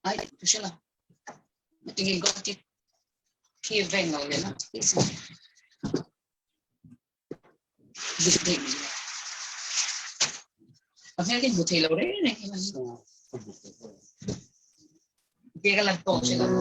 Ay, ito siya lang. Tingin ko, khi veng lo le na. A hmel kan hmu thei lo reng reng. Ke ka lang to siya lang.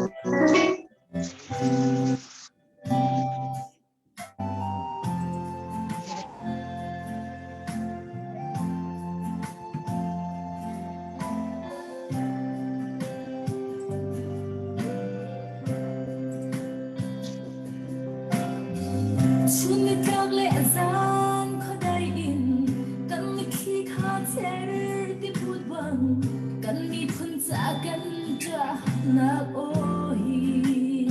Chun nitlak le zan khuadei in kan mitthli kha cer ti phut bang kan miphun ca kan ṭahnak aw hi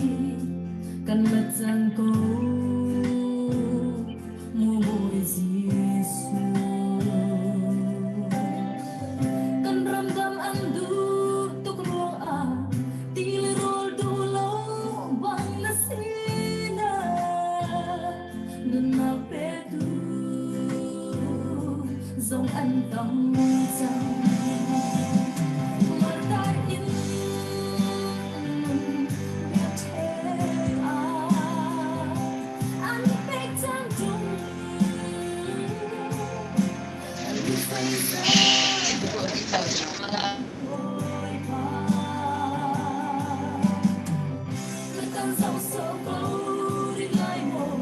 kan lat cang ko mu Bawi Jesuh. Kan ramdam an duh tuk ruangah ti le rawl duh lo bang na si na nunnak petu zong an tam cang. Martar in biakṭheng ah an pek cang ṭung. Na kan zoh sawh ko rih lai maw?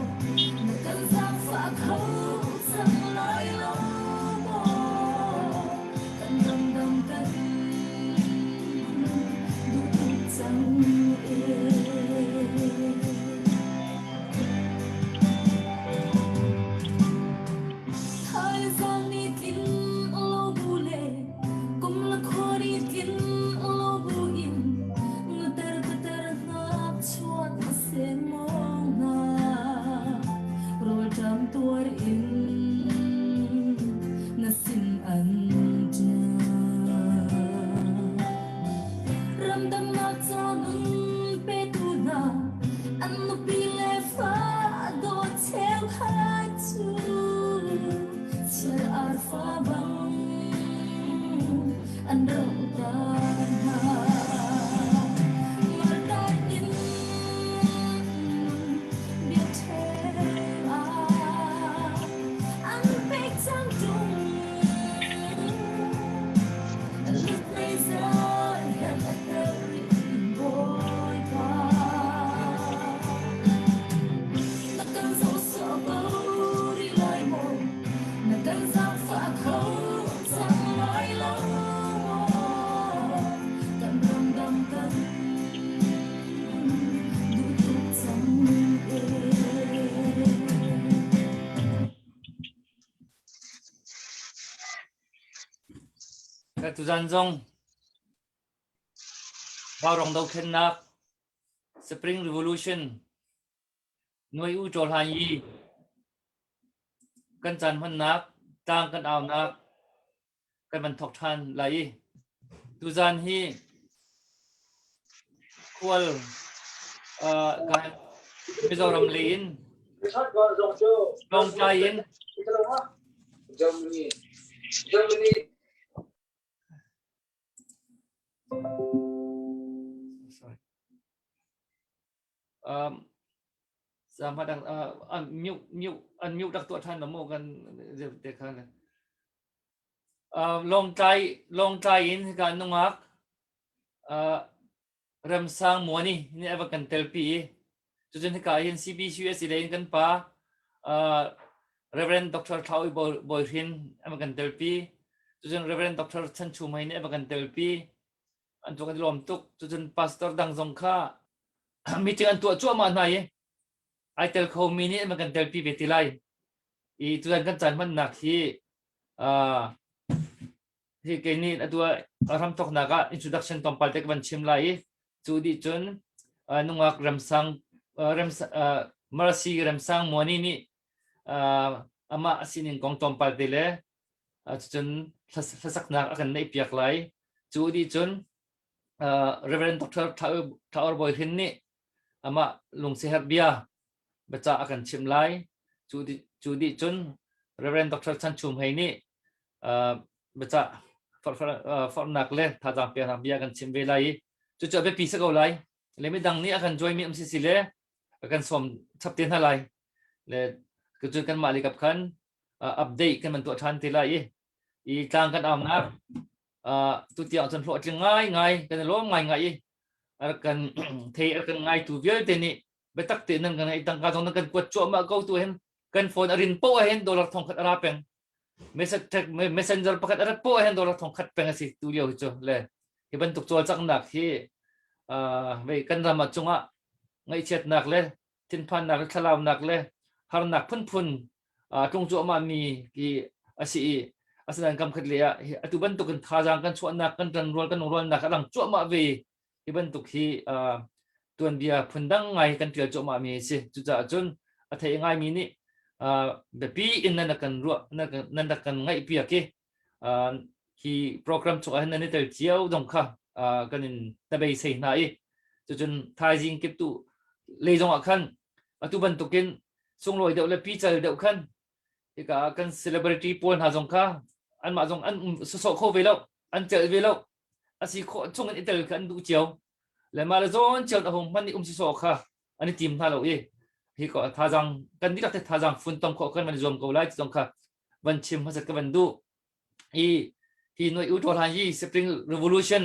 Na kan zaangfah kho cang lai lo maw? Kan ramdam kan duh tuk cang ee. Thaizang nih tlin lo bu le kum le khua nih tlin lo bu in nutar patar ngakchuak a semmawng hna. Rawlṭam tuar in na sin an ṭial. Ramdamnak ca nun petu hna an nupi le fa dawt cheukhat cu chiar arfa bang an roh ta hna. Martar in biakṭheng ah an pek cang ṭung. Tuzan zong Vaurawng dothlennak Spring Revolution Nuai U Chaw Hlan Yi kan caan hmannak tlang kan aunak kan van thawk ṭhan lai i tuzan hi khual kan Mizoram lei in Lawngtlai in Germany Germany Dang mute mute unmute rak tuah ṭhan lo maw kan te khan. Lawngtlai Lawngtlai in hika nungak Remsang Muani nih a va kan telpi i cucun hika hin CBCUSA lei in kan pa Reverend Dr. Thla Ui Bawi Hrin a va kan telpi. Cucun Reverend Dr. Chan Chu Mei nih a va kan telpi. An tu kan i lawm tuk. Cucun pastor dang zong kha meeting an tuah cuahmah hna i ai tel khomi nih an kan telpi ve ti lai. I tutan kan caan hmannak hi hi kei nih atu ah ramthoknak ah introduction tlawmpal te ka van chim lai i cu dih cun nungak Remsang Mercy Remsang Muani nih amah a sining kong tlawmpal te le cucun hlasaknak a kan neih piak lai. Cu dih cun Reverend Dr. Thaur Bawi Hrin nih amah lungsiherh bia biacah a kan chimh lai. Cu dih cun Reverend Dr. Chan Chum Hei nih biacah forhnak le thazaang peknak bia kan chim ve lai i cucu a biapi si ko lai. Le midang nih a kan join mi um si si le a kan sawm chap te hna lai. Le cucu kanmah le kap khan update kan man tuah ṭhan te lai i i tlang kan aunak tutiang cun hlawhtling ngai ngai kan i lawm ngai ngai i a rak kan thei a kan ngaitu vialte nih biatak te nan kan ngai tangka zong nan kan kuat cuahmah ko tu hin kan phone a rin poh ah hin dollar thong khat a ra peng messenger pakhat a rat poh ah hin dollar thong khat peng a si tu lio hi cu le hi bantuk cawlcanghnak hi vei kan ram ah cungah ngaihchiatnak le thinphannak le thlalaunak le harnak phunphun tlung cuahmah mi hi a si i asinain kam khat le ah atu bantuk in thazaang kan chuahnak kan ṭanrual kan lungrualnak a lang cuahmah ve hi bantuk hi tuanbia phundang ngai kan ṭial cuahmah mi a si. Cucaah cun a thei ngaimi nih biapi in nan kan ruah nan rak kan ngaihpiak i hi program chung ah hin nan i tel cio zong kha kan in hnabei hna i cucun thaizing kiptu lei zong ah khan atu bantukin sunglawi deuh le pical deuh khan hika kan celebrity pawl hna zong kha anmah zong an um sawsawh kho ve lo an celh ve lo a si khawh chung in i tel kha an duh cio le mah le zawn cio a hung hman i um sawsawh kha an i tim hna lo i hi ko thazaang kan dihlak te thazaang funtom khawh kan van zuam ko lai ti zong kha van chim hmasat ka van duh. Hi hi noi u hlan hi Spring Revolution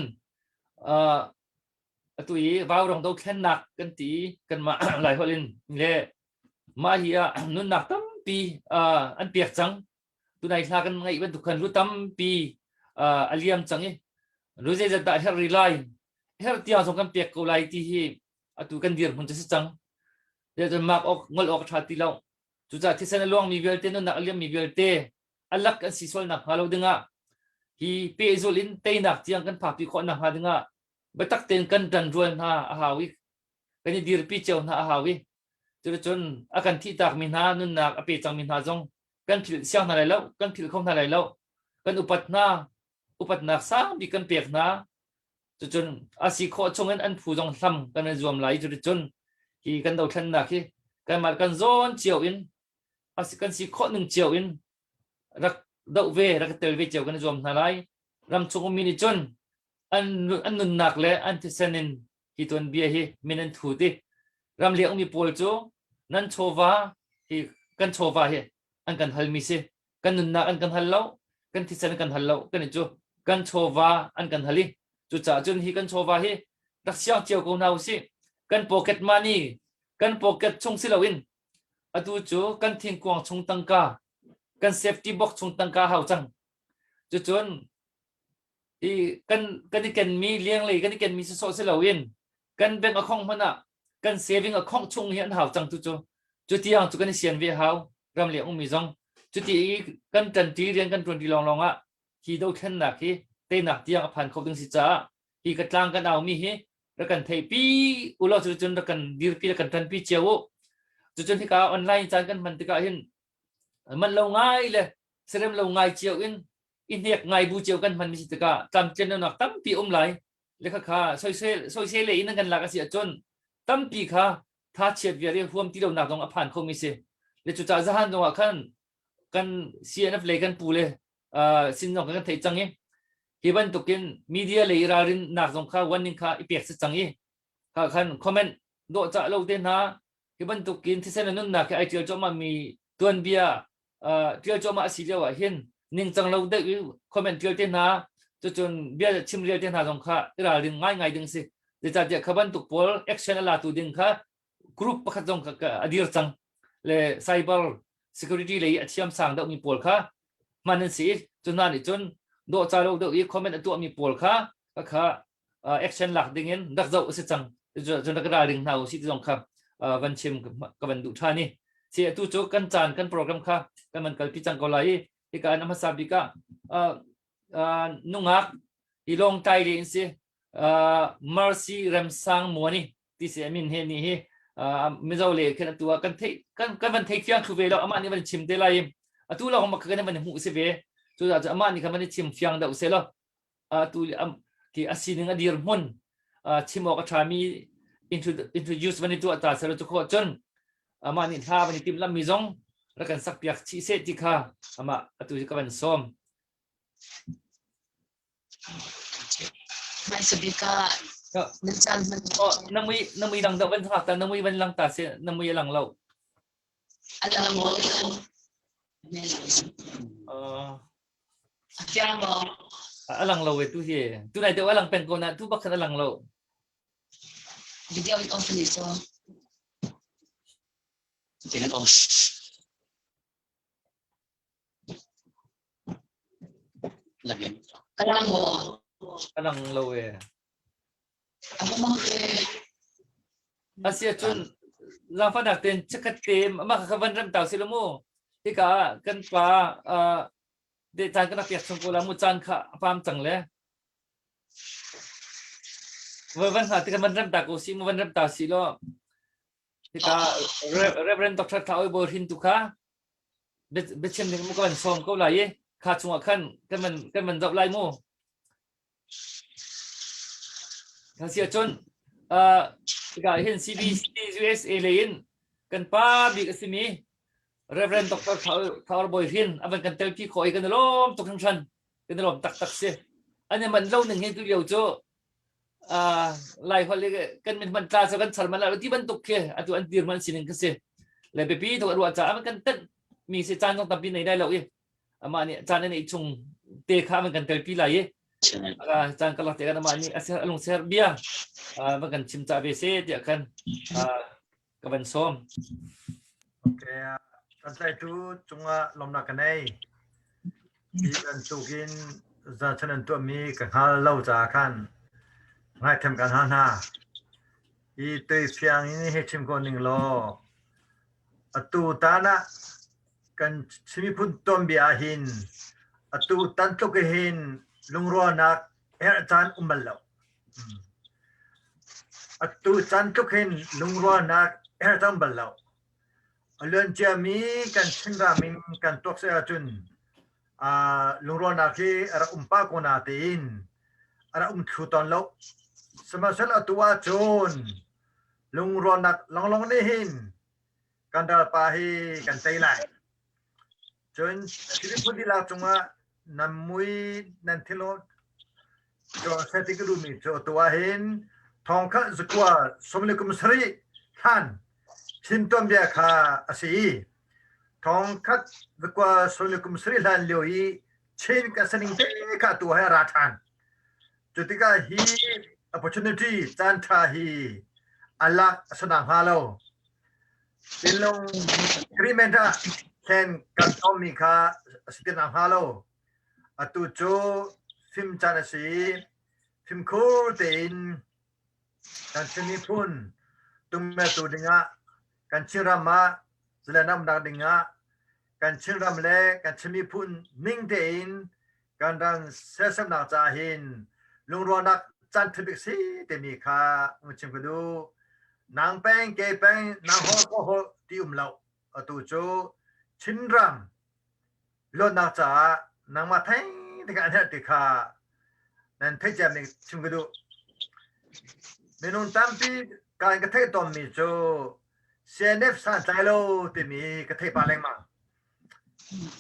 atu i vaurong dothlennak kan ti kanmah Lai holh in le mah hi ah nunnak tampi an pek cang. Tunai hla kan ngaih bantuk khan lu tampi a liam cang i lu zeizat dah herh rih lai herh tiang zong kan pek ko lai ti hi atu kan dirhmun cu si cang. Cun mak awk ngol awk a ṭha ti lo. Cucaah thisen a luangmi vialte nunnak a liammi vialte a lak an si sual nakhnga lo dingah hi pehzulh in teinak tiang kan phakpi khawh nakhnga dingah biatak tein kan ṭanrual hna a hau i kan i dirpi cio hna a hau i cuticun a kan thihtakmi hna nunnak a pe cangmi hna zong kan philh siang hna lai lo kan philh kho hna lai lo kan upat hna upatnak sang bik kan pek hna. Cucun a si khawh chungin an phu zong hlam kan i zuam lai. Cuticun hi kan dothlennak hi kanmah kan zawn cio in kan si khawh ning cio in rak doh ve rak tel ve cio kan i zuam hna lai. Ramchung ummi nih cun an an nunnak le an thisen in hi tuanbia hi min an thut i ramleng ummi pawl cu nan chawva hi kan chawva hi an kan halmi si. Kan nunnak an kan hal lo, kan thisen an kan hal lo, kan i cu kan chawva an kan hal i cucaah cun hi kan chawva hi rak siang cio ko hna usih. Kan pocket money kan pocket chung si loin atu cu kan thingkuang chung tangka kan safety box chung tangka hau cang. Cucun i kan kan i kenmi lenglei kan i kenmi sawsawh si loin kan bank account hmanh ah kan saving account chung hi an hau cang tu cu cu tiang cu kan i sian ve hau ram leng ummi zong cuti i kan ṭanṭi rian kan ṭuanṭi lawnglawng ah hi dothlennak hi teinak tiang a phan kho ding si caah hi ka tlang kan aumi hi rak kan theihpi ulaw cucun rak kan dirpi rak kan ṭanpi cio u. Cucun hika online caan kan hman tikah hin man lo ngai le serem lo ngai cio in i hnek ngai bu cio kan hman mi si tikah tlamtlinlonak tampi um lai le khakha soisel soisel le in an kan lak a si ahcun tampi kha tha chiat vial i huam ti lonak zong a phan kho mi si le cucaah zahan zong ah khan kan CNF lei kan pu le sin zong kan theih cang i hi bantukin media lei ralrin nak zong kha warning kha i pek si cang i kha khan comment dawh cah lo te hna hi bantukin thisen le nunnak hi ai tial cuahmah mi tuanbia tial cuahmah a si lio ah hin ningcang lo deuh i comment tial te hna cucun bia chim rial te hna zong kha i ralring ngaingai ding si. Zeicahtiah kha bantuk pawl action a latu ding kha group pakhat zong kha a dir cang le cyber security lei a thiam sang deuhmi pawl kha hman an si i cu hna nih cun dawhca lo deuh i comment a tuahmi pawl kha kha action lak ding in rak zoh a si cang. Cun rak ralring hna usih ti zong kha van chim ka van duh ṭhan i si atu cu kan caan kan program kha kan van kalpi cang ko lai i hika an hmasa bik ah nungak i lawngtlai le in si Mercy Remsang Muani ti si amin he ni hi Mizo le khin atu ah kan thei kan kan van thei fiang thlu ve lo amah nih van chim te lai atu lawng ma kan van hmuh si ve cu amah nih khan van chim fiang deuh se lo tu ki a sining a dirhmun chim awk a ṭhami introduce van i tuah ta selo cu khawh cun amah nih hla van i timhlammi zong rak kan sak piak chih seh ti kha amah atu hi ka van sawm. Hmaisa bik ah na caan hman. Oh, na mui na mui lang deuh van hngak ta na mui van lang ta si na mui a lang lo. A lang maw? A fiang maw? A lang lo we tu hi. Tu nai deuh a lang peng ko na tu bak khan a lang lo. Video in off ni so. Tingnan off. A lang maw? A lang lo e. A mang te. Asia cun zaangfahnak tein chikkhat te mah kha van rem ta si lo mu. Hika ah kan pa de caan kan rak piak chung ko la mu caan kha a pam cang le. Van hna ti kan van rem ta ko si mu van rem ta si lo. Hika Reverend Dr. Thla Oi Bawi Hrin tu kha biachim ding mu ka van sawm ko lai i kha chungah khan kan van zoh lai mu. Kha si ahcun hika hin CBC USA lei in kan pa bik a simi Reverend Dr. Thla Bawi Hrin a van kan telpi khawh i kan i lawm tuk hringhran. Kan i lawm taktak si. An i manh lo ning hi tu lio cu Lai holh i kan min hman tla cu kan char man lo ti bantuk khi atu an dir man sining khi si le biapi tuk ruah caah kan tenh mi si caan zong tampi nei lai lo i amah nih caan an i chung te kha man kan telpi lai i caan ka lak te kan amah nih a ser alung ser bia van kan chim ca ve se tiah khan ka van sawm. Okay, kan tlaitu cungah lawmnak ka nei. Hi bantukin zachan an tuahmi ka hngal lo caah khan ngaithiam kan hal hna. Hi tuifiang in hei chim ko ning law, atu tan ah kan Chin miphun tuanbia ah hin atu tan tluk hin lungrualnak herh caan um bal lo. Atu caan tluk hin lungrualnak herh caan bal lo. A luanciami kan Chinram in kan tuak seh ahcun lungrualnak hi a rak um pah ko natein a rak um thlu tawn lo. Sihmanhsehlaw atu ahcun lungrualnak lawnglawng nih hin kan ralpa hi kan tei lai. Cun Chin dihlak cungah nan mui nan thilawh seh ti ka duhmi cu atu ahhin thongkhat zakua 17 hlan Chin tuanbia kha a si i thongkhat zakua 17 hlan lio i Chin kan sining te kha atu he a ra ṭhan. Cu tikah hi opportunity caan ṭha hi a lak a si nakhnga lo Pinlung agreement ah thlen kan tonmi kha a si ti nakhnga lo atu cu fim caan a si i fimkhur tein kan Chin miphun tummetu dingah kan Chinram ah zalenamnak dingah kan Chinram le kan Chin miphun ning tein kan ram sersiamnak caah hin lungrualnak caan ṭha si timi kha um chim ka duh. Nang peng ke peng nang hol ko hol ti um lo. Atu cu Chinram luatnak caah nangmah theng te an herh ti kha nan theih ciami chim ka duh. Minung tampi kan ka theih tawnmi cu CNF santlai lo timi ka theih pah lengmang.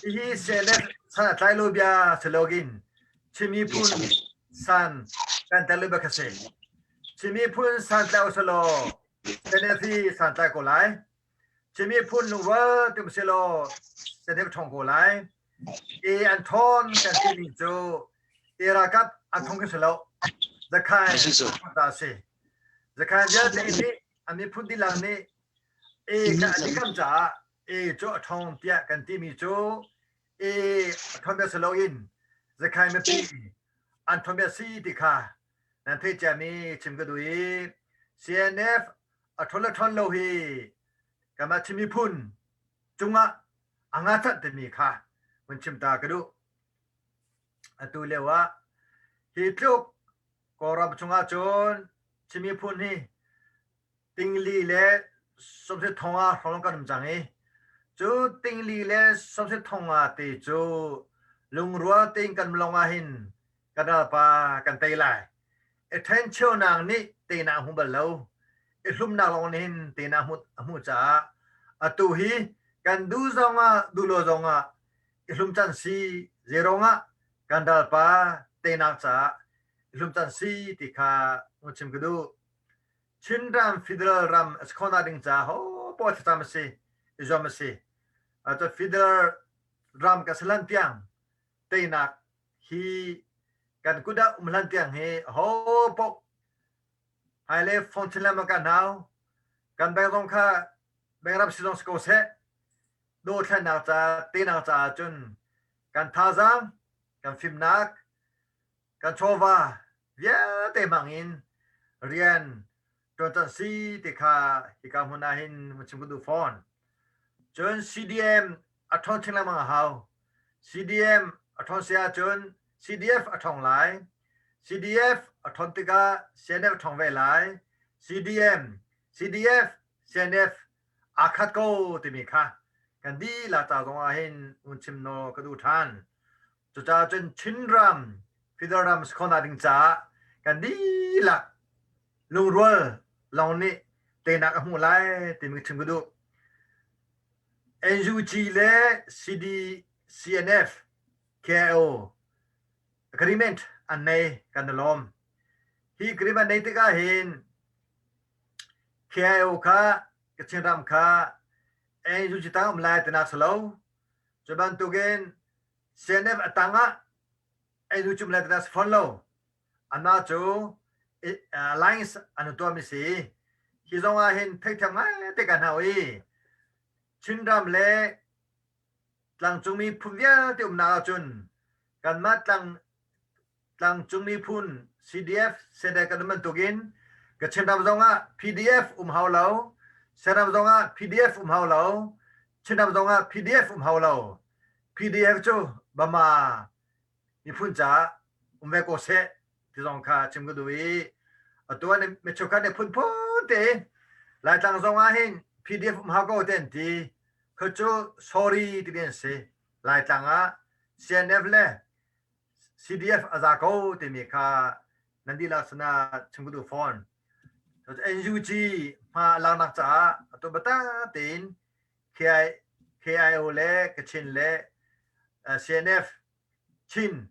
Hihi CNF san a tlai lo bia si loin Chin miphun san kan tel lo bia kha si. Chin miphun san tlai usih CNF hi san tlai ko lai. Chin miphun lungrual ti usih law CNF ṭhawng ko lai. E an ṭhawn kan timi cu e ralkap an thong khi si lo. Zakhain ta a si. Zakhain vialte nih an miphun dihlak nih e ka an i kam caah E cu a ṭhawng tiah kan timi cu e a ṭhawn bia si loin Zakhai mipi an ṭhawn bia si ti kha nan theih ciami chim ka duh i CNF a ṭhawn le ṭhawn lo hi kanmah Chin miphun cungah a ngacanh timi kha hun chim ta ka duh. Atu lio ah hi tluk Kawlram chungah cun Chin miphun hi Tingli le sawmsih thonga hrawng kan um cang i cu tingli le sawmsih thonga te cu lungrual tein kan lawng ah hin kan ralpa kan tei lai. I ṭhencheunak nih teinak a hmu bal lo. I hlumnak lawng nih hin teinak a hmuh caah atu hi kan duh zongah duh lo zongah i hlum can si. Zeiruangah kan ralpa teinak caah hlum can si ti kha hun chim ka duh. Chinram federal ram a si khawhnak ding caah ho poah thlacam a si, i zuam a si. Atu federal ram ka si hlan tiang teinak hi kan kut ah um hlan tiang hi ho poh hmailei phone chin lengmang kan hau. Kan bank zong kha bank ram si zong si ko seh. Dothlennak ca tenak caah cun kan thazaang, kan fimnak, kan chawva vialte hmang in rian ṭuan can si ti kha hika hmun ah hin hun chim ka duh fawn. Cun CDM a ṭhawn chin lengmang a hau. CDM a ṭhawn si ahcun CDF a ṭhawng lai. CDF a ṭhawn tikah CNF a ṭhawng ve lai. CDM, CDF, CNF aa khat ko timi kha kan dihlak ca zong ah hin hun chim nawl ka duh ṭhan. Cucaah cun Chinram federal ram si khawhnak ding caah kan dihlak lungrual lawng nih teinak a hmuh lai timi chim ka duh. NUG le CD, CNF, KIO agreement an nei kan i lawm. Hi agreement nei tikah hin KIO kha Kachin ram kha NUG tang um lai tinak si lo. Cu bantukin CNF a tang ah NUG um lai tinak si fawn lo. Anmah cu alliance an tuahmi si. Hi zong ah hin theihthiam ngai te kan hau i Chinram le tlangcung miphun vialte umnak ahcun kanmah tlang tlangcung miphun CDF CNF kan um bantukin Kachin ram zong ah PDF um hau lo, Senram zong ah PDF um hau lo, Chinram zong ah PDF um hau lo. PDF cu Bama miphun caah um ve ko seh ti zong kha chim ka duh i atu ah mi cheukhat nih phunphun te Laitlang zong ah hin PDF um hau ko te an ti. Kha cu sorry ti an si. Laitlang ah CNF le CDF a za ko timi kha nan dihlak sinah chim ka duh fawn. NUG hma laknak caah atu bata tein KI, KIO le Kachin le CNF Chin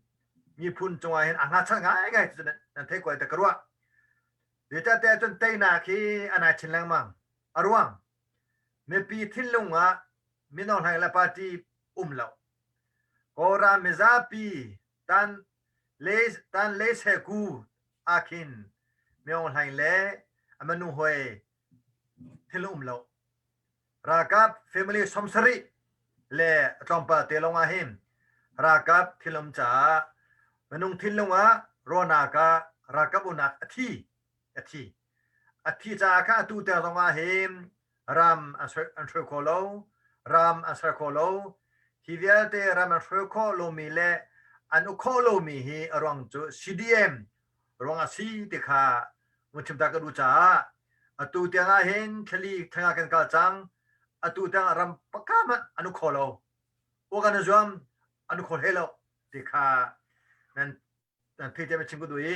miphun cungah hin a ngachan ngaingai cu nan theih ko ta ka ruah. Zeicahtiah cun teinak hi a nai chin lengmang. A ruang mipi thinlung ah mino hleng le party um lo. Kawlram mizapi tan le tan le se ku ah khin Myo Hlaing le a manu hoi thil um lo. Ralkap family 70 le a tlawmpal te lawng ah hin ralkap thilum caah minung thinlung ah ruahnak ah ralkap unak a thi a thi a thi caah kha atu te zong ah hin ram an an hruai kho lo ram an ser kho lo hi vialte ram an hruai khawh lomi le an uk khawh lomi hi a ruang cu CDM ruang a si ti kha mun chim ta ka duh caah atu tiang ah hin thlali thlenga kan kal cang atu tiang ram pakka hmanh an uk kho lo uk an zuam an uk kho hlei lo ti kha nan nan thei tiam chim ka duh i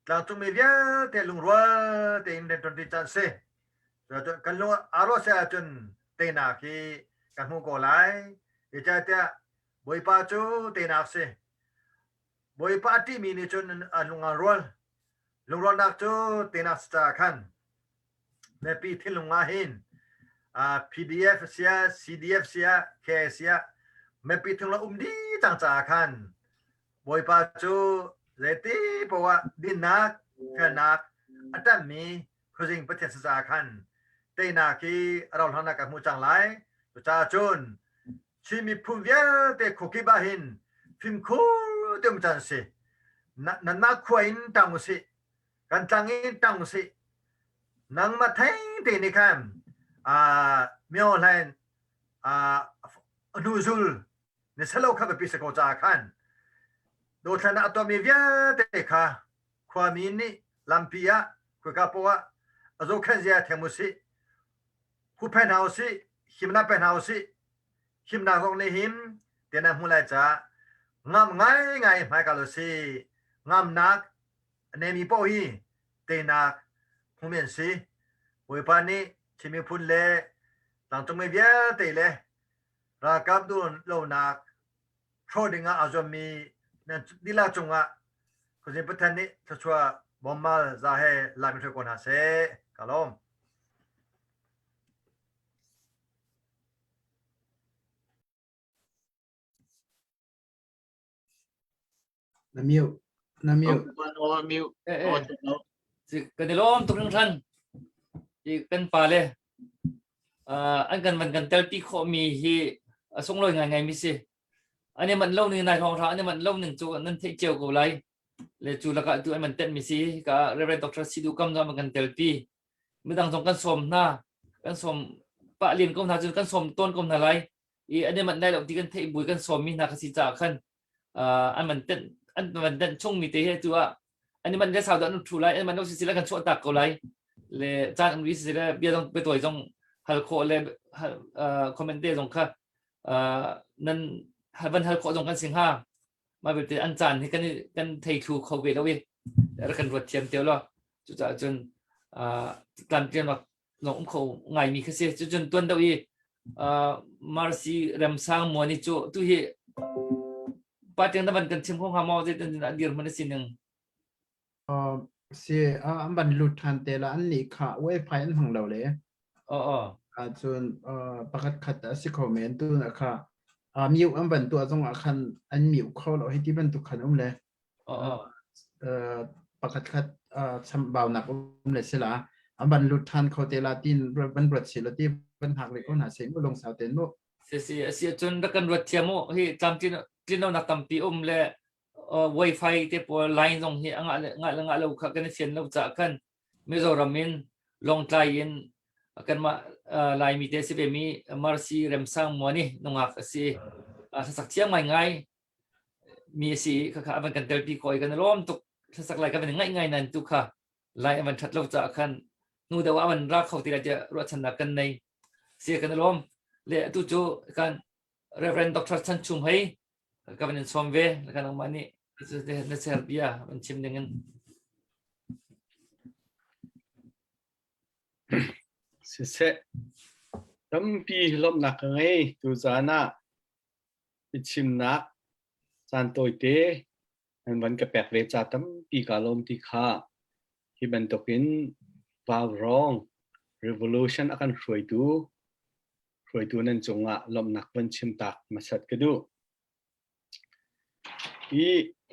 tlangcungmi vialte lungrual tein rian ṭuan caan si kan lung aa ruah se ahcun teinak hi kan hmu ko lai zeicahtiah Bawipa cu teinak si Bawipa a ṭihmi nih cun a lung aa rual. Lungrualnak cu tenak caah khan mipi thinlung ah hin PDF siah, CDF siah, KA siah mipi thinlung um dih cang caah khan Bawipa cu zeiti poah dinnak, felnak a ṭanhmi khuazing Pathian si caah khan teinak hi a rauhhlan ah kan hmuh cang lai. Cucaah cun Chin miphun vialte khuakip ah hin fimkhur te um caan si. Nanmah khua in ṭang usih. Kan tlang in ṭang usih. Nangmah theng te nih khan myo hlain hnuzul ni selo kha biapi si ko caah khan dothlan ah a tuahmi vialte kha khuami nih lampi ah khoika poah ah a zohkhenh zia thiam usih. Huphen hna usih, himnak pe hna usih. Himnak zong nih hin tian a hmu lai caah ngam ngaingai hmaikal usih. Ngamnak a neimi paoh hi teinak hmumi an si. Bawipa nih Chin miphun le tlangcungmi vialte le ralkap duhlonak hrawh dingah aa zuammi nan dihlak cungah. Khuazing Pathian nih thluachuah bawmmal za he lam in hruai ko hna seh. Ka lawm. Na mute. Na mute. Oh, mute. Eh, eh. Kan i lawm tuk hringhran. I kan pa le an kan van kan telpi khawhmi hi a sunglawi ngaingai mi si. An i manh lo ning nai hrawng hra an i manh lo ning cu nan theih cio ko lai. Le cu lakah tu an man tenh mi si. Ka Reverend Dr. Sidu Kam zong an kan telpi. Midang zong kan sawm hna. Kan sawm pah len ko hna cun kan sawm tawn ko hna lai. I an i manh lai lo ti kan theih bui kan sawmmi hna kha si caah khan an man tenh an man tenh chungmi te hi tu ah an i manh le sau dah an thu lai an man lo si le kan chuah tak ko lai le caan an ri si le bia zong biatawi zong hal khawh le comment te zong kha nan van hal khawh zong kan si hnga mah belte an caan hi kan kan thei thlu kho ve lo i rak kan ruat thiam te lo cucaah cun tlamtlian zong um kho ngaimi kha si cucun tuan deuh i Marcy Remsang Muani cu tu hi pa tiang na van kan chim kho hnga maw zeitin a dir hman a si ning Si an van lut than te la an nih kha wifi an hmang lo le cun pakhat khat a si kho men tu na kha mute an van tuah zong ah khan an mute kho lo hi ti bantuk khan um le pakhat khat chambaunak um le sila an van lut than kho te la tin van ruat si la ti van hak le ko hna se mu lung sau ten mu. Si si asi cun rak kan ruat thiam mu hi tlamtlin tlinlonak tampi um le wifi te pawl line zong hi anga le nga le nga lo kha kan i fian lo ca khan Mizoram in Lawngtlai in kanmah Laimi te si ve mi Marcy Remsang Muani nungak asi hlasak thiam ngai ngai mi a si i khakha a van kan telpi khawh i kan i lawm tuk. Hlasak lai kan van i ngaih ngai nain tu kha lai a van ṭhat lo caah khan hnu deuh ah a van ra kho ti lai tiah ruahchannak kan nei. Si kan i lawm. Le atu cu kan Reverend Dr. Chan Chum hei ka van in sawm ve kan nangmah nih na ser bia van chim ding in. Siseh, tampi lawmhnak ka ngei tuzaan ah Biachimnak caan tawite nan van ka pek ve ca tampi kaa lawm ti kha hi bantukin vaurawng revolution a kan hruaitu hruaitu nan cungah lawmhnak van chim tak hmasat ka duh. Hi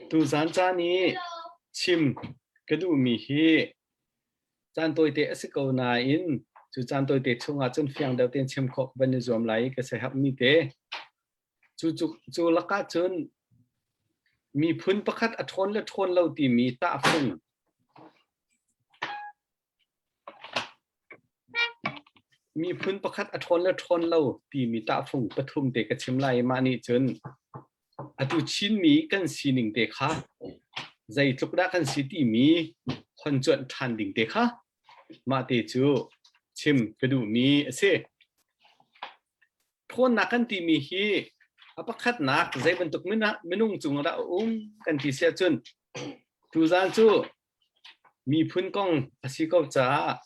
tuzaan caan i chim ka duhmi hi Caan tawite a si ko nain cu caan tawite chungah cun fiang deuh tein chim khawh ka van i zuam lai i ka siaherhmi te. Cu, cu, cu lakah cun miphun pakhat a ṭhawn le ṭhawn lo timi tahfung miphun pakhat a ṭhawn le ṭhawn lo timi tahfung pathum te ka chim lai i mah nih cun Atu Chinmi kan sining te kha zeitluk dah kan si timi hon cuanh ṭhan ding te kha mah te cu chim ka duhmi a si. Ṭhawnnak kan timi hi a pakhatnak zei bantuk minung cung dah a um kan ti si ahcun tuzaan cu miphun kong a si ko caah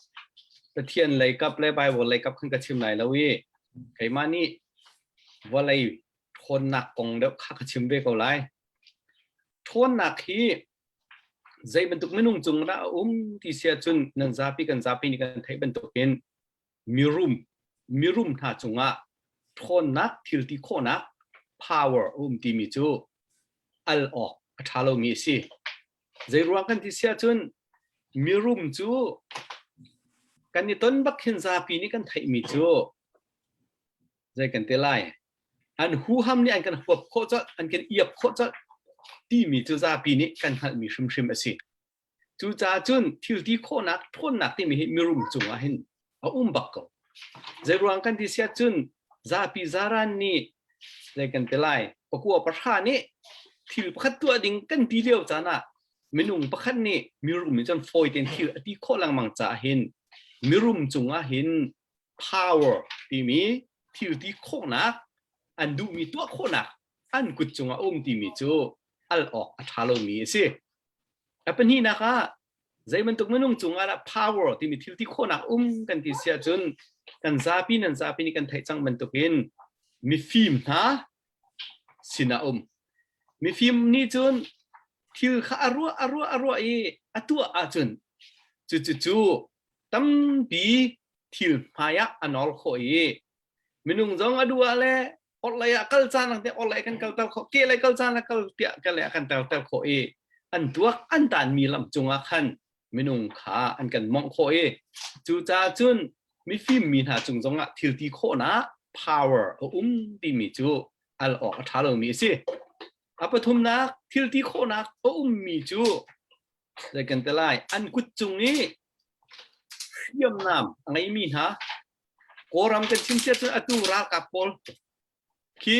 Pathian lei kap le Bible lei kap khan ka chim lai lo i keimah nih vawlei ṭhawnnak kong deuh kha ka chim ve ko lai. Ṭhawnnak hi zei bantuk minung cung dah a um ti si ahcun nan zapi kan zapi nih kan theih bantukin mirum mirum hna cungah ṭhawnnak thil ti khawhnak power a um timi cu al awk a ṭha lomi a si. Zei ruang kan ti si ahcun mirum cu kan i ton bak khin zapi nih kan theihmi cu zei kan ti lai an huham nih an kan huap khawh colh an kan iap khawh colh timi cu zapi nih kan hngalhmi hrimhrim a si cucaah cun thil ti khawhnak ṭhawnnak timi hi mirum cungah hin a um bak ko zeiruang kan ti siah cun zapi zaran nih zei kan ti lai pakua pahra nih thil pakhat tuah ding kan ti lio caan ah minung pakhat nih mirum nih cun fawi tein thil a ti khawh lengmang caah hin mirum cungah hin power timi thil ti khawhnak an duhmi tuah khawhnak an kut cungah a um timi cu al awk a ṭha lomi a si. A pahnihnak ah zei bantuk minung cungah dah power timi thil ti khawhnak um kan ti si ahcun kan zapi nan zapi nih kan theih cang bantukin mifim hna sinah um. Mifim nih cun. Thil kha a ruah a ruah a ruah i a tuah ahcun cucu cu tampi thil hmai ah a nawl khawh i minung zong a duh ah le orhlei ah kal caan ah orhlei kan kalter khawh ke lei kal caan ah kal tiah ke lei ah kan kalter khawh i an tuak an tanmi lam cungah khan minung kha an kan mongh khawh i cucaah cun mifim mi hna cung zongah thil ti khawhnak power a um timi cu al awk a ṭha lomi a si. A pathumnak thil ti khawhnak a ummi cu zei kan ti lai an kut cung i hriamnam a ngeimi hna Kawlram kan chim sia cun atu ralkap pawl khi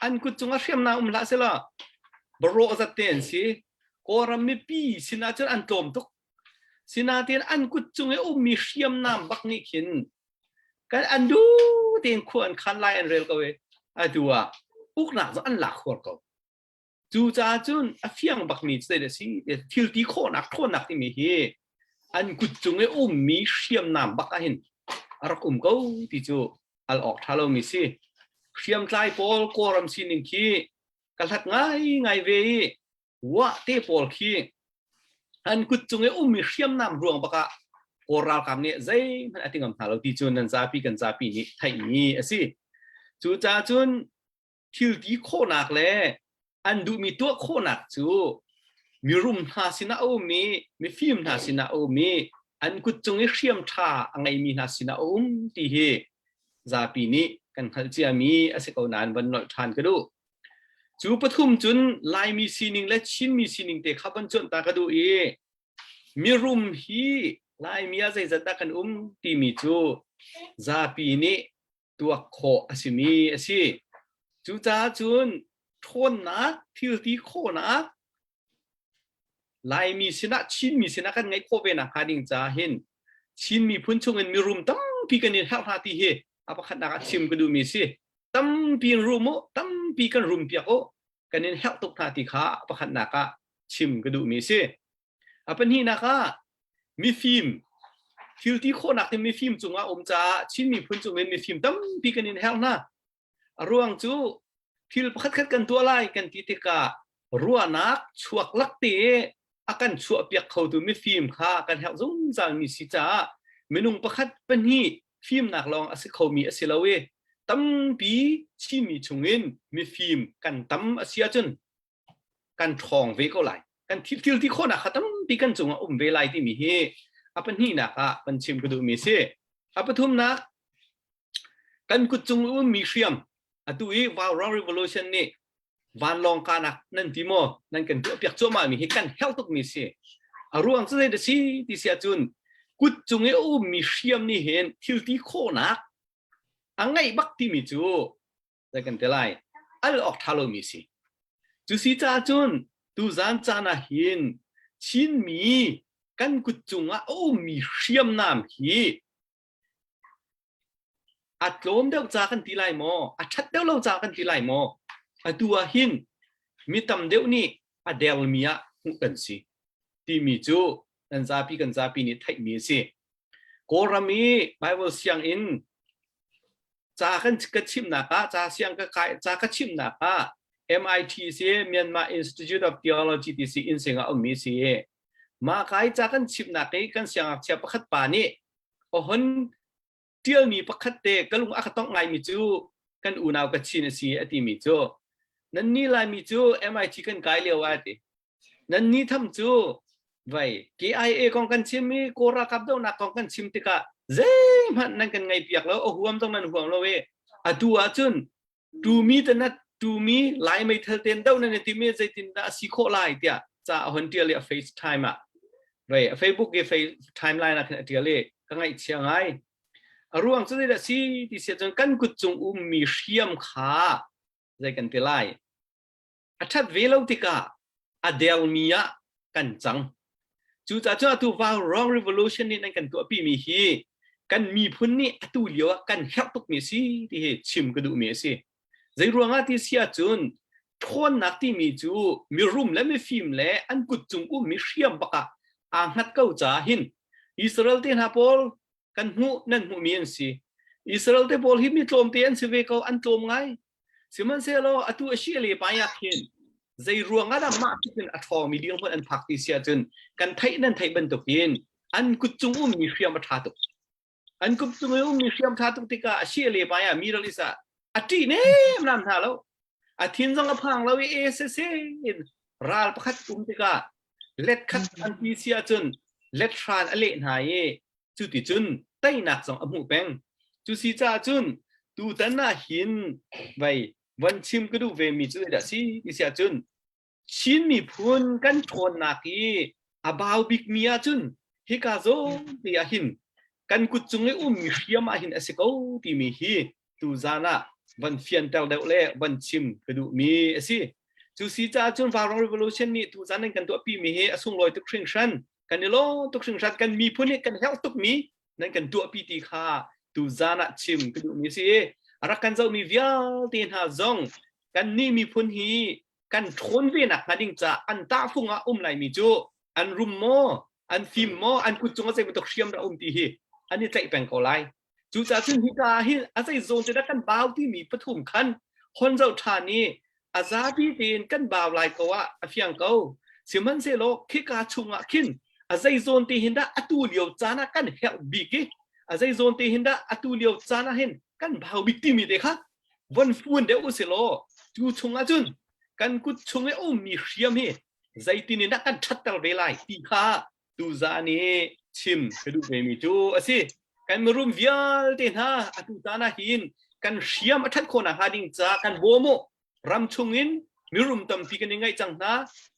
an kut cungah hriamnam um hlah selaw barawh zat te an si. Kawlram mipi sinah cun an tlawm tuk. Sinain an kut cung i ummi hriamnam bak nih khin kan an du tein khua an khan lai an rel ko i atu ah uknak zong an lak huar ko. Cucaah cun a fiang bakmi cu zei a si thil ti khawhnak ṭhawnnak timi hi an kut cung i ummi hriamnam bak ahhin a rak um ko ti cu al awk ṭha lomi si. Hriamtlai pawl Kawlram sining khi ka hlat ngaingai ve i wah te pawl khi an kut cung i ummi hriamnam ruang bak ah Kawl ralkap nih zeihmanh a ti ngam hna lo ti cu nan zapi kan zapi nih theihmi a si. Cucaah cun thil ti khawhnak le an duhmi tuah khawhnak cu mirum hna sinah a um i mifim hna sinah a um i an kut cung i hriam ṭha a ngeimi hna sinah a um ti hi zapi nih kan hngalh ciami a si ko nain van nolh ṭhan ka duh. Cu pathum cun Laimi sining le Chinmi sining te kha van cuanh ta ka duh i mirum hi Laimi ah zeizat dah kan um timi cu zapi nih tuak khawh a simi a si. Cucaah cun ṭhawnnak, thilti khawhnak Laimi sinah Chinmi sinah kan ngeih khawh ve nakhnga ding caah hin Chin miphun chungin mirum tampi kan in herh hna ti hi a pakhatnak ah chim ka duhmi si. Tampi in rum u, tampi kan rum piak u, kan in herh tuk hna ti kha a pakhatnak ah chim ka duhmi si. A pahnihnak ah mifim thil ti khawhnak hi mifim cungah um caah Chin miphun chungin mifim tampi kan in herh hna. A ruang cu thil pakhatkhat kan tuah lai kan ti tikah ruahnak chuak lak te a kan chuahpiak khotu mifim kha kan herh zungzalmi si caah minung pakhat pahnih fimnak lawng a si khomi a si lo i tampi Chinmi chungin mifim kan tam a si ahcun kan ṭhawng ve ko lai kan thil thil ti khawhnak kha tampi kan cungah um ve lai timi hi a pahnihnak ah kan chim ka duhmi si a pathumnak kan kut cung ummi hriam atu i Vaurawng Revolution nih vanlawng kanak nan ti maw nan kan tuah piak cuahmah mi hi kan herh tukmi si a ruang cu zei da si ti si ahcun kut cung i a ummi hriam nih hin thil ti khawhnak a ngeih bak timi cu zei kan ti lai al awk ṭha lomi si cu si caah cun tuzan caan ah hin Chinmi kan kut cungah a ummi hriamnam hi a tlawm deuh ca kan ti lai maw a ṭhat deuh lo ca kan ti lai maw atu ah hin mi tam deuh nih a dermi ah hmuh kan si timi cu kan zapi kan zapi nih theihmi a si Kawlram i Bible sianginn ca kan ka chimnak ah ca siang ka kai ca ka chimnak ah MIT si Myanmar Institute of Theology ti si in sing ah ummi si mah kai ca kan chimnak i kan siangngakchia pakhat pa nih a hon tialmi pakhat te ka lung a ka tongh ngaimi cu kan unau ka chin a si a timi cu nan ni laimi cu MIT kan kai lio ah ti Nan ni tham cu vai KIA kong kan chim i Kawl ralkap dohnak kong kan chim tikah zeihmanh nan kan ngaihpiak lo a huam zong nan huam lo i atu ahcun tumi te na tumi lai meithal ten do nan i tim i zeitin dah a si khawh lai tiah ca a hon tial i a FaceTime ah vai a Facebook i face timeline ah khin a tial i ka ngaihchia ngai a ruang cu zeidah si ti si ahcun kan kut cung ummi hriam kha zei kan ti lai A ṭhat ve lo tikah a dermi ah kan cang. Cucaah cun atu Vaurawng Revolution nih nan kan tuahpimi hi kan miphun nih atu lio ah kan herh tukmi a si ti hi chim ka duhmi a si. Zei ruangah ti si ahcun ṭhawnnak timi cu mirum le mifim le an kut cung ummi hriam bak ah aa hngat ko caah hin Israel te hna pawl kan hmuh nan hmuhmi an si. Israel te pawl hi mi tlawmte an si ve ko, an tlawm ngai. Sihmanhsehlaw atu a si le pai ah khin. Zei ruang ah dah mah tluk in a ṭhawngmi dirhmun an phak ti si ahcun kan theih nan theih bantukin an kut cung ummi hriam a ṭha tuk. An kut cung i ummi hriam ṭha tuk tikah a si le pai ah Middle East ah a ṭih nemnam hna lo. A thin zong a phang lo i e sese in ral pakhat um tikah let khat an ti si ahcun let hran a leh hna i cuticun teinak zong a hmuh peng. Cu si caah cun tutan ah hin vei van chim ka duh ve mi cu zeidah si ti si ahcun Chin miphun kan ṭhawnnak i a bau bikmi ahcun hika zawn te ah hin kan kut cung i ummi hriam ah hin a si ko timi hi tuzan ah van fianter deuh le van chim ka duhmi a si. Cu si caah cun Vaurawng Revolution nih tuzan in kan tuahpi mi hi a sunglawi tuk hringhran. Kan i lawm tuk hringhran. Kan miphun nih kan herh tukmi nan kan tuahpi ti kha tuzan ah chim ka duhmi a si i a rak kan zohmi vialte hna zong kan nih miphun hi kan ṭhawn ve nak hnga ding caah an tahfung ah um laimi cu an rum maw an fim maw an kut cung ah zei bantuk hriam dah um ti hi an i tlaih peng ko lai. Cucaah cun hika ah hin a zei zawn cu dah kan bau timi pathum khan hon zoh ṭhan i a zapi tein kan bau lai ko ah a fiang ko. Sihmanhsehlaw khika chungah khin a zei zawn te hin dah atu lio caan ah kan herh bik i a zei zawn te hin dah atu lio caan ah hin kan bau bik timi te kha von fun deuh u silaw cu chungah cun kan kut chung i a ummi hriam hi zeitin in dah kan ṭhatter ve lai ti kha tuzaan i chim ka duh vemi cu a si. Kan mirum vialte hna atu caan ah hin kan hriam a ṭhat khawh nakhnga ding caah kan bawm u. Ram chungin mirum tampi kan i ngaih cang hna,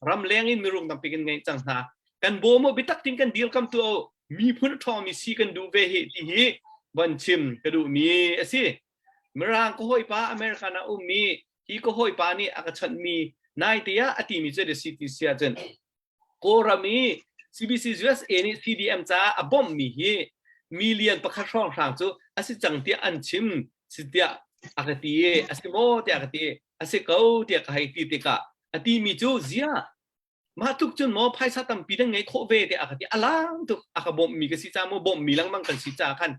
ram leng in mirum tampi kan ngeih cang hna. Kan bawm u, biatak tin kan dirkam tu u. Miphun a ṭhawngmi si kan duh ve hi ti hi van chim ka duhmi a si. Mirang ka hawipa American ah ummi hi ka hawipa nih a ka chawnhmi naite ah a timi cu a si ti si ahcun Kawlram i CBC USA nih CDM caah a bawmhmi hi million pakhat hrawnghrang cu a si cang tiah an chim si tiah a ka ti i a si maw tiah ka ti a si ko tiah ka hei ti tikah a timi cu ziah mah tluk cun maw phaisa tampi nan ngei khawh ve tiah a ka ti a lang tuk a ka bawmhmi ka si caah maw bawmhmi lengmang kan si caah khan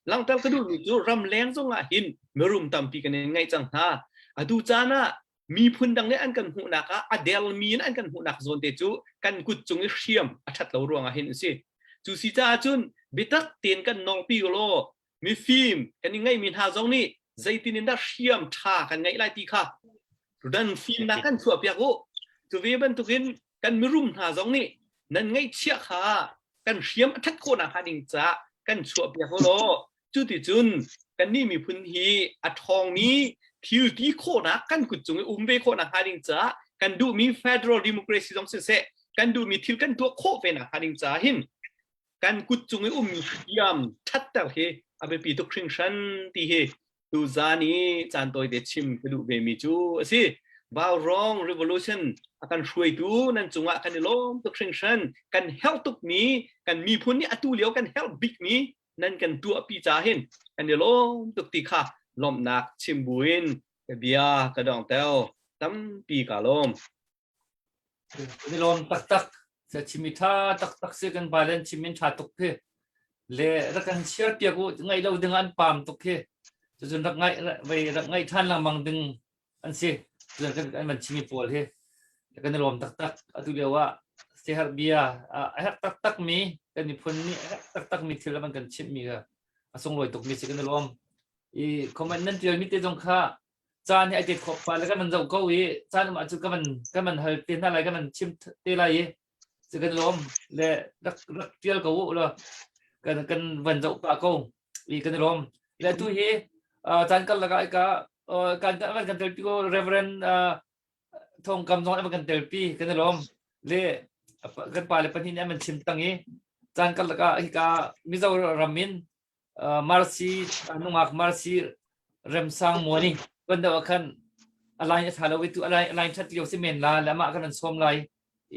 langhter ka duhmi cu ramleng zong ah hin mirum tampi kan in ngeih cang hna atu caan ah miphun dang nih an kan hmuhnak ah a delmi in an kan hmuhnak zawn te cu kan kut cung i hriam a ṭhat lo ruangah hin a si. Cu si caah cun biatak tein kan nawlpi law mifim kan i ngeihmi hna zong nih zeitin in dah hriam ṭha kan ngeih lai ti kha dan fimnak kan chuahpiak u. Cu ve bantukin kan mirum hna zong nih nan ngeihchiah kha kan hriam a ṭhat khawh nakhnga ding caah kan chuahpiak u law Cuticun kannih miphun hi a ṭhawngmi thil ti khawhnak kan kut cung i um ve khawh nakhnga ding caah kan duhmi federal democracy zong siseh kan duhmi thil kan tuah khawh ve nakhnga ding caah hin kan kut cung i ummi hriam ṭhatter hi a biapi tuk hringhran ti hi tuzaan i caan tawite chim ka duh vemi cu a si. Vaurawng revolution a kan hruaitu nan cungah kan i lawm tuk hringhran. Kan herh tukmi kan miphun nih atu lio kan herh bikmi nan kan tuahpi ca hin kan i lawm tuk ti kha lawmhnak chim buin ka bia ka dong teo tampi ka lawm. Kan i lawm taktak. Sa chimi tha taktak si kan balen chimin tha tuk khi. Le rak kan share piak u ngaih lo ding an pam tuk khi. Cucun rak ngaih vei rak ngaih than lengmang ding an si. Cucun kan kan van chimi pawl hi kan i lawm taktak. Atu lio ah siaherh bia a herh taktak mi kan miphun nih a herh taktak mi thil a van kan chimh mi kha a sunglawi tuk mi si kan i lawm. I comment nan tial mi te zong kha caan hi ai tet khawp pa le kan van zoh ko i caan um ahcun ka van kan van hal te hna lai kan van chim te lai i cu kan lawm le rak rak tial ko u law kan kan van zoh pah ko i kan i lawm le tu hi caan kal lakah ka kan kan kan telpi ko Reverend Thong Kam zong an kan telpi kan i lawm le kan pa le pahnih nih an van chim tang i caan kal lakah hika Mizoram in Marcy nungak Marcy Remsang Muani kan deuh ah khan a line a tha lo i tu a line a line that lio si men la le amah kan an sawm lai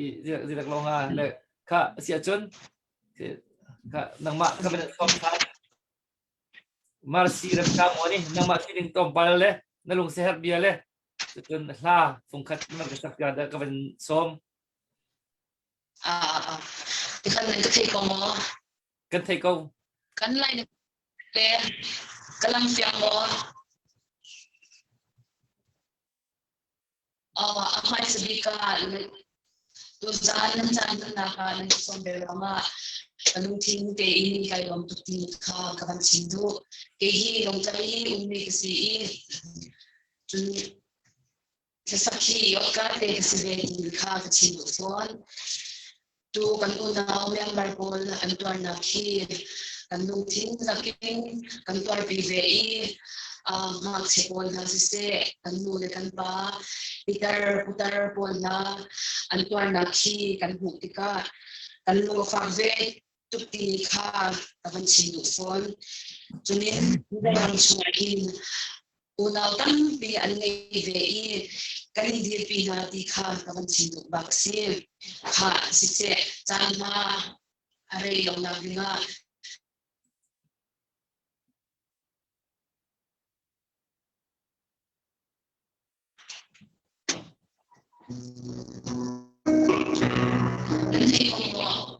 i zilak lo nga le kha si ahcun kha nangmah ka van sawm than Marcy Remsang Muani nangmah sining tlawmpal le na lung seher bia le cun hla fungkhat na ka sak dah ka van sawm Ah, kan ka thei ko maw? Kan thei ko. Kan lai na le ka lam fiang maw? A hmaisa bik ah tuzaan nan caan hmannak ah nan ka sawm ve ruangah ka lungthin tein kai lawm tuk ti kha ka van chim duh. Kei hi Lawngtlai i ummi ka si i cun Hlasak hi awka te ka si ve ti kha ka chim duh fawn. Tu kan unau Myanmar pawl an tuarnak hi kan lungthin lakin kan tuarpi ve i ngakchia pawl hna siseh, kan nu le kan pa, pitar putar pawl hna an tuarnak hi kan hmuh tikah kan lung a fak ve tuk ti kha ka van chim duh fawn. Cunin ram chungah hin unau tampi an ngei ve i kan in dirpi hna ti kha ka van chim duh bak si. Kha siseh caan hma a rei lo nak dingah nan thei ko maw?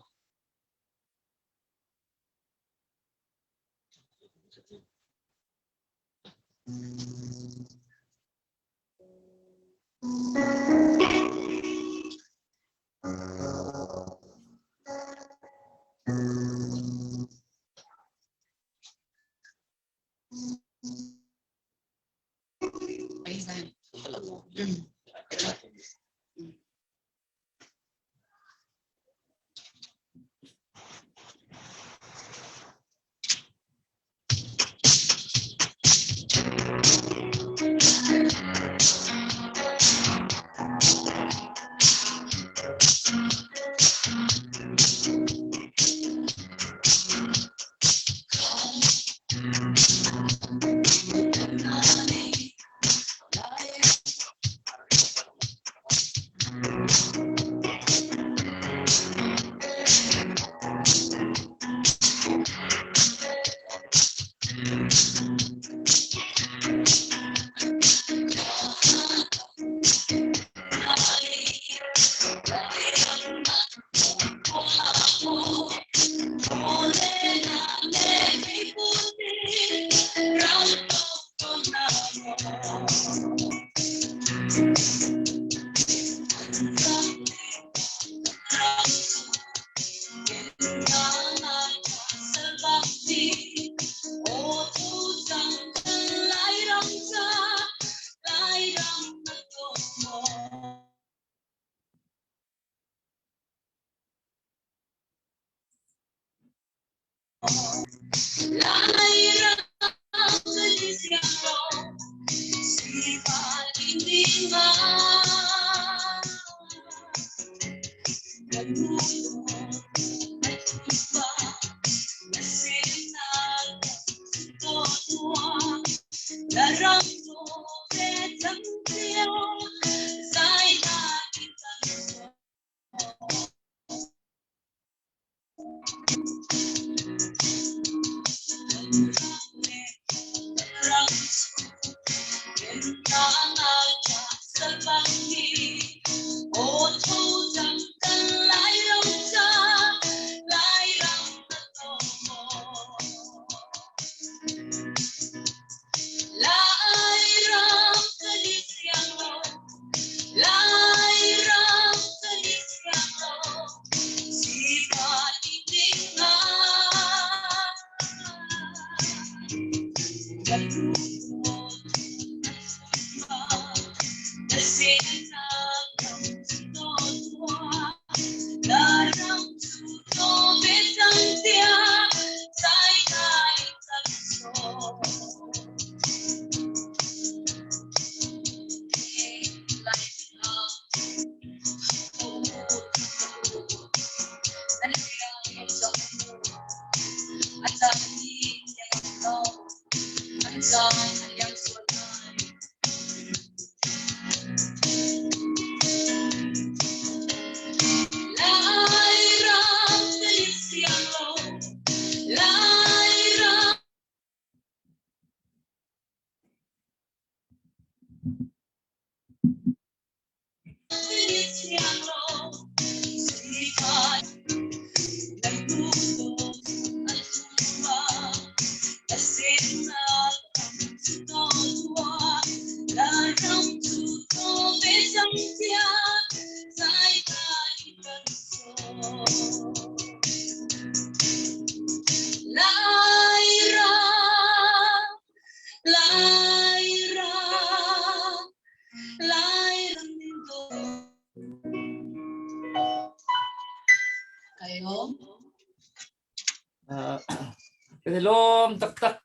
Kan i lawm taktak.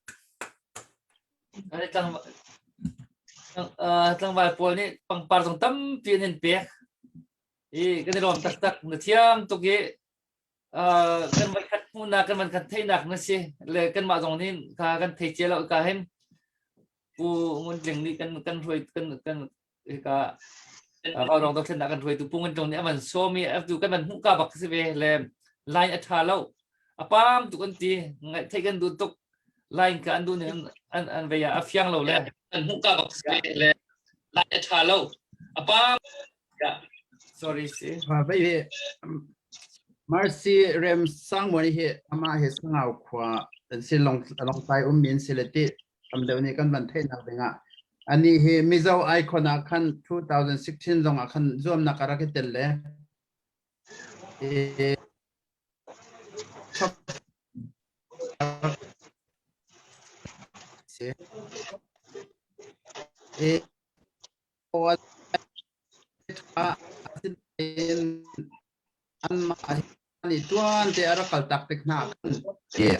Kan i tlang tlangval pawl nih pangpar zong tampi an in pek. I kan i lawm taktak. Na thiam tuk i kan van khat hmuhnak kan van khat theihnak na si le kanmah zong nih kha kan thei cia lo ka hin Pu Ngun Tling nih kan kan hruai kan kan hika Vaurawng dothlennak kan hruaitu Pu Ngun Tling nih a van sawm i atu kan van hmuh ka bak si ve le line a tha lo a pam tuk an ti ngaih theih kan duh tuk line ka an duh ning an an vei a fiang lo le kan hmuh ka bak si ve le line a tha lo a pam sorry si Vei Mercy Rem Sangmuani hi amah hi Sangau khua an si long Lawngtlai ummi an si le ti tam deuh nih kan van theihnak dingah ani hi Mizo icon ah khan 2016 zong ah khan zuamnak a rak i tel le si anmah nih tuan te a rak kal tak tik hna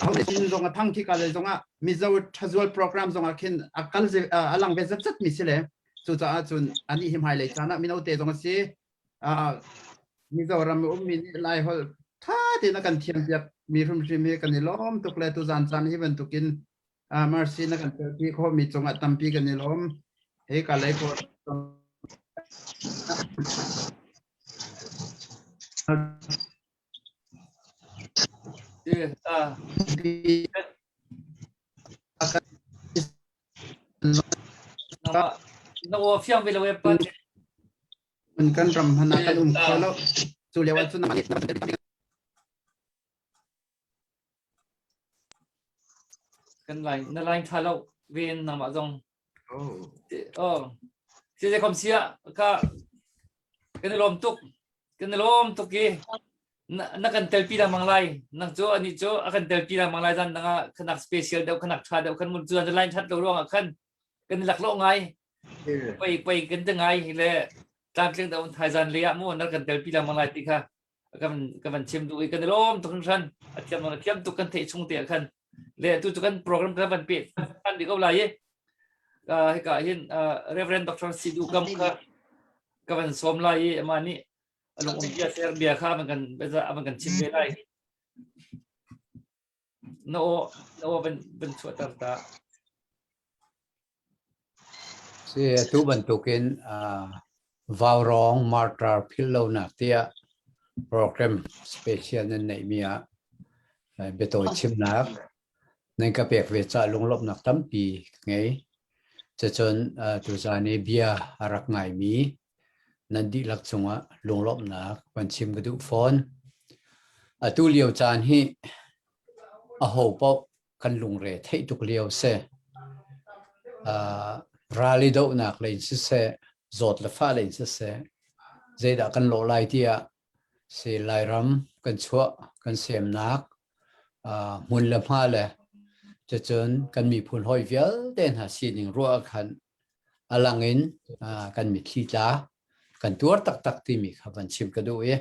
khan zong a thang khi ka le zong ah Mizo thazual program zong ah khin a kal a lang ve zat zat mi si le cucaah cun ani hi hmailei caan ah mino te zong a si Mizoram um mi nih Lai holh tha tein a kan thiam piak mi hrimhrim hi kan i lawm tuk le tuzan caan hi bantukin Mercy na kan telpi khawhmi cungah tampi kan i lawm. Hei ka lei ko. Na aw fiang ve lo e pa. Kan ram hmanh ah kan um kho lo. Cu lio ah cun Kan line na line tha lo ven nangmah zong. Oh. Oh. Si zei kom sia ka kan i lawm tuk. Kan i lawm tuk i na, na kan telpi lengmang lai. Nang cu ani cu a kan telpi lengmang lai zan dang ah khanak special deuh khanak tha deuh khan mun cu na line that lo ruang ah khan kan i laklawh ngai. Pei pei kan ti ngai le tlamtling deuh thai zan le ah mu na kan telpi lengmang lai ti kha kan kan van chim duh i kan i lawm tuk hringhran a thiam a thiam tuk kan theih chung te ah khan le tu cu kan program kan van pe kan di ko lai i hika hin Reverend Dr. Sidu Kam kha ka van sawm lai i ama nih lung um bia ser bia kha man kan man kan chim ve lai na aw na aw van van chuahter ta Si atu bantukin Vaurawng Martyr philhlonak tiah program special nan neihmi ah biatawi chimnak nan ka pek ve caah lunglawmhnak tampi ka ngei. Cucun tuzaan i bia a rak ngaimi nan dihlak cungah lunglawmhnak van chim ka duh fawn. Atu lio caan hi aho paoh kan lungre theih tuk lio si. Ral i dohnak lei in siseh, zawt le fah lei in siseh, zeidah kan lawh lai tiah si Lairam kan chuah, kan semnak, hmun le hma le cucun kan miphun hawi vialte hna sining ruah ah khan a lang in kan mitthli tla kan tuar taktak timi kha van chim ka duh i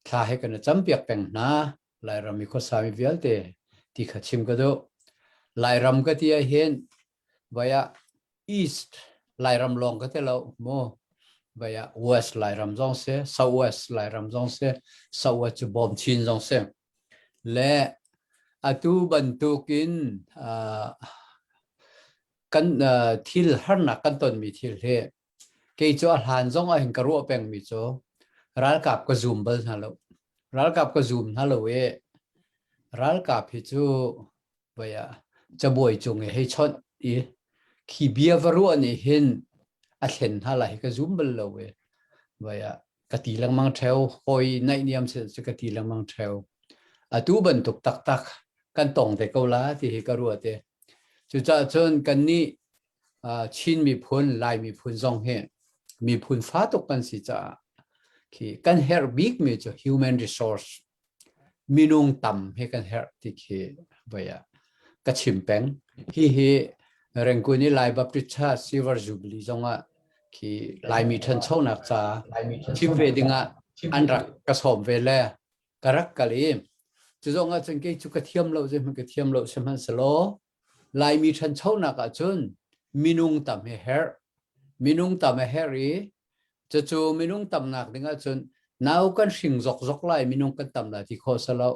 thla he kan i campiak peng hna. Lairam i khuasami vialte ti kha chim ka duh. Lairam ka ti ahhin vaya East Lairam lawng ka ti lo mu. Vaya West Lairam zong si, South West Lairam zong si, South West cu Bawm Chin zong si. Le atu bantukin uh, kan uh, thil harnak kan tonmi thil hi Kei cu a hlan zong ah hin ka ruah pengmi cu ralkap ka zum bal hna lo. Ralkap ka zum hna lo i ralkap hi cu voi ah cabuai cung i hei chawnh i khi bia va ruah nih hin a thlen hna lai hi ka zum bal lo i voi ah ka ti lengmang ṭheo hawi naihniam sin cu ka ti lengmang ṭheo. Atu bantuk taktak kan tong te ko la ti hi ka ruat i cucaah cun kannih Chin miphun, Lai miphun zong hi miphun fa tuk kan si caah khi kan herh bikmi cu human resource minung tam hi kan herh ti khi voi ah ka chim peng. Hi hi Rangoon i Lai Baptist Church Silver Jubilee zong ah khi Laimi ṭhanchonak ca chim ve dingah an rak ka sawm ve le ka rak kal i. Cu zong ah cun kei cu ka thiam lo zeihmanh ka thiam lo sihmanhsehlaw Laimi ṭhanchonak ah cun minung tam hi herh. Minung tam a herh i cucu minung tamnak ding ahcun nau kan hring zokzok lai minung kan tam lai ti khawh si lo.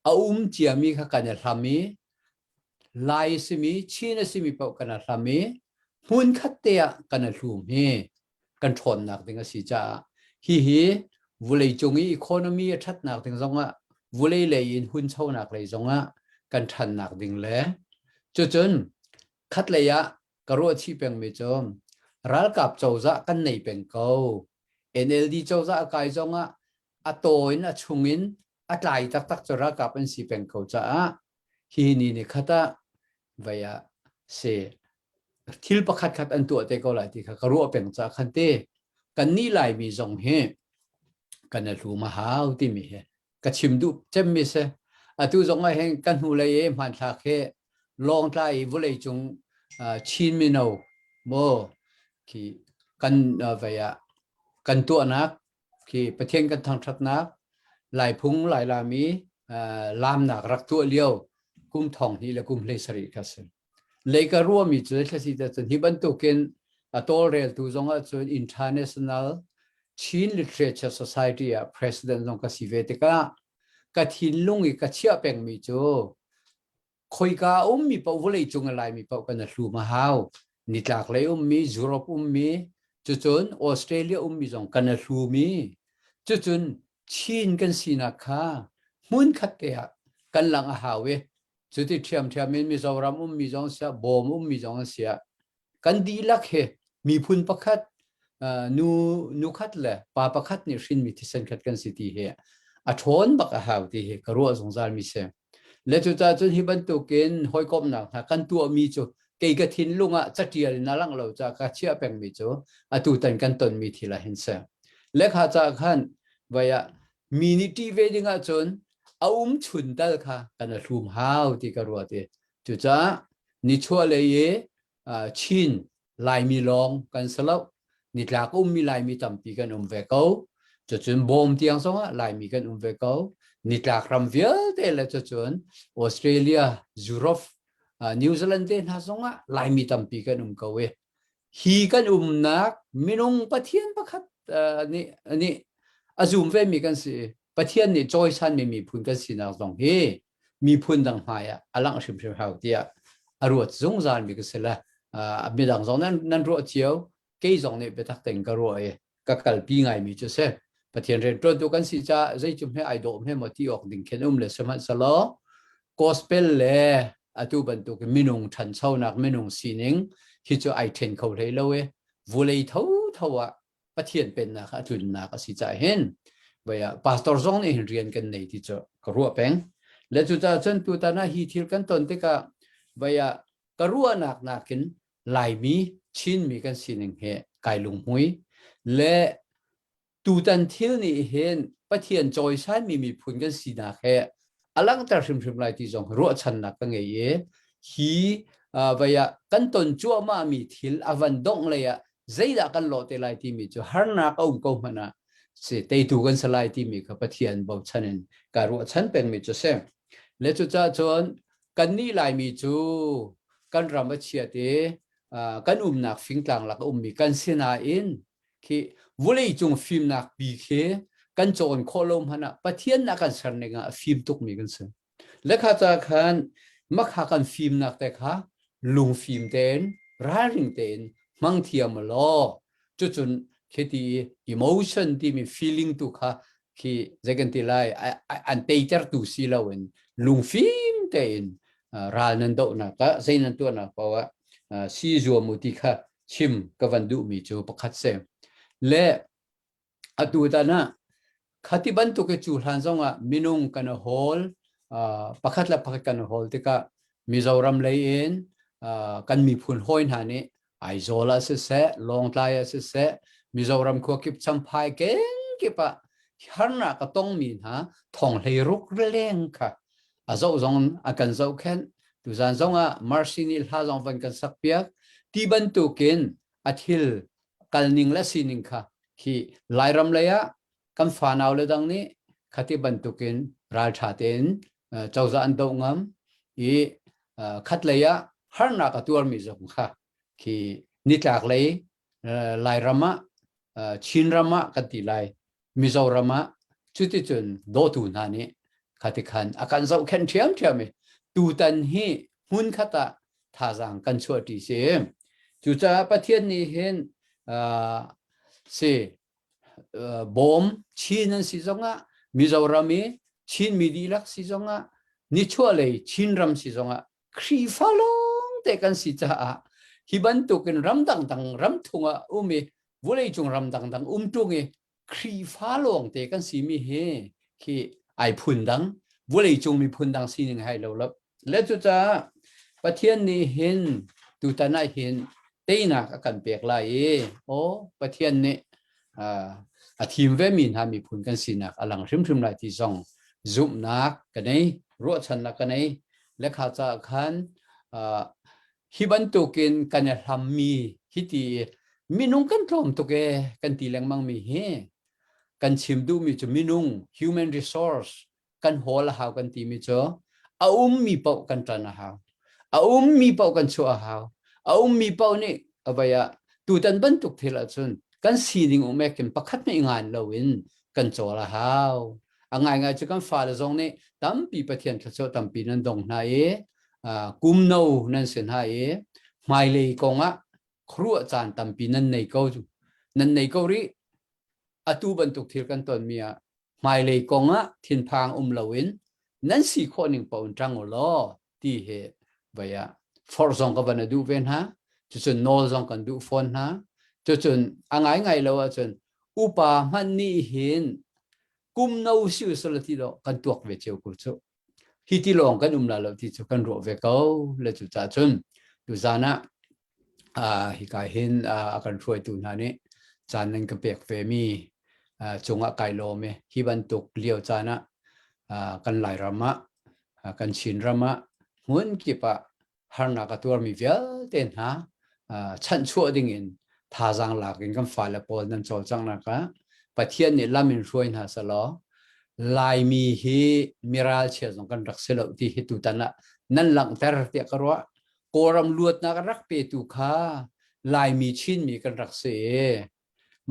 A um ciami kha kan i hlam i Lai a simi Chin a simi paoh kan i hlam i hmunkhat te ah kan i hlum hi kan ṭhawnnak ding a si caah hihi vawleicung i economy a ṭhatnak ding zongah vulei lei in hunchonak lei zongah kan ṭhannak ding le cucun khatlei ah ka ruah chih pengmi cu ralkap cozah kan nei peng ko NLD cozah a kai zongah a taw in a chung in a tlai taktak cu ralkap an si peng ko caah hi ni ni khat ah vei ah si thil pakhat khat an tuah te ko lai ti kha ka ruah peng ca khan te kan nih Laimi zong hi kan i hlum a hau timi hi ka chim duh cemmi si. Atu zong ah hin kan hnulei i hmanthlak hi Lawngtlai i vawleicung Chin mino maw khi kan vei ah kan tuahnak khi Pathian kan thangṭhatnak Laiphung Lailami laamnak rak tuah lio kum thong hnih le kum hlei sarih kha si. Lei ka ruahmi cu thlasi te cun hi bantukin a tawlreltu zong ahcun International Chin Literature Society ah president zong ka si ve tikah ka thinlung i ka chiah pengmi cu khoika a ummi paoh vawlei cung a laimi paoh kan a hlum a hau. Nitlak lei ummi, Europe ummi, cucun Australia ummi zong kan a hlum i cucun Chin kan sinak kha hmunkhat te ah kan langh a hau i Cuti ṭhiamṭhiam in Mizoram ummi zong siah, Bawm ummi zong siah, kan dihlak hi miphun pakhat, nu, nu khat le pa pakhat nih hrinmi thisen khat kan si ti hi a ṭhawn bak a hau ti hi ka ruah zungzal mi si. Le cucaah cun hi bantukin hawikomhnak hna kan tuahmi cu kei ka thinlung ah caṭial in a langh lo caah ka chiah pengmi cu atutan kan tonmi thil ah hin si. Le kha caah khan vai ah mi nih ṭih ve ding ahcun a um chun tal kha kan a hlum hau ti ka ruat i cucaah nichuah lei i Chin Laimi lawng kan si lo nitlak ummi Laimi tampi kan um ve ko cucun Bawm tiang zongah Laimi kan um ve ko nitlak ram vialte le cucun Australia Europe New Zealand te hna zongah Laimi tampi kan um ko i hi kan umnak minung Pathian pakhat nih nih a zum vemi kan si Pathian nih cawisanmi miphun kan sinak zong hi miphun dang hmai ah a langh hrimhrim hau tiah a ruat zungzal mi ka si le midang zong nan nan ruah cio kei zong nih biatak tein ka ruah i ka kalpi ngaimi cu si. Pathian rianṭuantu kan si caah zei cu hme ai dawh hme maw ti awk ding khin um le sihmanhsehlaw gospel le atu bantuk minung ṭhanchonak minung sining hi cu ai ṭhen kho hlei lo i vulei thotho ah Pathian pennak a tlunnak a si caah hin vei ah pastor zong nih hin rian kan nei ti cu ka ruah peng. Le cucaah cun tutan ah hi thil kan ton tikah vei ah ka ruahnak nakin Laimi, Chinmi kan sining hi kai lunghmui le tutan thil nih hin Pathian cawisanmi miphun kan sinak he a langhter hrimhrim lai ti zong ruahchannak ka ngei i hi vei ah kan ton cuahmahmi thil a van dongh lei ah zeidah kan lawh te lai timi cu harnak a um ko hmanh ah si teitu kan si lai timi kha Pathian bochan in ka ruahchan pengmi cu si. Le cucaah cun kannih Laimi cu kan ram a chiat i kan umnak fingtlang lak a ummi kan si nain khi vawleicung fimnak pi khi kan cawn khawh lo hmanh ah Pathian a kan ser ning ah a fim tukmi kan si. Le kha ca khan makha kan fimnak te kha lungfim tein ralring tein hmang thiam law cucun khiti emotion timi feeling tu kha khi zei kan ti lai an teitertu si loin lungfim tein ral nan dohnak ah zei nan tuahnak paoh ah si zuam u ti kha chim ka van duhmi cu pakhat si le atu tan ah khati bantuk i cu hlan zongah minung kan hawl pakhat le pakhat kan hawl tikah Mizoram lei in kan miphun hawi hna nih Aizawl ah siseh, Lawngtlai ah siseh, Mizoram khua kip Champhai kenkip ah harnak a tongmi hna thong hlei ruk leng kha a zoh zong a kan zohkhenh. Tuzan zong ah Mercy nih hla zong van kan sak piak. Ti bantukin a thil kalning le sining kha khi Lairam lei ah kan fanau le dang nih khati bantukin ralṭha tein. Cozah an doh ngam i khat lei ah harnak a tuarmi zong kha khi nitlak lei Lairam ah Chinram ah kan ti lai Mizoram ah cuticun dawtu hna nih khati khan a kan zohkhenh ṭhiamṭhiam i tutan hi hmunkhat ah thazaang kan chuahṭi si. Cucaah Pathian nih hin si bawm Chin an si zongah Mizoram i Chinmi dihlak si zongah nichuahlei Chinram si zongah Khrihfa lawngte kan si caah hi bantukin ram dangdang ram thung ah um i vawleicung ram dangdang um ṭung i Khrihfa lawngte kan simi hi khi ai phun dang vawleicung miphun dang sining hai lo lo le cucaah Pathian nih hin tutan ah hin teinak a kan pek lai i aw Pathian nih a thim ve mi hna miphun kan sinak a lang hrimhrim lai ti zong zumhnak ka nei ruahchannak ka nei lekha caah khan hi bantukin kan i hlammi hi ti minung kan tlawm tuk e kan ti lengmang mi hi kan chim duhmi cu minung human resource kan hawl a hau kan timi cu a ummi paoh kan ṭan a hau a ummi paoh kan chuah a hau a ummi paoh nih a vai ah tutan bantuk thil ahcun kan sining um ekin pakhat nih ngan loin kan cawl a hau a ngaingai cu kan fale zong nih tampi Pathian thluachuah tampi nan dong hna i kum no nan si hna i hmailei kong ah khuaruah caan tampi nan nei ko nan nei ko rih atu bantuk thil kan tonmi ah hmailei kong ah thinphang um loin nan si khawh ning paoh in ṭang u law ti hi vai ah forh zong ka van a duh ve hna cucun nawl zong kan duh fawn hna cucun a ngaingai lo ahcun upa hmanh nih hin kum no si usala ti lo kan tuak ve cio ko cu hi ti lawng kan um la lo ti cu kan ruah ve ko le cu ca cun tuzan ah hika hin a kan hruaitu hna nih caan nan ka pek ve mi cungah kai lawm i hi bantuk lio caan ah kan Lairam ah kan Chinram ah hmun kip ah harnak a tuarmi vialte hna chanhchuah ding in thazaang lak in kan fale pawl nan cawlcanghnak ah Pathian nih lam in hruai hna selaw Laimi hi miralchia zong kan rak si lo ti hi tutan ah nan langhter tiah ka ruah. Kawlram luatnak a rak petu kha Laimi Chinmi kan rak si i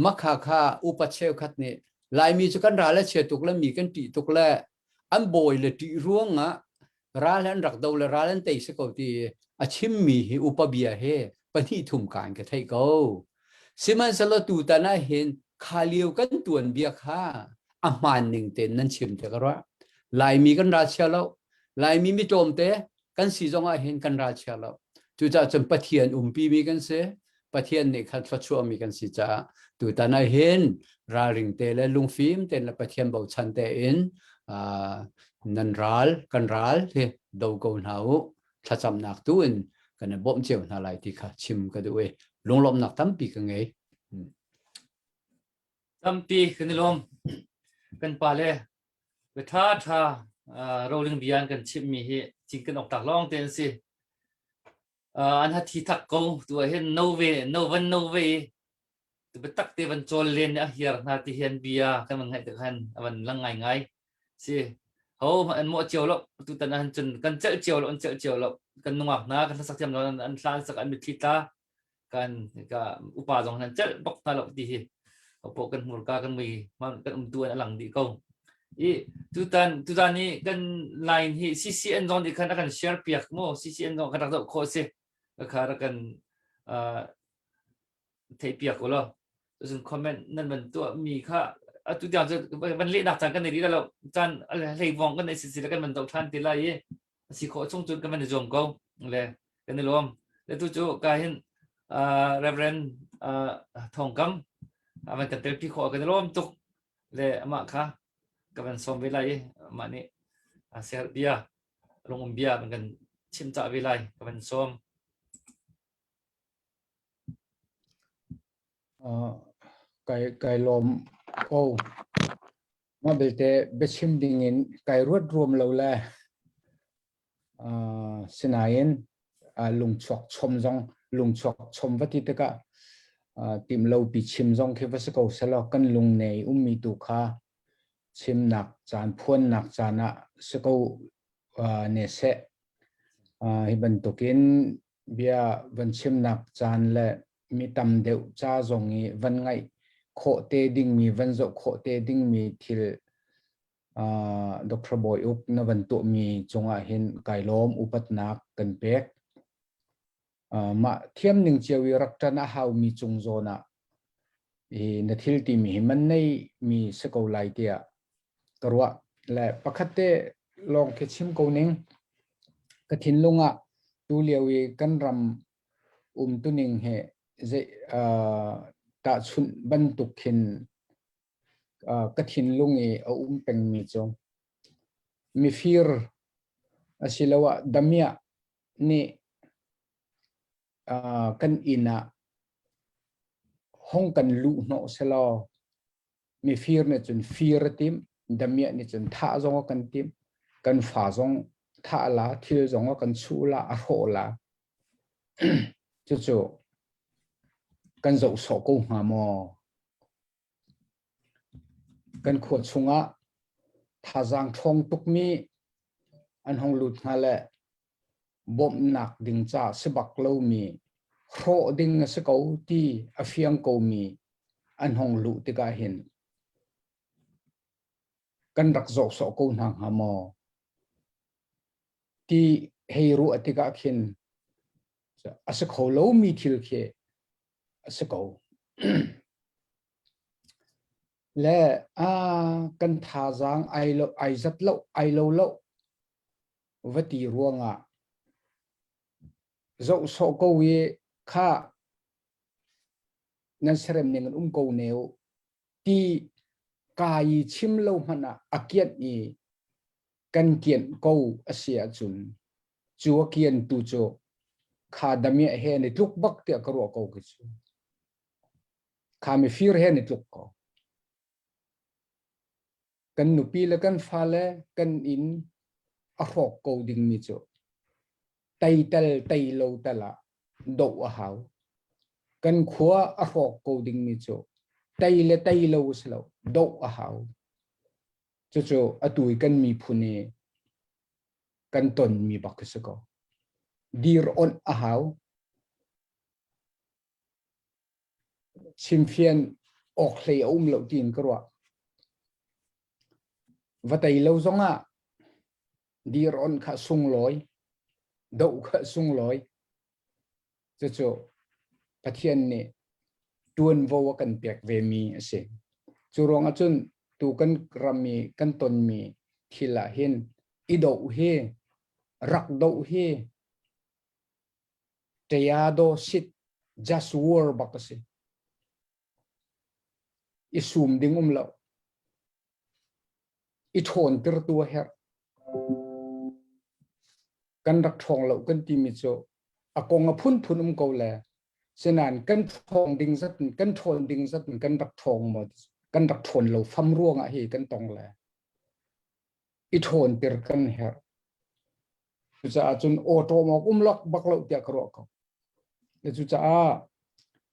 makha kha upa cheukhat nih Laimi cu kan ral a chia tuk le mi kan ṭih tuk le an bawi le ṭih ruangah ral an rak do le ral an tei si ko ti a chimmi hi upa bia he pahnih thum kaan ka theih ko. Sihmanhsehlaw tutan ah hin kha lio kan tuan bia kha a hmaan ning tein nan chim te ka ruah. Laimi kan ral chia lo. Laimi mi tlawmte kan si zong ah hin kan ral chia lo. Cucaah cun Pathian umpi mi kan si. Pathian nih khan thluachuahmi kan si caah tutan ah hin ralring te le lungfim tein le Pathian bochan tein nan ral kan ral hi do ko hna u thlacamnak tu in kan i bawmh cio hna lai ti kha chim ka duh i lunglawmhnak tampi ka ngei. Tampi kan i lawm. Kan pa le bia ṭha ṭha roling bia an kan chimhmi hi cinken awk tlak lawng te an si. An ha thi thak ko tu ah hin no ve no van no ve i biatak te van cawl len a hiar hna ti hian bia kan van ngaih tik han a van lang ngai ngai si ho an mawh cio lo tutan ah cun kan celh cio lo an celh cio lo kan nungak hna kan hlasak thiam lo an hla an sak an mitthli tla kan ka upa zong nan celh bak hna lo ti hi opo kan hmurka kan mui kan umtu an alang dih ko i tutan tutan i kan line hi CCN zong nih khan a kan share piak mu CCN zong kan rak zoh khawh si kha rak kan theih piak u law cun comment nan van tuah mi kha atu tiang cu van lehnak caan kan nei rih lo caan hlei vong kan nei si si le kan van zoh than ti lai i a si khawh chung cun kan van i zuam ko le kan i lawm le tu cu ka hin Reverend Thawng Kam a van kan telpi khawh kan i lawm tuk le amah kha ka van sawm ve lai i amah nih a siaherh bia lungum bia van kan chim cah ve lai ka van sawm Kai kai lawm ko. Mah belte biachim dingin kai ruat ruam lo le sinain lungchuak chom zong lungchuak chom va ti tikah tim lo pi chim zong khi va si ko selaw kan lung nei ummi tu kha chimnak caan phuannak caan ah si ko. ne seh. Hi bantukin bia van chimnak caan le mi tam deuh ca zong i van ngaih khawh te dingmi, van zoh khawh te dingmi thil Dr. Bawi Uk na van tuahmi cungah hin kai lawm upatnak kan pek. Mah thiam ning cio i rak ṭan a haumi cung zawn ah hi na thil timi hi man nei mi si ko lai tiah ka ruah. Le pakhat te lawng khi chim ko ning. Ka thinlung ah tu lio i kan ram umtuning he zei tahchunh bantuk khin ka thinlung i a um pengmi cu mifir asiloah damiah nih kan inn ah hong kan luh hnawh selaw mifir nih cun fir a timh, damiah nih cun thah zong a kan timh, kan fa zong thah la, thil zong a kan chuh la, a hrawh la. Cucu kan zoh sawh ko hnga maw? Kan khua chungah thazaang ṭhawng tukmi an hong lut hnga le bawmhnak ding ca si bak lomi hrawh ding a si ko ti a fiang komi an hong luh tikah hin kan rak zoh sawh ko hna hnga maw ti hei ruah tikah khin a si kho lomi thil khi a si ko. Le a kan thazaang ai lo ai zat lo ai lo lo va ti ruangah zoh sawh ko i kha nan serem ning in um ko neu ti ka i chim lo hmanh ah a kianh i kan kianh ko a si ahcun cu a kian tu cu kha damiah he an i tluk bak tiah ka ruah ko khi cu kha mifir he an i tluk ko kan nupi le kan fale kan inn a hrawk ko dingmi cu tei tel tei lo tel ah doh a hau kan khua a hrawk ko dingmi cu tei le tei lo si lo doh a hau cucu atu i kan miphun i kan tonmi bak khi si ko dir onh a hau Chimfian awk hlei a um lo tiin ka ruah. Va tei lo zongah dir on kha sunglawi, doh kha sunglawi. Cucu Pathian nih tuanvo a kan pek ve mi a si. Cu ruangah cun tu kan ram i kan tonmi thil ah hin i doh hi rak doh hi Tayado sit just war bak a si. I sum ding um lo. I ṭhawn tirtu a herh. Kan rak ṭhawng lo kan timi cu a kong a phunphun um ko le sinan kan ṭhawng ding zat in kan ṭhawn ding zat in kan rak ṭhawng maw kan rak ṭhawn lo fam ruangah hi kan tong le i ṭhawn tir kan herh. Cucaah cun awṭawm awk um lok bak lo tiah ka ruah ko. Le cucaah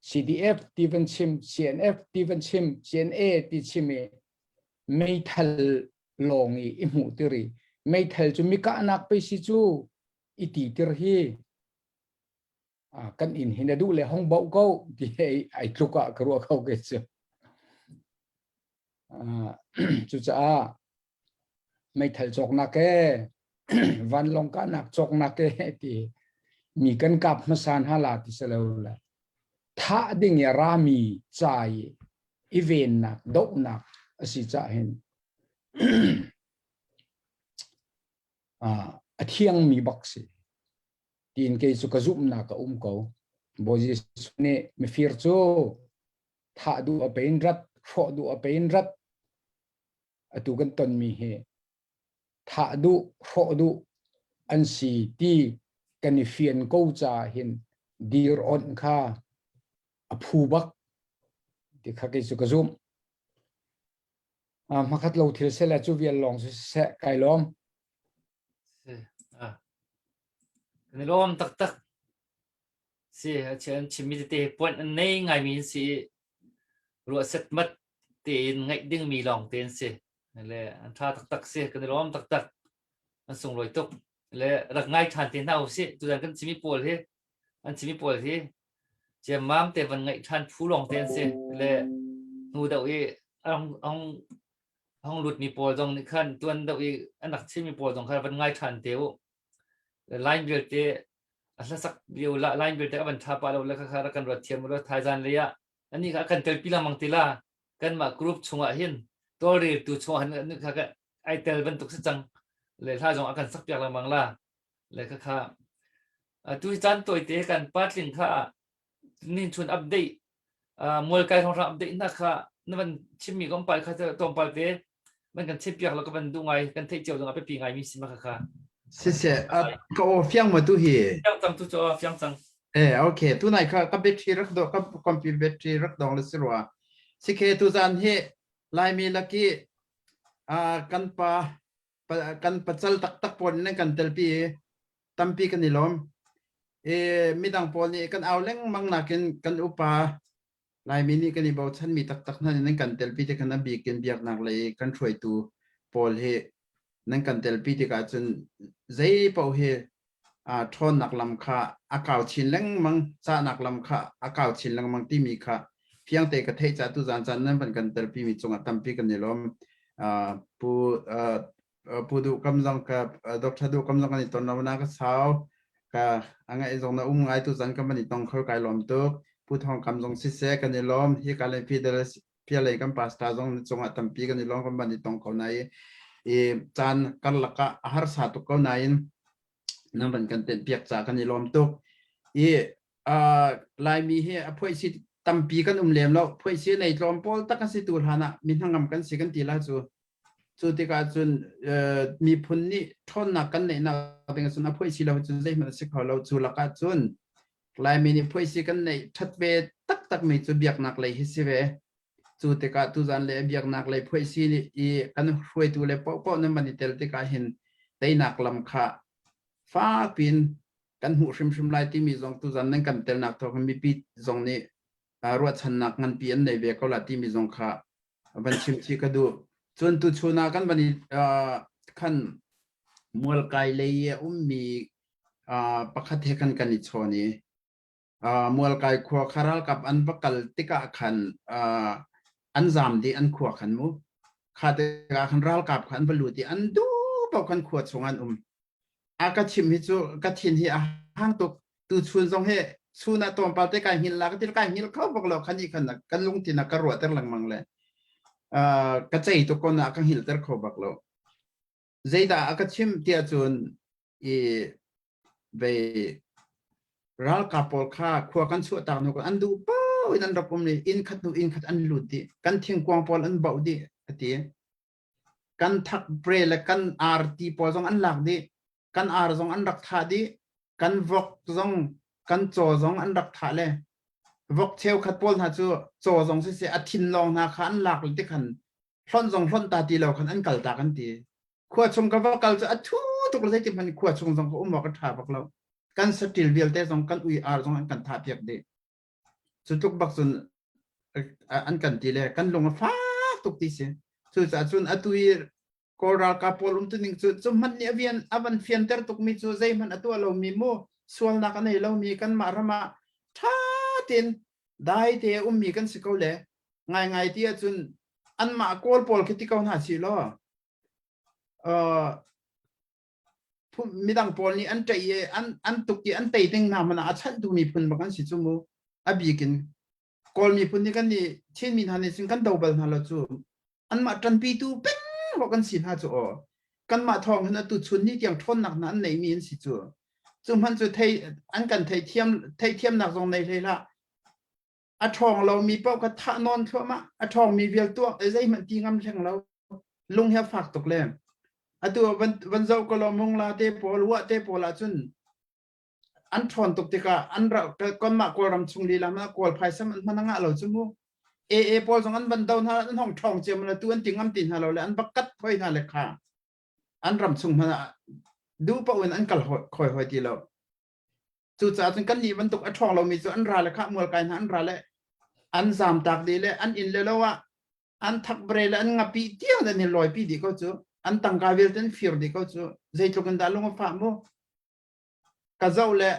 CDF ti van chim, CNF ti van chim, CNA ti chim i meithal lawng i i hmuh tiri. Meithal cu mikahnak pei si cu i ti tir hi kan inn hin a duh le hong boh ko ti ai tluk ah ka ruah ko ke cu. Cucaah meithal cawknak ee vanlawng kahnak cawknak ee ti mi kan kap hmasa hna la ti si lo le thah ding i rami ca i i vennak dohnak a si cah hin a thiangmi bak si tiin kei cu ka zumhnak a um ko Bawi Jesuh nih mifir cu thah duh a pein rat hrawh duh a pein rat atu kan tonmi hi thah duh hrawh duh an si ti kan i fian ko caah hin dir onh kha a phu bak ti kha kei cu ka zumh. Hmakhat lo thil seh le cu vial lawng si seh kai lawm. Kan i lawm taktak. Si, an chimmi tete puan an nei ngaimi an si i ruah setmat tein ngaih dingmi lawng te an si. Le an ṭha taktak si, kan i lawm taktak. An sunglawi tuk. Le rak ngai ṭhan te hna usih. Tuzan kan chimi pawl hi an chimi pawl hi ciammam te van ngaih ṭhan phu lawng te an si. Le hnu deuh i a hong hong lutmi pawl zong nih khan tuan deuh i an rak chimmi pawl zong kha van ngai ṭhan te u. Line vialte a hlasak lio la line vialte a van ṭha pah lo le kha kha rak kan ruat thiam u law thaizan lei ah anih kha a kan telpi lengmang ti la kanmah group chungah hin tawlreltu chungah hin anih kha ai tel bantuk si cang le hla zong a kan sak piak lengmang la le kha kha tu hi caan tawite kan patling kha nin chun update mual kai hrawng update na kha na van chimmi kompal kha tlawmpal te man kan chim piak lo ka van duh ngai kan theih cio zong a biapi ngai mi si ma kha kha Siseh, ka aw fiang ma tu hi? Fiang cang tu cu fiang cang. Eh, okay. Tu nai kha ka battery rak do ka computer battery rak dong le si rua. Sikhe tu zan hi Laimi laki kan pa kan pacal taktak pawl nan kan telpi i tampi kan i lawm. E, midang pawl nih kan au lengmang nakin kan upa Laimi nih kan i bochanmi taktak hna nih nan kan telpi ti khan a bikin biaknak lei kan hruaitu pawl hi nan kan telpi tikah cun zei paoh hi ṭhawnnak lam kha a kau chin lengmang, cahnak lam kha a kau chin lengmang timi kha fiangte ka theih caah tuzaan caan nan van kan telpimi cungah tampi kan i lawm. Pu Pu Duh Kam zong ka Dr. Duh Kam zong kan i ton lo na ka sau ka a ngaih zong na um ngai tuzaan kan van i tong kho kai lawm tuk. Pu Thawng Kam zong siseh kan i lawm. Hi ka le Fidel Pialei kan pastor zong na cungah tampi kan i lawm kan van i tong ko na i i caan karlak ah a harsa tuk ko nain nan van kan tenh piak ca kan i lawm tuk i uh, Laimi hi a phuaisi tampi kan um lem lo phuaisi nei tlawm pawl tak a si tu hlan ah mi hnangam kan si kan ti la cu cu tikah cun uh, miphun nih ṭhawnnak kan neihnak ding cun a phuaisi lo cun zeihmanh a si kho lo cu lakah cun Laimi nih phuaisi kan neih ṭhat ve taktak mi cu biaknak lei hi si ve cu tikah tuzan le biaknak lei phuaisi i kan hruaitu le paohpaoh nan van i tel tikah hin teinak lam kha fak piin kan hmuh hrimhrim lai timi zong tuzan nan kan telnak thawng mipi zong nih ruahchannak nganpi an nei ve ko la timi zong kha van chim chih ka duh. Cun tuchun ah kan van i khan mualkai lei i a ummi pakhat he khan kan i chawn i Mualkai khua kha ralkap an va kal tikah khan an zaam dih an khua khan mu. Kha tikah khan ralkap kha an va lut i an duh paoh khan khua chung an um. A ka chim hi cu ka thin hi a hang tuk. Tuchun zong hi chun ah tlawmpal te kai hngilh la ka ti kai hngilh kho bak lo khan i khan kan lungthin a ka ruahter lengmang le ka cei tuk ko na ka hngilhter kho bak lo. Zeidah a ka chim tiah cun i ve ralkap pawl kha khua kan chuahtak hnu an duh paoh in an rak um i inn khat hnu inn khat an lut dih kan thingkuang pawl an bauh dih a ti kan thak bre le kan arti pawl zong an lak dih kan ar zong an rak thah dih kan vok zong kan caw zong an rak thah le vok cheukhat pawl hna cu caw zong siseh a thin lawng hna kha an lak le tikhan hlonh zong hlonh ta ti lo khan an kal ta kan ti khua chung ka va kal cu a thu tuk le zeitin hmanh khua chung zong ka um awk a ṭha bak lo kan saṭil vialte zong kan ui ar zong an kan thah piak dih cu tluk bak cun an kan ti le kan lung a fak tuk ti si cucaah cun atu i Kawl ralkap pawl um tuning cu cu hmanh nih a vian a van fianter tukmi cu zeihmanh a tuah lomi mu sualnak a nei lomi kanmah ram ah ṭha tein dai te a ummi kan si ko le ngaingai ti ahcun anmah Kawl pawl khi ti ko hna si law midang pawl nih an ṭaih i an an tuk i an tei ding hna hmanh ah a chanhtu miphun bak an si cu mu a bik in Kawl miphun nih kan nih Chinmi hna nih cun kan do bal hna lo cu anmah ṭanpitu peng rua kan si hna cu aw kanmah thawng hin atu chun ni tiang ṭhawnnak hna an neihmi an si cu cu hmanh cu thei an kan theithiam theithiamnak zong nei hlei hlah a ṭhawng lomi paoh kha thah nawn thluahmah a ṭhawngmi vial tuah zeihmanh ti ngam hleng lo lung hi a fak tuk le atu van van zoh ko law mungla te pawl wah te pawl ahcun an ṭhawn tuk tikah an ra kanmah kawlram chung lila ma kawl phaisa an hman ngah lo cu mu AA pawl zong an van do hna an hong ṭhawng ciam la tu an ti ngam ti hna lo le an va kat hoi hna le kha an ram chung hmanh ah duh paoh in an kal khoi hoi ti lo Cucaah cun kannih bantuk a ṭhawng lomi cu an ra le khah mual kai hna an ra le an zamtak dih le an inn le lo ah an thakbre le an ngapih tiang an i lawipi dih ko cu. An tangka vialte an fir dih ko cu. Zeitluk in dah lung a fah mu. Ka zoh le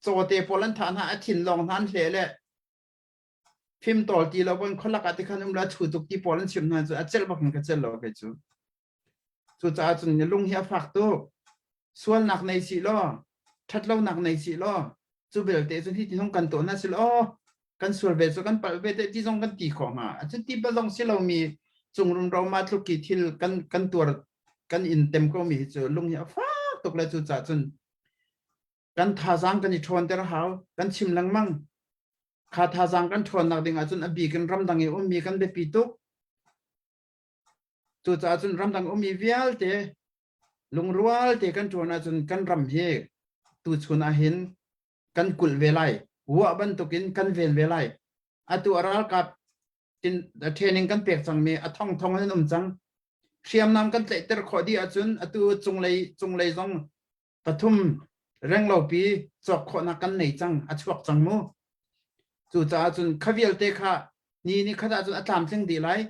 cawte pawl an thah hna, a thin lawng hna an hleh le fimtawl ti lo bon khualak ah tikhan um la thu tuk ti pawl an chim hna cu a celh bak in ka celh lo kei cu. Cucaah cun na lung hi a fak tuk. Sualnak nei si law, ṭhatlonak nei si law, cu belte cun hi ti zong kan tuah hna si law, kan sual ve cu kan palh ve te ti zong kan ti khawh hnga. A cu ti bal zong si lomi cung rumro ma tluk ki thil kan kan tuar kan in tem ko mi hi cu lung hi a fak tuk le cucaah cun kan thazaang kan i ṭhawnter hau kan chim lengmang kha thazaang kan ṭhawnnak ding ahcun a bik in ramdang i ummi kan biapi tuk Cucaah cun ramdang ummi vialte lungrual te kan ṭuan ahcun kan ram hi tuchun ahhin kan kulh ve lai. Ruah bantukin kan ven ve lai. Atu a ralkap training kan pek cangmi a thongthong in um cang. Hriamnam kan tlaihter khawh dih ahcun atu cunglei cunglei zong pathum renglopi cawk khawhnak kan nei cang a chuak cang mu cucaah cun kha vialte kha ni ni khat ahcun a tlamtling dih lai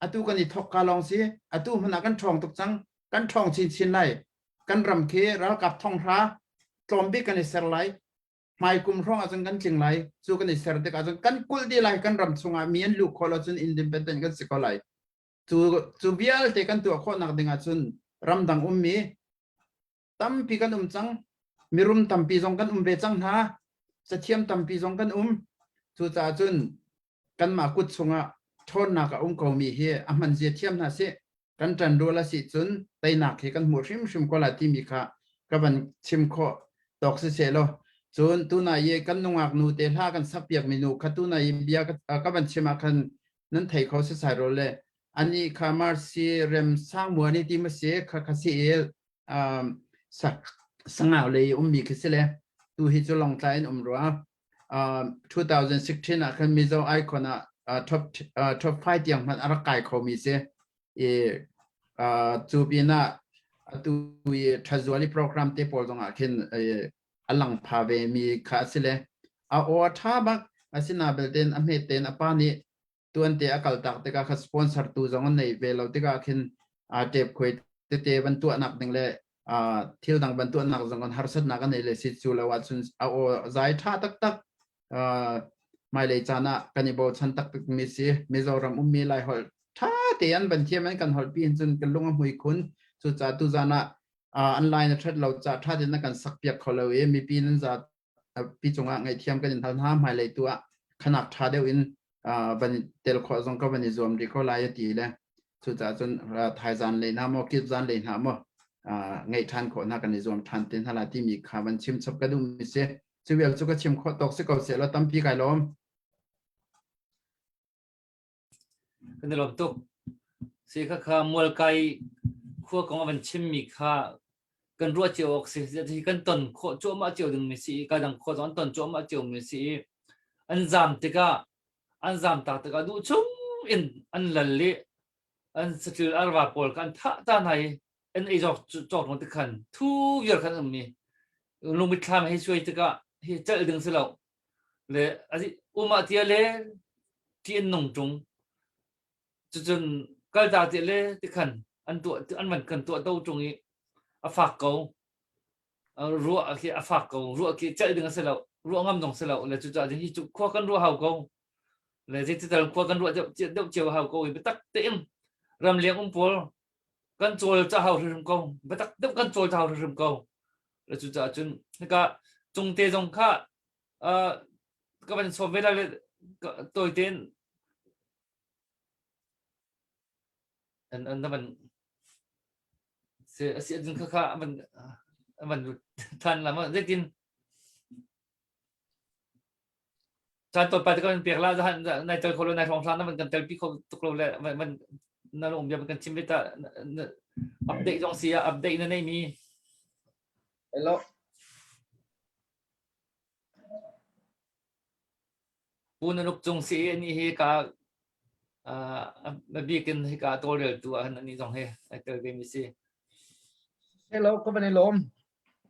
atu kan i thok ka lawng si atu hmanh ah kan ṭhawng tuk cang kan ṭhawng chinchin lai kan ram khi ralkap thonghra tlawm bik kan i ser lai hmai kum hrawng ahcun kan tling lai cu kan i ser tik ahcun kan kulh dih lai kan ram chungah mi an luh khawh lo cun independent kan si ko lai cu cu vialte kan tuah khawhnak ding ahcun ramdang ummi tampi kan um cang mirum tampi zong kan um ve cang hna cathiam tampi zong kan um cucaah cun kanmah kut chungah ṭhawnnak a um komi hi a hman zia thiam hna sih kan ṭan rual a si cun teinak hi kan hmuh hrimhrim ko la timi kha ka van chim khawh tawk si seh law cun tuna i kan nungak nu te hla kan sak piak mi nu kha tuna i bia ka van chim ah khan nan thei kho si sai ro le ani kha marsi rem sang muani ti ma si kha kha si i um, sangau lei ummi khi si le tu hi cu longtlai in um rua uh, 2016 ah khan Mizo icon ah uh, top uh, top 5 tiang hmanh a rak kai khomi si i uh, cu pinah atu i thazuali program te pawl zong ah khin a lang pha ve mi kha a si le a aw a tha bak asina belten a hmet ten a pa nih tuante a kaltak tikah kha sponsor tu zong an nei ve lo tikah khin a tape khuai tete van tuahnak ding le thil dang van tuahnak zong an harsatnak an nei le si cu lo ahcun a aw zai tha taktak hmailei caan ah kan i bochan taktak mi si Mizoram ummi Lai holh tha te an van thiam an kan holh pi hin cun kan lung a hmui khun cucaah tuzan ah an line a that lo ca tha tein na kan sak piak kho lo i mipi nan za pi cungah ngaihthiam kan in hal hna hmailei tu ah khanak tha deuh in van tel khawh zong ka van i zuam rih ko lai a ti le cucaah cun thaizan lei hna maw kip zan lei hna maw ngeih ṭhan khawh hna kan i zuam ṭhan te hna la timi kha van chim chap ka duh mi si cu vial cu ka chim khawh tawk si ko seh law tampi kai lawm Kan i lawm tuk. Si kha kha mualkai khua kong a van chimmi kha kan ruah cio awk si. Hi kan ton khawh cuahmah cio dingmi si i ka dang khua zong an ton cuahmah cio mi si i an zam tikah an zam tak tikah duh chung in an lal i an saṭil arva pawl kha an thah ta hna i an ei zawk cawk ti khan thu vial khan um mi lungmitthlam hei suai tikah hi celh ding si lo Le um ah tia le ṭi an nung ṭung. Cucun kalta tia le tikhan an tuah an van kan tuah to ṭung i a fak ko. Ruah khi a fak ko. Ruah khi celh ding a si lo. Ruah ngam zong si lo. Le cucaah hi cu khua kan ruah hau ko. Le zeitital khua kan ruah deuh deuh cio hau ko i biatak tein ramleng um pawl kan cawl ca hau hrimhrim ko. Biatak deuh kan cawl ca hau hrimhrim ko. Le cucaah cun hika cungte zong kha ka van sawm ve lai le tawi tein an an van si asi adun kha kha van van than la ma zeitin caan tawi pa te kan pek la zahan nai tel kho lo nai hrawng hlang na van kan tel pi kho tuk lo le van na lung bia kan chim ve ta update zong si update na nei mi Hello. Pu Nanuk Cung si ani hi ka a bikin hi ka tawlreltu ah ani zong hi ai tel ve mi si. Hello, ka van i lawm.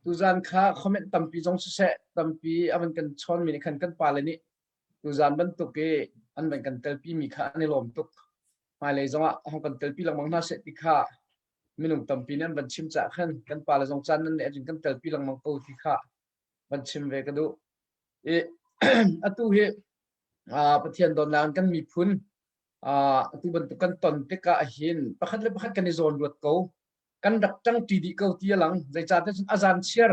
Tuzan kha comment tampi zong siseh, tampi a van kan chawn mi nih khan kan pale nih tuzan bantuk i an van kan telpi mi kha an i lawm tuk. Hmailei zongah hong kan telpi lengmang hna seh ti kha. minung tampi nih an van chim caah khan kan pale zong caan nan neih ahcun kan telpi lengmang ko ti kha van chim ve ka duh. I atu hi Pathian dawtnak in kan miphun atu bantuk kan ton tikah hin pakhat le pakhat kan i zawn ruat ko. Kan rak ṭangṭi dih ko ti a lang. Zeicahtiah cun a zan chiar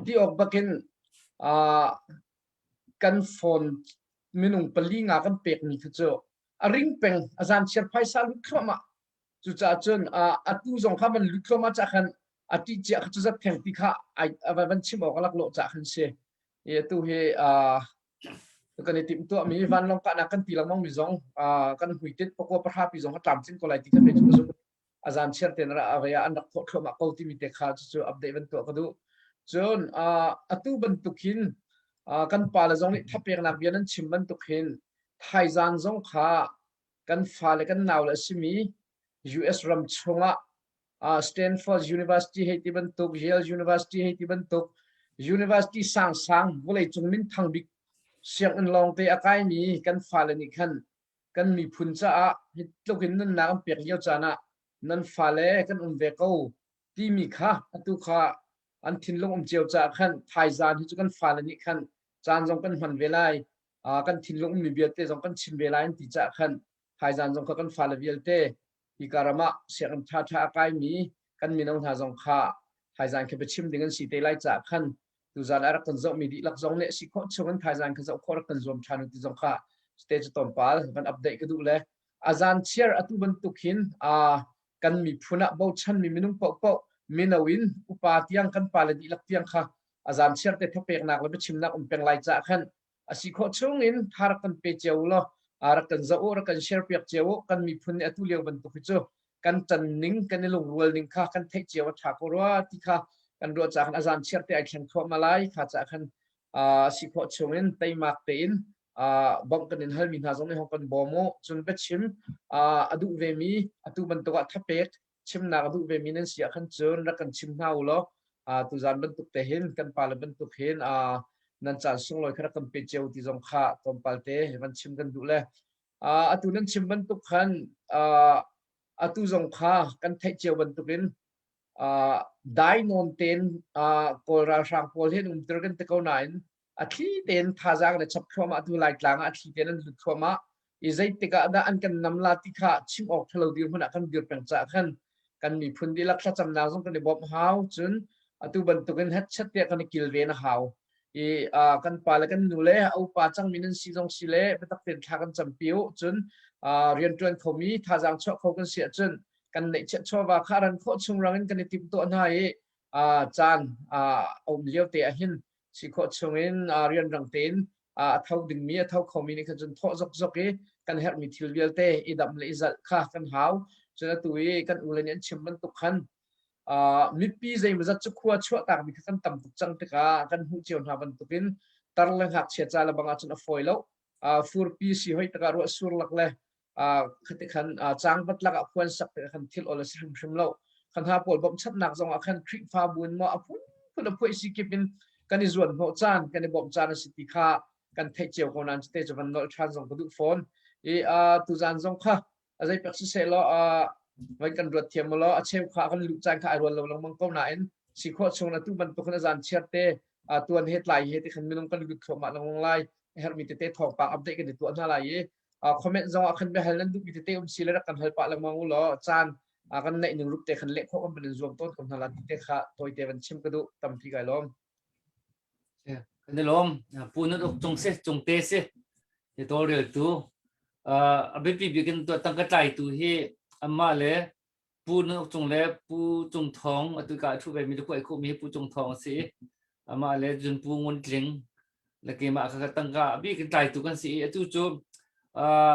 ti awk bakin kan phone minung pali nga kan pekmi kha cu a ring peng a zan chiar phaisa lut thluahmah cucaah cun atu zong kha van lut thluahmah cah khan a ṭih cia kha cu zat theng ti kha ai van chim awk a lak lawh cah khan si i atu hi kan i timh tuahmi vanlawng kahnak kan ti lengmang mi zong kan hmuitinh pakua pahra pi zong a tlamtling ko lai ti kha kei cu ka zumh a zan chiar ten ra avei ah an rak thawh thluahmah ko timi te kha cucu update van tuah ka duh. Cun atu bantuk hin kan pale zong nih thapeknak bia nan chim bantuk hin thaizan zong kha kan fale kan naule a simi US ram chungah Stanford University hei ti bantuk Yale University hei ti bantuk university sangsang vawleicung minthang bik sianginn lawngte a kaimi kan fale nih khan kan miphun caah hi tluk in nunnak an pek lio caan ah nan fale kan um ve ko timi kha atu kha an thinlung um cio caah khan thaizan hi cu kan fale nih khan caan zong kan hman ve lai kan thinlung ummi vialte zong kan chim ve lai an ti caah khan thaizan zong kha kan fale vialte hika ram ah sianginn ṭhaṭha a kaimi kan mino hna zong kha thaizan khi biachim ding an si te lai caah khan tuzan a rak kan zohmi dihlak zong nih si khawh chung in thaizan kha zoh khawh rak kan zuam ṭhan ti zong kha stage tlawmpal van update ka duh le azan chiar atu bantuk hin kan miphun ah bochanmi minung paohpaoh mino in upa tiang kan pale dihlak tiang kha azan chiar te thapeknak le biachimnak um peng lai caah khan a si khawh chung in tha rak kan pe cio law rak kan zoh u rak kan share piak cio u kan miphun nih atu lio bantuk hi cu kan tan ning kan i lungrual ning kha kan theih cio a ṭha ko rua ti kha kan ruah caah khan a zan chiar te ai thleng thluahmah lai kha caah khan si khawh chung in teimak tein bawmh kan in halmi hna zong nih hong kan bawm u cun biachim a duh vemi atu bantuk ah thapek chimnak a duh vemi nan si ah khan cun rak kan chim hna u law tuzan bantuk te hin kan pale bantuk hin nan caan sunglawi kha rak kan pe cio ti zong kha tlawmpal te van chim kan duh le atu nan chim bantuk khan atu zong kha kan theih cio bantukin dai nawn tein Kawl ralhrang pawl hi an umter kan ti ko nain a thli tein thazaang le chap thluahmah tu Laitlang ah a thli tein an lut thluahmah i zeitik ah dah an kan nam la ti kha chim awk ṭhalo dirhmun ah kan dir peng caah khan kan miphun dihlak thlacamnak zong kan i bawmh hau cun atu bantukin hetchet tiah kan i kilven a hau i kan pa le kan nu le a upa cangmi nan si zong si le biatak tein thla kan campi u cun rianṭuan khomi thazaang chuah kho kan si ahcun kan neihchiah chawva kha ran khawh chung rang in kan i timhtuah hna i caan a um lio te ah hin si khawh chungin rianrang tein a tho dingmi a tho khomi nih khan cun thawh zokzok i kan herhmi thil vialte i damh le i zalh kha kan hau. Cun atu i kan ule nih an chim bantuk khan mipi zeimawzat cu khua chuahtakmi kha kan tam tuk cang tikah kan hmuh cio hna bantukin tar le ngakchia ca le bang ahcun a fawi lo. Furpi si hoi tikah ruah sur lak le khati khan cangvat lakah khuan sak tikah khan thil ol a si hrimhrim lo. Khan ha pawl bawmhchanhnak zong ah khan Khrihfabu in maw a phunphun a phuai si kip in kan i zuan hnawh caan kan i bawmh caan a si ti kha kan theih cio ko nain cute cu van nolh ṭhan zong ka duh fawn. I tuzaan zong kha a zei pek siseh law van kan ruat thiam law a cheu kha kan luh caan kha ai rual lo lengmang ko nain si khawh chung atu bantuk in a zan chiar te tuan he tlai he ti khan minung kan lut thluahmah lengmang lai a herhmi tete thawngpang update kan i tuah hna lai i comment zong ah khan biahal nan duhmi tete um si le rak kan hal pah lengmang u law caan kan neih ning rup te khan leh khawh kan van in zuam tawn ko hna la ti te kha tawite van chim ka duh tampi kai lawm. Kan i lawm. Pu Nun Uk Cung si, Cung te si. Hi tawlreltu a biapi bik in tangka tlaitu hi amah le Pu Nun Uk Cung le Pu Cung Thawng atu ka a ṭhu ve mi le khuai khawhmi hi Pu Cung Thawng a si. Amah le Jun Pu Ngun Tling le keimah kha tangka a bik in tlaitu kan si i atu cu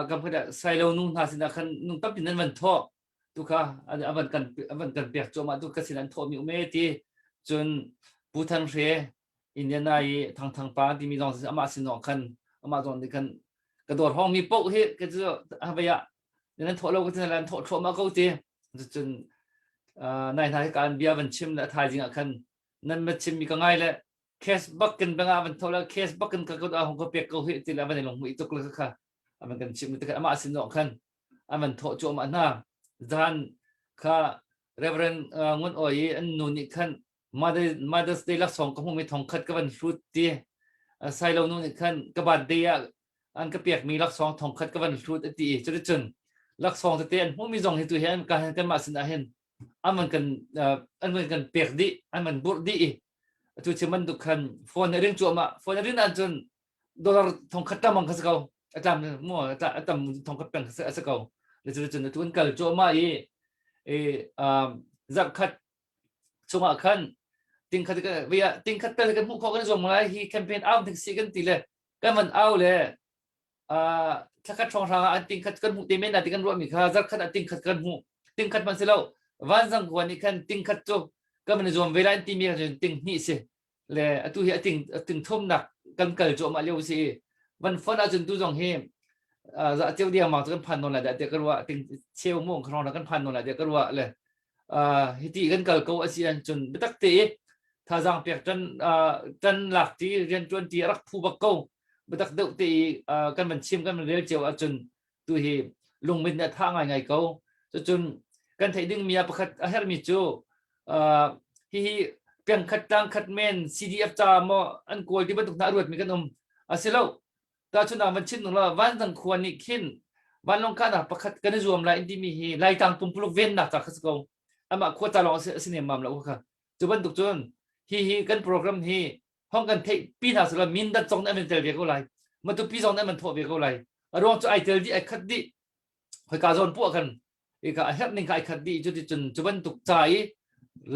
kam khat sailo nu hna sinah khan nung tampi nan van thawh tu kha a van kan a van kan pek cuahmah tu ka sin an thawhmi um e ti cun Pu Than Hre Indiana i Thang Thang pa timi zong amah sin zong khan amah zong nih khan ka dawr hong mi poh hi ka cu havei ah nan thawh lo ka tin lan thawh thluahmah ko ti cun nai hna hi kan bia van chim le thaizing ah khan nan ma chim mi ka ngai le cash bak kan banga van thawh le cash bak kan ka ko hong ko pek ko hi ti le van i lung mui tuk le kha aman kan chim te khan amah sin zong khan an van thawh cuahmah hna. Zan kha. Reverend Ngun Oi i an nu nih khan Mother's Day laksawng ka hmuhmi thongkhat ka van hlut ti. Sailo nu nih khan ka birthday ah an ka pekmi laksawng thongkhat ka van hlut a ti i cuticun laksawng tete an hmuhmi zong hi tu hi an ka kanmah sin ah hin an van kan an van kan pek dih an van burh dih i atu chim bantuk khan phone a ring cuahmah phone a rin ahcun dollar thongkhat tamang kha si ko a tlam mu a tam thongkhat peng a si ko le cuticun atu an kal cuahmah i i zarhkhat chungah khan tingkhat via tingkhat tal kan hmuh khawh kan zuam lai hi campaign au thing si kan ti le kan van au le thlakhat hrawnghrang ah an tingkhat kan hmuh te men ti kan ruahmi kha zarkhat ah tingkhat kan hmuh tingkhat man si lo vanzang khua nih khan tingkhat cu kan van zuam ve lai an timi kha ting hnih si le atu hi a ting ting thumnak kan kal cuahmah lio si van fon ahcun tu zong hi za cheu diang mang cu kan phan nawn lai dah tiah ka ruah ting cheu mu hrawng kan phan nawn lai tiah ka ruah le hiti kan kal ko a si ahcun biatak te i thazaang pek tan tan lak ti rian tuan ti a rak phu bak ko biatak deuh te i kan van chim kan van rel cio ahcun tu hi lungmit nih a tha ngaingai ko cucun kan theih dingmi ah pakhat a herhmi cu hihi pengkhat tlangkhat men CDF ca maw an kawl ti bantuk hna a ruatmi kan um a si lo tahchun ah van chin nung la vanzang khua nih khin vanlawng kahnak pakhat kan i zuam lai in timi hi Laitlang pumpuluk vennak ca kha si ko amah khua ca lawng a si nemmam lo kha cu bantuk cun hi hi kan program hi hong kan theih pi hna sila Mindat zong nih an tel ve ko lai Matupi zong nih an thawh ve ko lai a ruang cu ai tel dih ai khat dih khoika zawn puah khan ika a herh ning kha ai khat dih cu ti cun cu bantuk ca i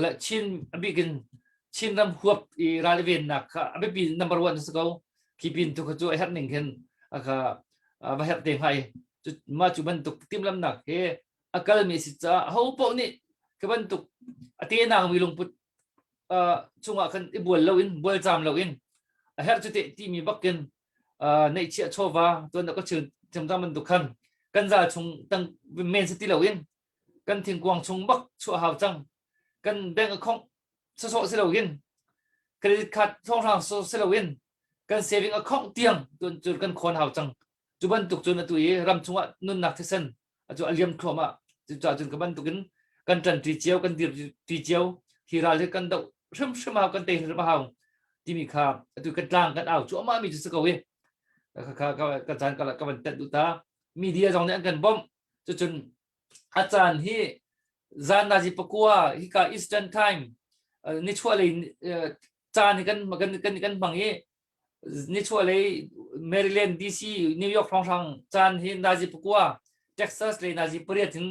le Chin a bikin Chin ram huap i ral vennak kha a biapi number one si ko khi pin tu kha cu a herh ning khin a kha va herh te hnga i mah cu bantuk timhlamnak he a kalmi si caah ho paoh nih khi bantuk a te nang mi lungput chungah khan i bual loin bual caam loin a herh cu te timi bakin neihchiah chawva tuan ka chil cemcam bantuk khan kan zal chung tang men si ti loin kan thingkuang chung bak chuah hau cang kan bank account sawsawh si loin credit card thongrang so si loin kan saving account tiang tuan cu kan khawn hau cang cu bantuk cun atu i ram chungah nunnak thisen acu a liam thluahmah cucaah cun ka bantukin kan ṭanṭi cio kan dirṭi cio hi ral hi kan doh hrimhrim hau kan tei hrimhrim hau timi kha atu kan tlang kan au cuahmah mi cu si ko i ka ka caan ka ka van tenh duh ta media zong nih an kan bawmh cucun a caan hi zan nazi pakua hika eastern time nichuah lei caan hi kan kan kan kan hmang i nichuahlei Maryland DC New York hrawnghrang caan hi nazi pakua Texas le nazi pariat in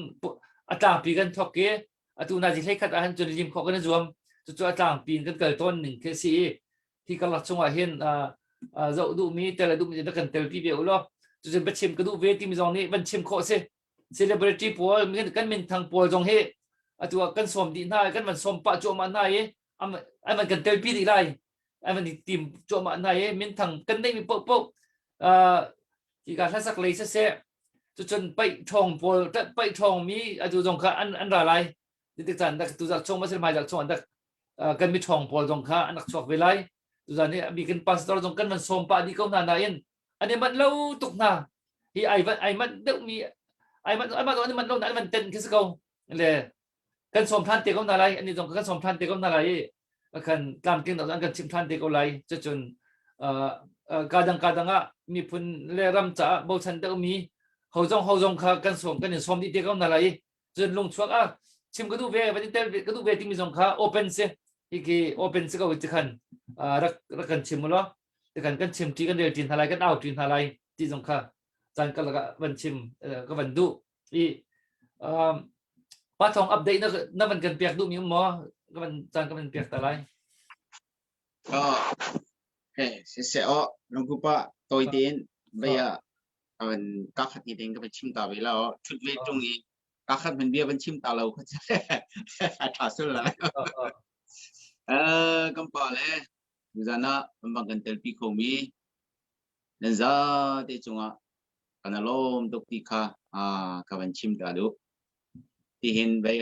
a tlangpi kan thok i atu nazi hleikhat ah hin cun lim khawh kan i zuam cucu a tlangpi in kan kal tawn ning khi si i hi karlak chungah hin zoh duhmi tel a duhmi na kan telpi ve u law cucun biachim ka duh ve timi zong nih van chim khawh si celebrity pawl kan minthang pawl zong hi atu ah kan sawm dih hna kan van sawm pah cuahmah hna i an van kan telpi dih lai an van i tim cuahmah hna i minthang kan neihmi paohpaoh hika hlasak lei siseh cucun paih ṭhawng pawl paih ṭhawng mi atu zong kha an an ra lai tik caan dak tuzarh chung ma hmai zarh chung an dak kan mi ṭhawng pawl zong kha an rak chuak ve lai tuzan hi abi kan pastor zong kan van sawm pah dih ko hna nain an i manh lo tuk hna hi ai van ai manh deuh mi ai manh ai manh an i manh lo na an van ten khi si ko le kan sawm than te ko hna lai ani zong kan sawm than te ko hna lai i kan tlamtling an kan chimh than te ko lai cucun kadang kadang ah miphun le ram caah bochan deuhmi ho zong ho zong kha kan sawm kan in sawm dih te ko hna lai i cun lungchuak ah chim ka duh ve van tel ka duh ve timi zong kha open si hi khi open si ko ti khan rak rak kan chim law ti kan kan chim ṭi kan rel ṭi hna lai kan au ṭi hna lai ti zong kha caan ka lakah van chim ka van duh i um, pa thong update na na van kan pek duh mi um maw ka van caan ka van pek ta lai Oh, okay, si se o lungku pa toi tein vaya avan ka khat ni ding ka van chim ta ve la o thut ve tung i ka khat man bia van chim ta lo kha a tha sul la eh kan pa le zana kan bang kan tel pi kho mi nan za te chungah kan lawm tuk ti kha ka van chim ta duh. Tihin vei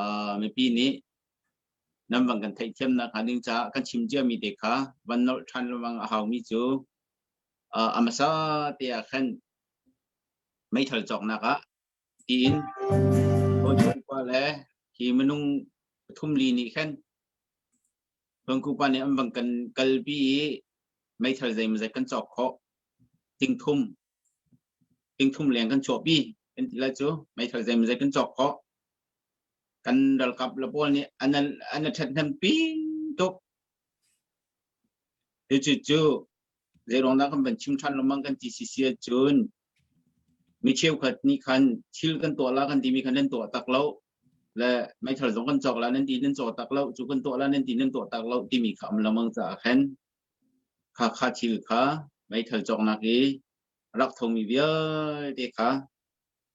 ah mipi nih nan van kan theihthiamnak hnga ding caah kan chim ciami te kha van nolh ṭhan lengmang a haumi cu a hmasa te ah khan meithal cawknak ah tiin Bawipa le Hi minung pathum li nih khan Vancouver nih an van kan kalpi i meithal zeimawzat kan cawk khawh. Tingthum tingthum leng kan chuahpi kan ti lai cu meithal zeimawzat kan cawk khawh. Kan ralkap le pawl nih an an a ṭhathnempi tuk. Cucu cu zeiruang dah kan van chim ṭhan lengmang kan ti sisi ahcun mi cheukhat nih khan thil kan tuah la kan timi khan nan tuah tak lo le meithal zong kan cawk la nan ti nan caw tak lo cu kan tuah la nan ti nan tuah tak lo timi kha um lengmang caah khan kha kha thil kha meithal cawknak i rak thomi vialte kha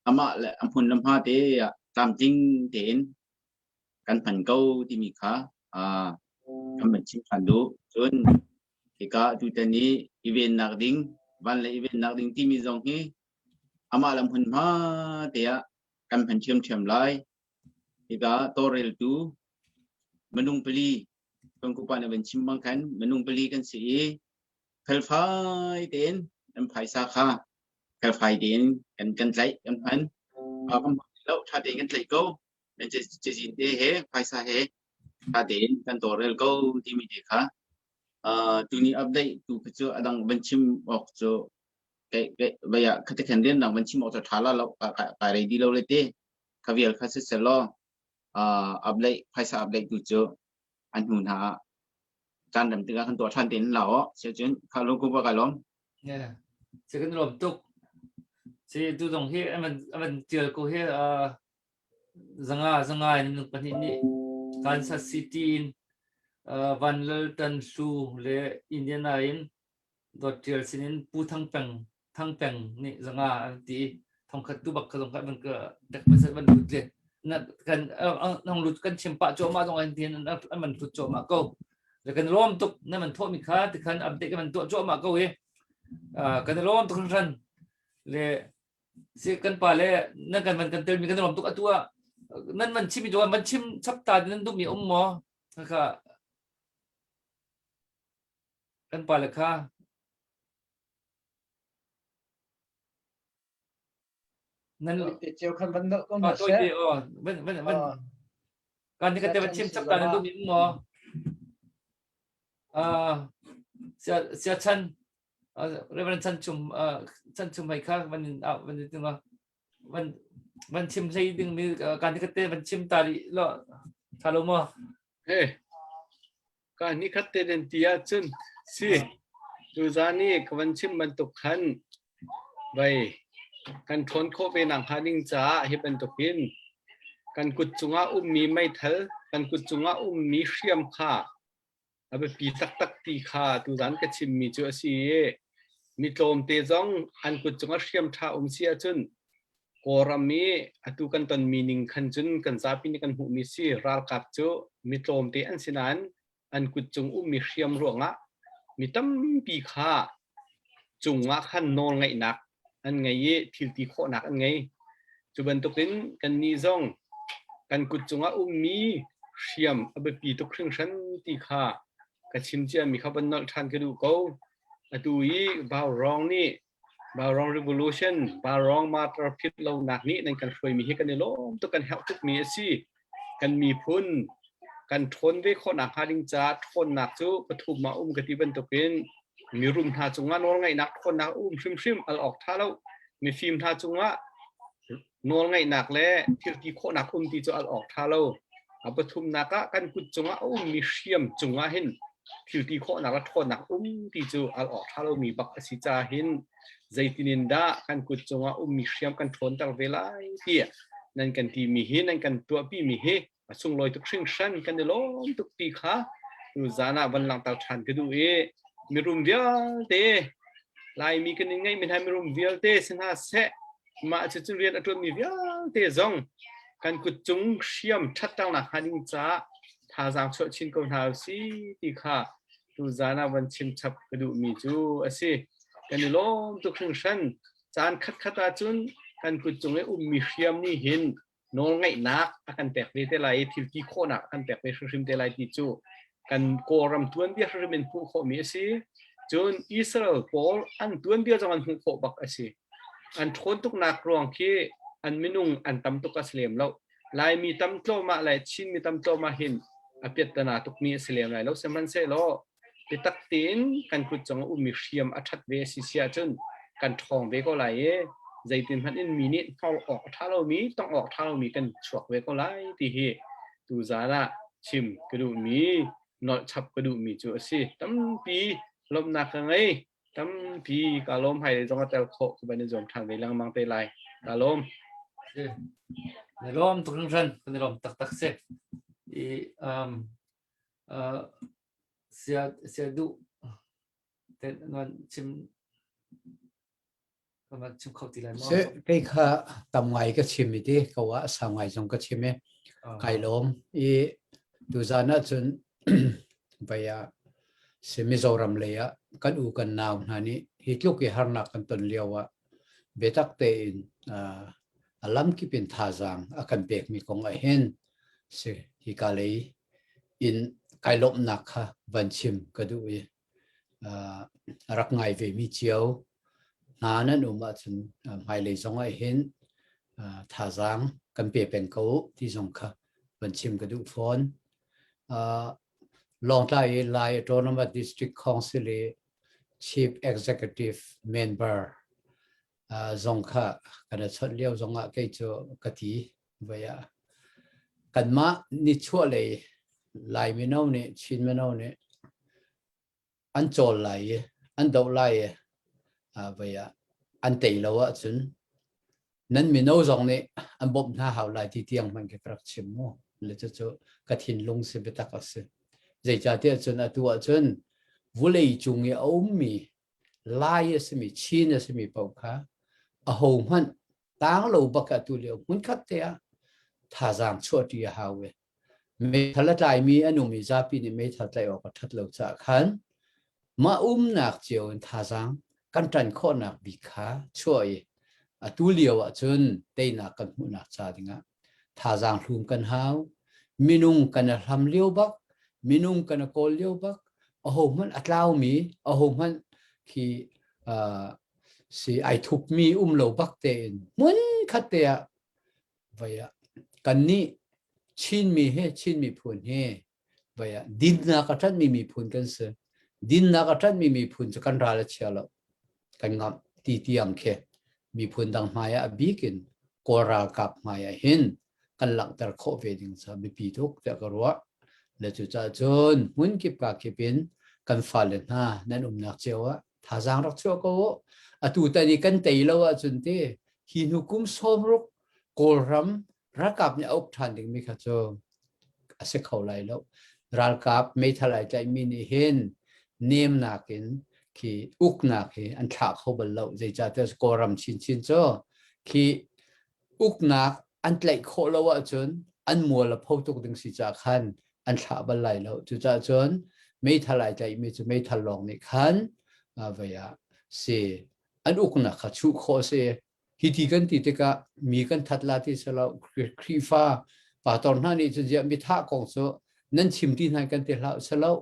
amah le a hmun le hma te ah tlamtling tein kan hman ko timi kha kan van chim ṭhan duh. Cun hika tutan i i vennak ding van le i vennak ding timi zong hi amah le hmunhma te ah kan hman ṭhiamṭhiam lai. Hika tawlreltu minung pali kan kupa nih van chim bang khan minung pali kan si i felfai tein an phaisa kha felfai tein kan kan tlaih kan hman. Kan hman lo ṭha tein kan tlaih ko. Cazin te he phaisa he ṭha tein kan tawlrel ko timi te kha tuni update tu kha cu a dang van chim awk cu vai ah khate khan rian dang van chim awk cu ṭha la lo kai rei di lo le te kha vial kha si selaw update phaisa update tu cu an hnu hna ah caan rem tikah kan tuah ṭhan tein la aw sia cun kha lung ku ka lawm. Yeah. Si kan lawm tuk. Si tu zong hi aman aman tial ko hi zanga zanga in minung pahnih nih Kansas City in Van Lal Tan Hlu le Indiana in Dawt Ṭial sinin Pu Thang Peng Thang Peng nih zanga an ti thongkhat tu bak ka zong kan ka dek man van lut le na kan nong lut kan chim pah cuahmah zong an tin an man lut cuahmah ko le kan lawm tuk na man thawh mi kha ti khan update kan tuah cuahmah ko i kan lawm tuk hran le si kan pa le nan kan van kan tel mi kan lawm tuk atu ah nan van chim mi van chim chap ta nan duh mi um maw kha kan pa le kha nan te cheu khan van nal ko na se oh van van van kan ni ka te van chim chap ta nan duh mi um maw sia sia chan Reverend Chan Chum Chan Chum hei kha van van tinga van van chim hlei ding mi kan ni khat te van chim ta rih lo tha lo maw He ka ni khat te den ti ahcun si tuzan i ka van chim bantuk khan vai kan ṭhawn khawh ve nak hnga ding caah hi bantukin kan kut cungah ummi meithal kan kut cungah ummi hriam kha a biapi taktak ti kha tuzan ka chimmi cu a si i mi tlawmte zong an kut cungah hriam ṭha um si ahcun Kawlram i atu kan tonmi ning khan cun kan zapi nih kan hmuhmi si ralkap cu mi tlawmte an si nain an kut cung ummi hriam ruangah mi tampi kha cungah khan nawlngeihnak an ngei i thilti khawhnak an ngei. Cu bantukin kannih zong kan kut cungah ummi hriam a biapi tuk hringhran ti kha ka chim ciami kha van nolh ṭhan ka duh ko. Atu i Vaurawng nih Vaurawng Revolution, Vaurawng Martyr philh lonak nih nan kan hruaimi hi kan i lawm tuk, kan herh tukmi a si. Kan miphun kan ṭhawn ve khawhnak hnga ding caah ṭhawnnak cu pathum ah um ka ti bantukin mirum hna cungah nawlngeihnak ṭhawnnak a um hrimhrim al awk ṭha lo. Mifim hna cungah nawlngeihnak le thilti khawhnak um ti cu al awk ṭha lo. A pathumnak ah kan kut cungah a ummi hriam cungah hin thilti khawhnak le ṭhawnnak um ti cu al awk ṭha lomi bak a si caah hin zeitin in dah kan kut cungah ummi hriam kan ṭhawnter ve lai tiah nan kan timi hi nan kan tuahpimi hi a sunglawi tuk hringhran kan i lawm tuk ti kha tu zan ah van langhter ṭhan ka duh i mirum vialte Laimi kan in ngeihmi hna mirum vialte si hna seh mah cucu rian a ṭuanmi vialte zong kan kut cung hriam ṭhatternak hnga ding caah thazaang chuah chin ko hna usih ti kha tu zan ah van chim chap ka duhmi cu a si. Kan i lawm tuk hringhran. Caan khatkhat ahcun kan kut cung i ummi hriam nih hin nawlngeihnak a kan pek ve te lai i thil ti khawhnak a kan pek ve hrimhrim te lai ti cu kan Kawlram tuanbia hrimhrim in hmuh khawhmi a si. Cun Israel pawl an tuanbia zong an hmuh khawh bak a si. An ṭhawn tuknak ruang khi an minung an tam tuk a si lem lo. Laimi tam tlawmah le Chinmi tam tlawmah hin a piattana tukmi a si lem lai lo. Sihmanhsehlaw biatak tein kan kut cung a ummi hriam a ṭhat ve a si si ahcun kan ṭhawng ve ko lai i zeitin hmanh in mi nih hnor awk a ṭha lomi, tongh awk a ṭha lomi kan chuak ve ko lai ti hi tuzaan ah chim ka duhmi, nolh chap ka duhmi cu a si. Tampi lawmhnak ka ngei. Tampi kaa lawm. Hmailei zong a tel khawh ka van i zuam ṭhan ve lengmang te lai. Kaa lawm. Na lawm tuk hringhran. Kan i lawm taktak si. I um, uh, sia sia duh te nan chim kan chim kho ti lai maw? Se kei kha tam ngai ka chim i ti ko ah sau ngai zong ka chim i kai lawm i tuzan ah cun vai ah si Mizoram lei ah kan u kan nau hna nih hi tluk i harnak kan ton lio ah biatak tein a lamkip in thazaang a kan pekmi kong ah hin si hika lei in kai lawmhnak kha van chim ka duh i rak ngai ve mi cio hna nan um ahcun hmailei zong ah hin thazaang kan pe peng ko ti zong kha van chim ka duh fawn. Lawngtlai i Lai Autonomous District Council i Chief Executive Member zong kha kan i chawnh lio zong ah kei cu ka ti voi ah kanmah nichuah lei Lai mino nih Chin mino nih an cawl lai i an doh lai i voi ah an tei lo ahcun nan mino zong nih an bawmh hna hau lai ti tiang hmanh khi ka rak chim mu le cucu ka thinlung si biatak a si zeicahtiah cun atu ahcun vulei cung i a ummi Lai a simi Chin a simi paoh kha ahohmanh tang lo bak ah tu lio hmunkhat te ah thazaang chuahṭi a hau i meithal a tlaimi an um i zapi nih meithal tlaih awk a ṭhat lo caah khan mah umnak cio in thazaang kan ṭan khawhnak bik kha chuah i atu lio ahcun teinak kan hmuhnak ca dingah thazaang hlum kan hau minung kan a hlam lio bak minung kan a kawl lio bak ahohmanh a tlaumi ahohmanh khi si ai thupmi um lo bak tein hmun khat te ah vai ah kannih Chinmi he Chin miphun he vai ah dinnak a ṭanhmi miphun kan si dinnak a ṭanhmi miphun cu kan ral a chia lo kan ngamh ti tiang khi miphun dang hmai ah a bik in Kawl ralkap hmai ah hin kan langhter khawh ve ding cu biapi tuk tiah ka ruah. Le cucaah cun hmun kip ka kip in kan fale hna nan umnak cio ah thazaang rak chuah ko u. Atu tan i kan tei lo ahcun ti hi hnu kum 60 Kawlram ralkap nih a uk ṭhan dingmi kha cu a si kho lai lo. Ralkap meithal ai tlaihmi nih hin nemnak in khi uknak hi an thlah kho bal lo. Zeicahtiah Kawlram chinchin cu khi uknak an tlaih khawh lo ahcun an mual a pho tuk ding si caah khan an thlah bal lai lo. Cucaah cun meithal ai tlaihmi cu meithal lawng nih khan vei ah si an uknak kha chuh khawh a si. Hi ti kan ti tikah mi kan that la ti si lo. Khrihfa pastor hna nih cun ziah mithah kong cu nan chim ti hna kan ti hlah si lo.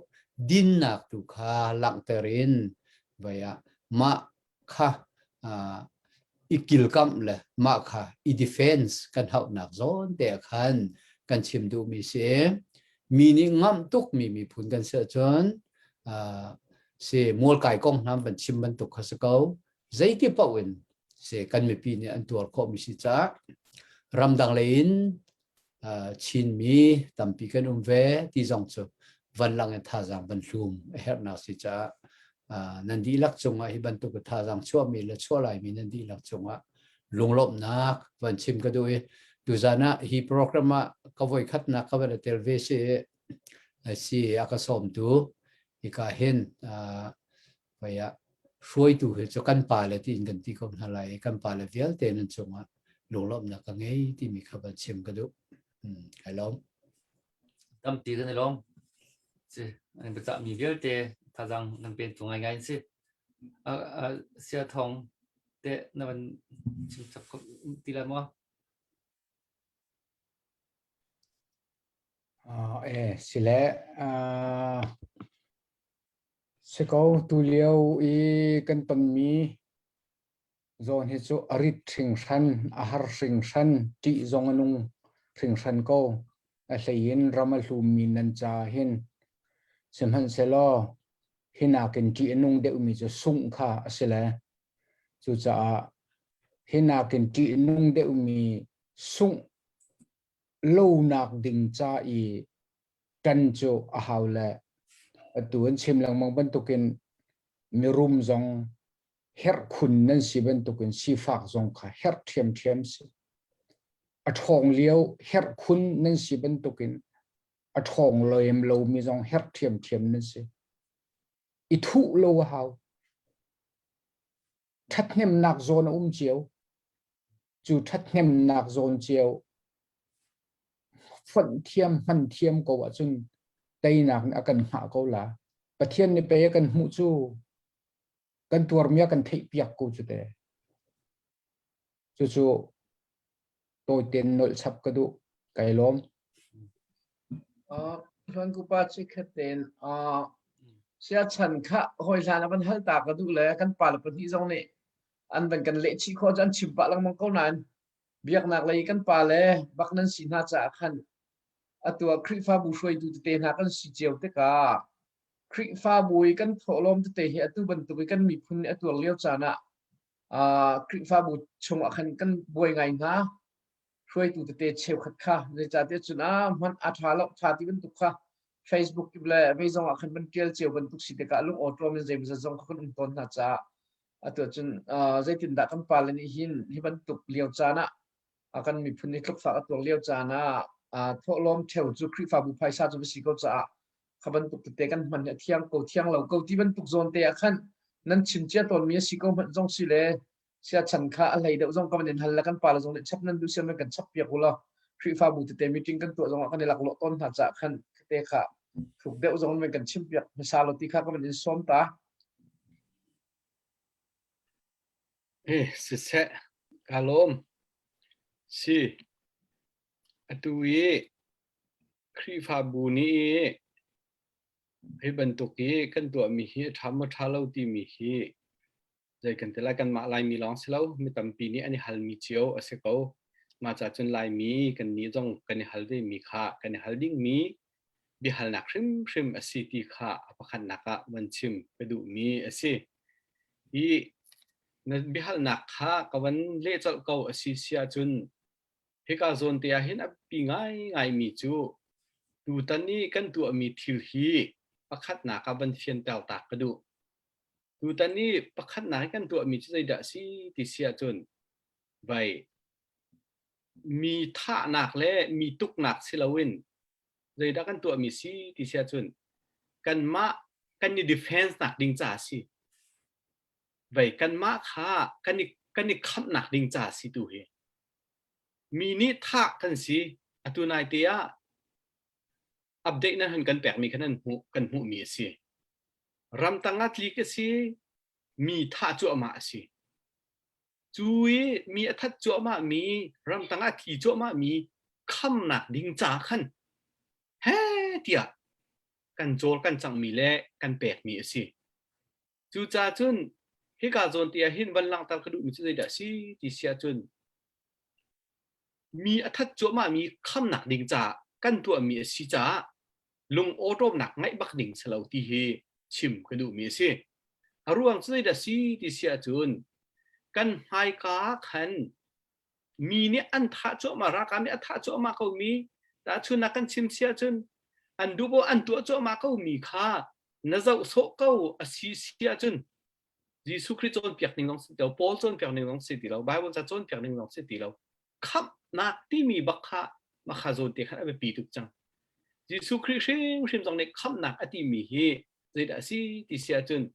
Dinnak tu kha langhter in vei ah mah kha i kilkamh le mah kha i defense kan hauhnak zawn te ah khan kan chim duhmi si. Mi nih ngamh tukmi miphun kan si ahcun si mualkai kong hna van chim bantuk kha si ko. Zeiti paoh in si kan mipi nih an tuar khawhmi si caah ramdang lei in Chinmi tampi kan um ve ti zong cu vanlang in thazaang van hlum a herhnak si caah nan dihlak cungah hi bantuk thazaang chuahmi le chuah laimi nan dihlak cungah lunglawmhnak van chim ka duh i tuzan ah hi program ah ka voi khatnak ka van tel ve si si a ka sawmtu hika hin vai ah hruaitu hi cu kan pa le tiin kan ti ko hna lai i kan pa le vialte nan cungah lunglawmhnak ka ngei timi kha van chim ka duh. Kai lawm. Tampi kan i lawm. Si, an biacah mi vialte thazaang nan pen tu ngai ngai si. Sia thong te na van chim chap ti lai maw? Eh, sile uh, Si ko, tulio i kan tonmi zawn hi cu a rit hringhran, a har hringhran, ṭih zong a nung. hringhran ko. A hlei in ram a hlummi nan ca hin. Sihmanhsehlaw hi nakin ṭih a nung deuhmi cu sungh kha a si le cucaah hi nakin ṭih a nung deuhmi sungh lonak ding ca i ṭan cu a hau le atu an chim lengmang bantukin mirum zong herh khun nan si bantukin sifak zong kha herh ṭhiamṭhiam si. A ṭhawng lio herh khun nan si bantukin a ṭhawng lem lomi zong herh ṭhiamṭhiam nan si. I thuh lo a hau. Ṭhathnemnak zawn a um cio. Cu ṭhathnemnak zawn cio fonh thiam hman thiam ko ahcun teinak nih a kan hngah ko la. Pathian nih pei a kan hmuh cu kan tuarmi a kan theihpiak ko cu te. Cucu tawitein nolh chap ka duh. Kai lawm. Hluan kupa chikkhat tein siachan kha hawi hlan a van hal ta ka duh le kan pa le pahnih zong nih an van kan leh chih khawh cu an chim pah lengmang ko nain biaknak lei kan pa le bak nan si hna caah khan atu ah Khrihfabu hruaitu tete hna kan si cio tikah Khrihfabu i kan thawhlawm tete hi atu bantuk i kan miphun nih a tuar lio caan ah Khrihfabu chungah khan kan buai ngai hna. Hruaitu tete cheukhat kha zeicahtiah cun a hman a ṭha lo ṭha ti bantuk kha Facebook kip le vei zong ah khan van ṭial cio bantuk si tikah lung awṭawm in zeimawzat zong kha kan um tawn hna caah atu cun zeitindah kan pale nih hin hi bantuk lio caan ah kan miphun nih tlukfak a tuar lio caan ah thawhlawm ṭheo cu Khrihfabu phaisa cu va si ko caah kha bantuk tete kan hman hi a thiang ko thiang lo ko ti bantuk zawn te ah khan nan chim cia tawnmi a si ko hmanh zong si le siachan kha a hlei deuh zong ka van in hal le kan pale zong nih chap nan duh siam kan chap piak u law Khrihfabu tete meeting kan tuah zong ah kan i laklawh tawn hna caah khan te kha thuk deuh zong in kan chim piak hmasa lo ti kha ka van in sawm ta. Eh, siseh, ka lawm. Si, atu i Khrihfabu nih hi bantuk i kan tuahmi hi a ṭha maw ṭha lo timi hi zei kan ti lai kanmah Laimi lawng si lo mi tampi nih an i halmi cio a si ko. Mah ca cun Laimi kannih zong kan i hal vemi kha kan i hal dingmi biahalnak hrimhrim a si ti kha a pakhatnak ah van chim ka duhmi a si. Hi na biahalnak kha ka van leh colh ko a si si ahcun Hika zawn te ah hin a biapi ngaingaimi cu tutan i kan tuahmi thil hi pakhatnak ah van fianter ta ka duh. Tutan i pakhatnak i kan tuahmi cu zeidah a si ti si ahcun vai mi thahnak le mi tuknak si loin zeidah kan tuahmi si ti si ahcun kanmah kan i defense nak ding ca a si. Vai kanmah kha kan i kan i khamhnak ding ca a si tu hi. Mi nih thah kan si. Atu naite ah update nan han kan pekmi kha nan hmuh kan hmuhmi a si. Ramtang ah tlik a si, mi thah cuahmah a si. Cu i mi a that cuahmah mi, ramtang ah thi cuahmah mi khamnak ding ca khan he tiah kan cawl kan cangmi le kan pekmi a si. Cucaah cun hika zawn te ah hin van langhter ka duhmi cu zeidah a si ti si ahcun mi a that cuahmahmi khamnak ding caah kan tuahmi a si caah lung awṭawmnak ngeih bak ding si lo ti hi chim ka duhmi a si. A ruang cu zeidah a si ti si ahcun kan hmaika ah khan mi nih an thah cuahmah ralkap nih a thah cuahmah ko mi tahchunnak kan chim si ahcun an duh an tuah cuahmah ko mi kha na zoh sawh ko a si si ahcun Jesuh Khrih cawnpiak ning zong si ti lo Paul cawnpiak ning zong si ti lo Bible ca cawnpiak ning zong si ti lo khamhnak timi bak kha makha zawn te khan a biapi tuk cang Jesuh Khrih hrimhrim zong nih khamhnak a timi hi zeidah a si ti si ahcun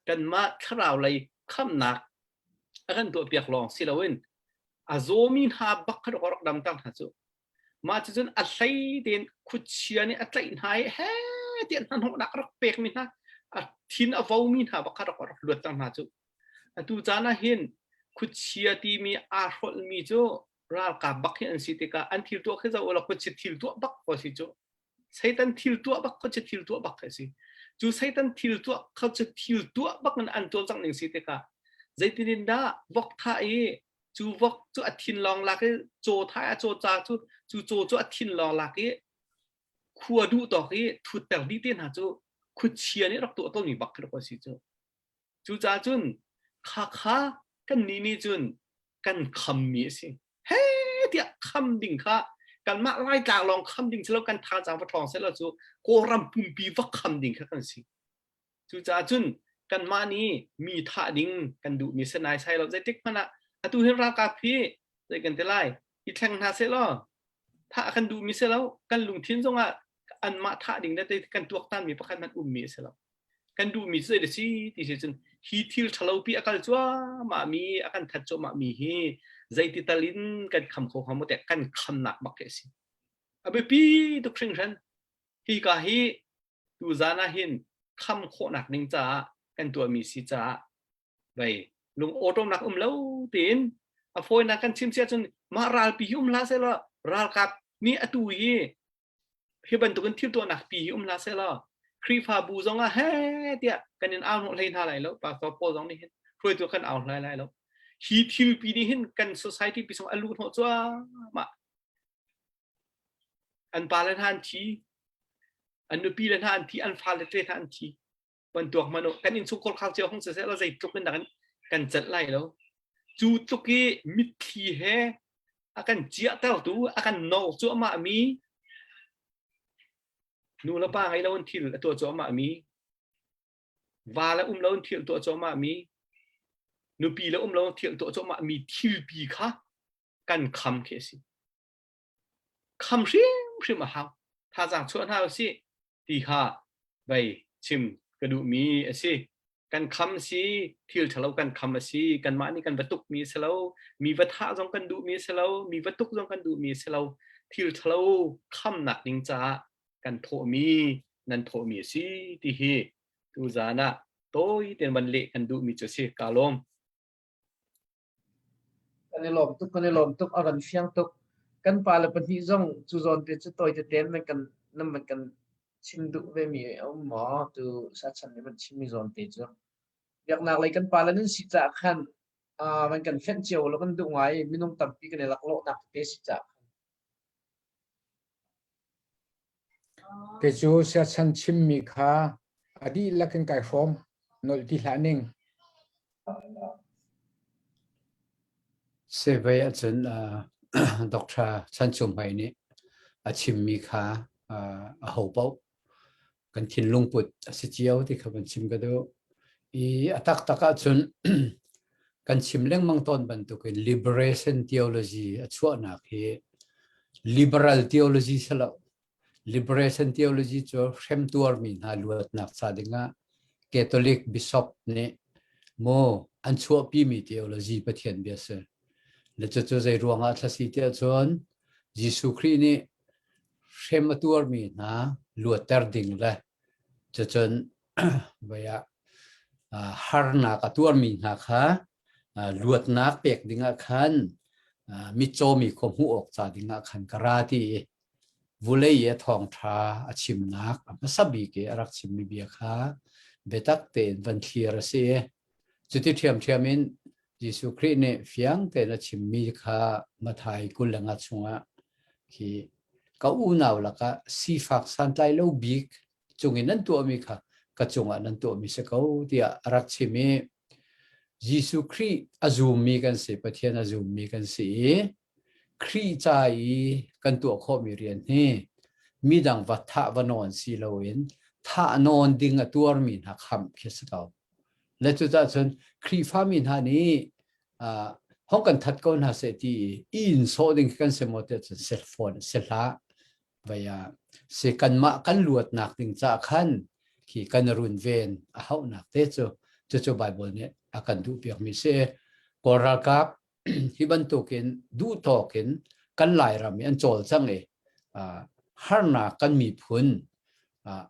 kanmah thlarau lei khamhnak a kan tuahpiak lawng si loin a zawmi hna bak kha rak damter hna cu mah cucun a hlei tein khuachia nih a tlaih hna i he tiah hnahnawhnak a rak pekmi hna a thin a vomi hna bak kha rak rak luatter hna cu atu caan ah hin khuachia timi aa hrolhmi cu ralkap bak hi an si tikah an thil tuah khi zoh ulaw khuachia thil tuah bak ko si cu Satan thil tuah bak khuachia thil tuah bak a si. Cu Satan thil tuah khuachia thil tuah bak in an cawlcangh ning si tikah zeitin in dah vok thah i Cu vok cu a thin lawng lak i caw thai a caw ca cu cu caw cu a thin lawng lak i khua duh tawk i thutter dih te hna cu khuachia nih rak tuah tawnmi bak khi rak si cu. Cucaah cun khakha kan nih nih cun kan khammi a si. He tiah kham ding kha kanmah Laitlang lawng kham ding si lo kan thazaang va ṭhawng seh law cu Kawlram pumpi va kham ding kha kan si. Cucaah cun kanmah nih mi thah ding kan duhmi si naisai lo zeitik hmanh ah atu hin ralkap hi zei kan ti lai i thleng hna seh law thah kan duhmi si lo kan lungthin zongah anmah thah ding le kan tuaktanmi pakhat hmanh ummi a si lo. Kan duhmi cu zei si ti si cun hi thil ṭhalo pi a kal cuahmah mi a kan that cuahmah mi hi zeiti tal in kan kham kho hnga maw tiah kan khamnak bak khi a si. A biapi tuk hringhran. Hi ka hi tuzan ah hin kham khawhnak ding caah kan tuahmi si caah vei lung awṭawmnak um lo tiin a fawinak kan chim si ahcun mah ralpi hi um hlah sehlaw ralkap nih atu hi hi bantukin thil tuahnak pi hi um hlah sehlaw Khrihfabu zong ah he tiah kan in au hnawh hlei hna lai lo pastor Paul zong nih hin hruaitu kan au hlai lai lo hi thil pi nih hin kan society pi sung a luh hnawh cuahmah an pa le hna an thi an nupi le hna an thi an fale te hna an thi bantuak manu kan innchungkhar khar cio hong siseh la zeitluk in kan kan celh lai lo cu tluk i mitthli he a kan ciahtertu a kan no cuahmah mi nu le pa ngei lo in thil a tuah cuahmah mi va le um lo in thil tuah cuahmah mi nupi le um lo in thil tuah cuahmah mi thilpi kha kan kham khi a si kham hrimhrim a hau thazaang chuah hna usih ti kha vei chim ka duhmi a si kan kham si thil ṭhalo kan kham a si kanmah nih kan va tukmi a si lo mi va thah zong kan duhmi a si lo mi va tuk zong kan duhmi a si lo thil ṭhalo khamnak ding caah kan thawhmi nan thawhmi a si ti hi tuzaan ah tawi tein van leh kan duhmi cu a si ka lawm Kan i lawm tuk, kan i lawm tuk, a van fiang tuk. Kan pale pahnih zong cu zawn te cu tawi tete nan kan nan van kan chim duh ve mi a um maw? Tu sachan nih van chim mi zawn te cu. Biaknak lei kan pale nan si caah khan uh, van kan fenh cio lo kan duh ngai minung tampi kan i laklawhnak te si caah khan. Kei cu siachan chimmi kha a dihlak in kai hrawm. Nolh ti hlah ning. Sevei ahcun Dr. Chan Chum Hmai nih a chimmi kha a ho paoh kan thinlung put a si cio ti kha van chim ka duh. I a taktak ahcun kan chim lengmang tawn bantukin liberation theology a chuahnak hi liberal theology si lo. Liberation theology cu hremtuarmi hna luatnak ca dingah Catholic bishop nih mu an chuahpimi theology Pathian bia si. Le cucu zei ruangah thla si tiah cun Jesuh Khrih nih hrem a tuarmi hna luatter ding le cucun voi ah harnak a tuarmi hna kha luatnak pek dingah khan mitcawmi khua hmuh awk ca dingah khan ka ra ti i vulei i a thawngṭha a chimnak a hmasa bik i a rak chimmi bia kha biatak tein van thlir a si i Cuti ṭhiamṭhiam in Jesuh Khrih nih fiang tein a chimmi kha Matthai 25 chungah khi ka unau lakah sifak santlai lo bik cungin nan tuahmi kha ka cungah nan tuahmi si ko tiah a rak chim i Jesuh Khrih a zummi kan si, Pathian a zummi kan si i Khrih ca i kan tuah khawhmi rian hi midang va thah va nawn si loin thah nawn ding a tuarmi hna khamh khi si ko. Le cucaah cun Khrihfami hna nih uh, hong kan that ko hna seh ti i in sawh ding kan si maw tiah cun si fawn si hlah. Vai ah si kanmah kan luatnak ding ca khan khi kan runven a hauhnak te cu cucu Bible nih a kan duh piakmi si. Kawl ralkap hi bantukin duhtawk in kan Lairam i an cawlcang i harnak kan miphun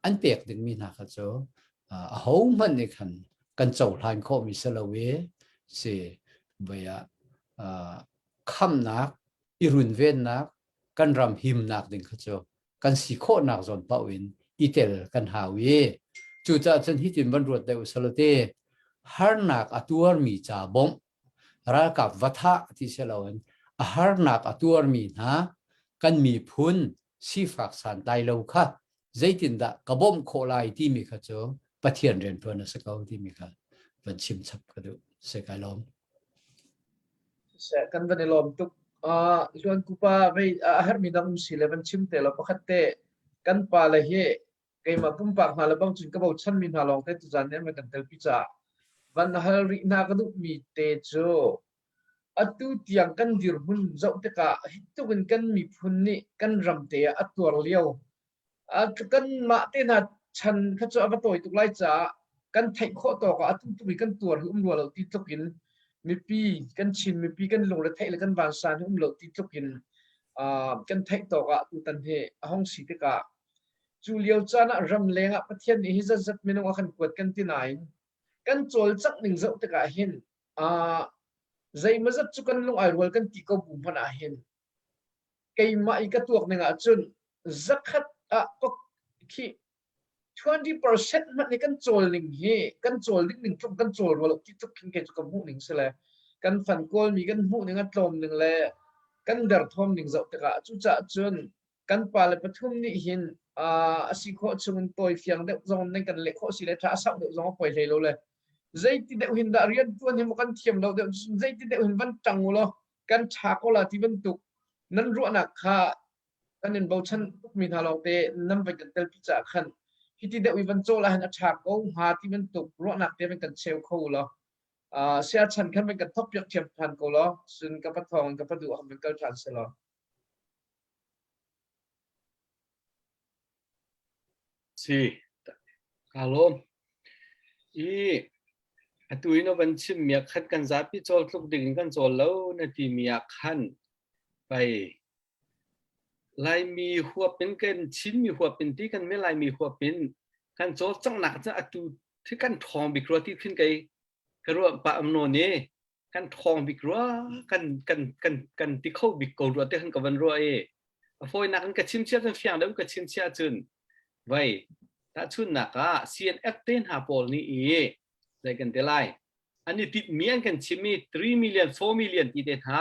an pek dingmi hna kha cu ahohmanh nih khan kan cohlan khawhmi si lo i si voi ah khamnak i runvennak kan ram himnak ding kha cu kan si khawhnak zawn paoh in i tel kan hau i cucaah cun hitin van ruat deuh usalote harnak a tuarmi ca bawmh. Ralkap va thah ti si loin a harnak a tuarmi hna kan miphun sifak santlai lo kha zeitindah ka bawmh khawh lai timi kha cu Pathian rianṭuan a si ko timi kha van chim chap ka duh. Se kai lawm. Seh kan van i lawm tuk. Uh, Hluan kupa vei a hermi dang um si le van chim te lo pakhat te kan pa le hi keimah pumpak hna le bang cun ka bochanmi hna lawng te tuzan nih an kan telpi caah van hal rih hna ka duhmi te cu atu tiang kan dirhmun zoh tikah hi tluk in kan miphun nih kan ram te ah a tuar lio kanmah te hna chan kha cu a va tawi tuk lai caah kan theih khawh tawk ah atu tuk i kan tuar hi um rua lo ti tluk in mipi kan Chin mipi kan lungre theih le kan vansan hi um lo ti tluk in kan theih tawk ah tutan hi a hong si tikah Cu lio caan ah ramleng ah Pathian nih hi zatzat minung a kan kuat kan ti nain kan cawlcangh ning zoh tikah hin uh, zeimawzat cu kan lung ai rual kan ti ko bu hmanh ah hin keimah i ka tuak ning ah cun zakhat ah khi 20% hmanh nih kan cawl ning hi kan cawl ding ning tluk kan cawl rua lo ti tluk khin kei cu ka hmuh ning si le kan fan kawlmi kan hmuh ning a tlawm ning le kan derthawm ning zoh tikah cucaah cun kan pale pathum nih hin a si khawh chung in tawi fiang deuh zong nan kan leh khawh si le tha a sauh deuh zong a poi hlei lo le zeiti deuh hin dah rian tuan hi maw kan thiam lo deuh zeiti deuh hin van ṭang u law kan ṭha ko la ti bantuk nan ruahnak kha kan in bochan tukmi hna lawngte nan van kan telpi caah khan hiti deuh i van cawl ahhin a ṭha ko hnga ti bantuk ruahnak te van kan cheu kho u law siachan khan van kan thawk piak thiam ṭhan ko law cun ka pathawng in ka paduh ah van kal ṭhan selaw. Si, kaa lawm. I atu in van chimmi ah khan kan zapi cawl tluk ding in kan cawl lo na timi ah khan pei Laimi huap in kan Chinmi huap in ti kan mi Laimi huap in kan cawlcanghnak cu atu khi kan ṭhawng bik rua ti khin kei ka ruah pah am nawn i kan ṭhawng bik rua kan kan kan kan ti kho bik ko rua te khan ka van ruah i a fawinak in ka chim chia cun fiang deuh ka chim chia cun vai tahchunnak ah CNF te hna pawl nih i zei kan ti lai an i titmi an kan chimmi 3 million 4 million ti te hna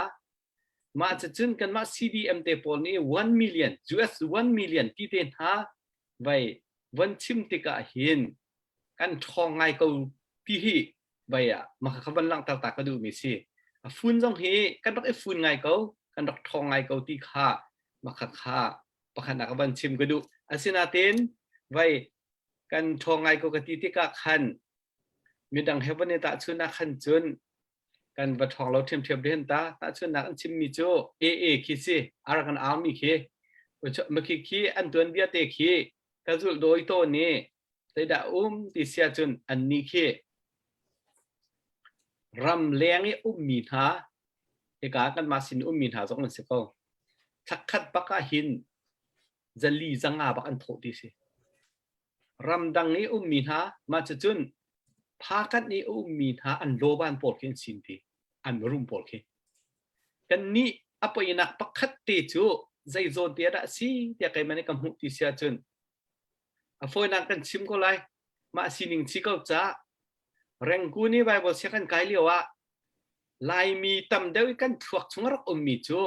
mah cun kanmah CDM te pawl nih 1 million US 1 million ti te hna vai von chim tikah hin kan ṭhawng ngai ko ti hi vai ah maka kha van langhter ta ka duhmi si a fun zong hi kan rak i fun ngai ko kan rak ṭhawng ngai ko ti kha maka kha pakhat nak van chim ka duh asinain vai kan ṭhawng ngai ko ka ti tikah khan midang he van i tahchun ah khan cun kan va ṭhawng lo ṭhiamṭhiam rian ta tahchunnak an chimmi cu AA khi si Arakan Army khi makhi khi an tuanbia te khi ka zulh dawi tawn i zeidah um ti sia cun annih khi ram leng i ummi hna hika kanmah sin ummi hna zong an si ko thlakhat bak ah hin zali zanga bak an thawh ti si ramdang i ummi hna mah cucun phakat i ummi hna an lawban pawl khi an sin ti an rum pawl khi kannih a poinak pakhat te cu zei zawn te dah si tiah keimah nih ka hmuh ti si ahcun a fawinak kan chim ko lai mah sining chi ko ca Rengkun i Bible sia kan kai lio ah Laimi tam deuh i kan thluak chung a rak ummi cu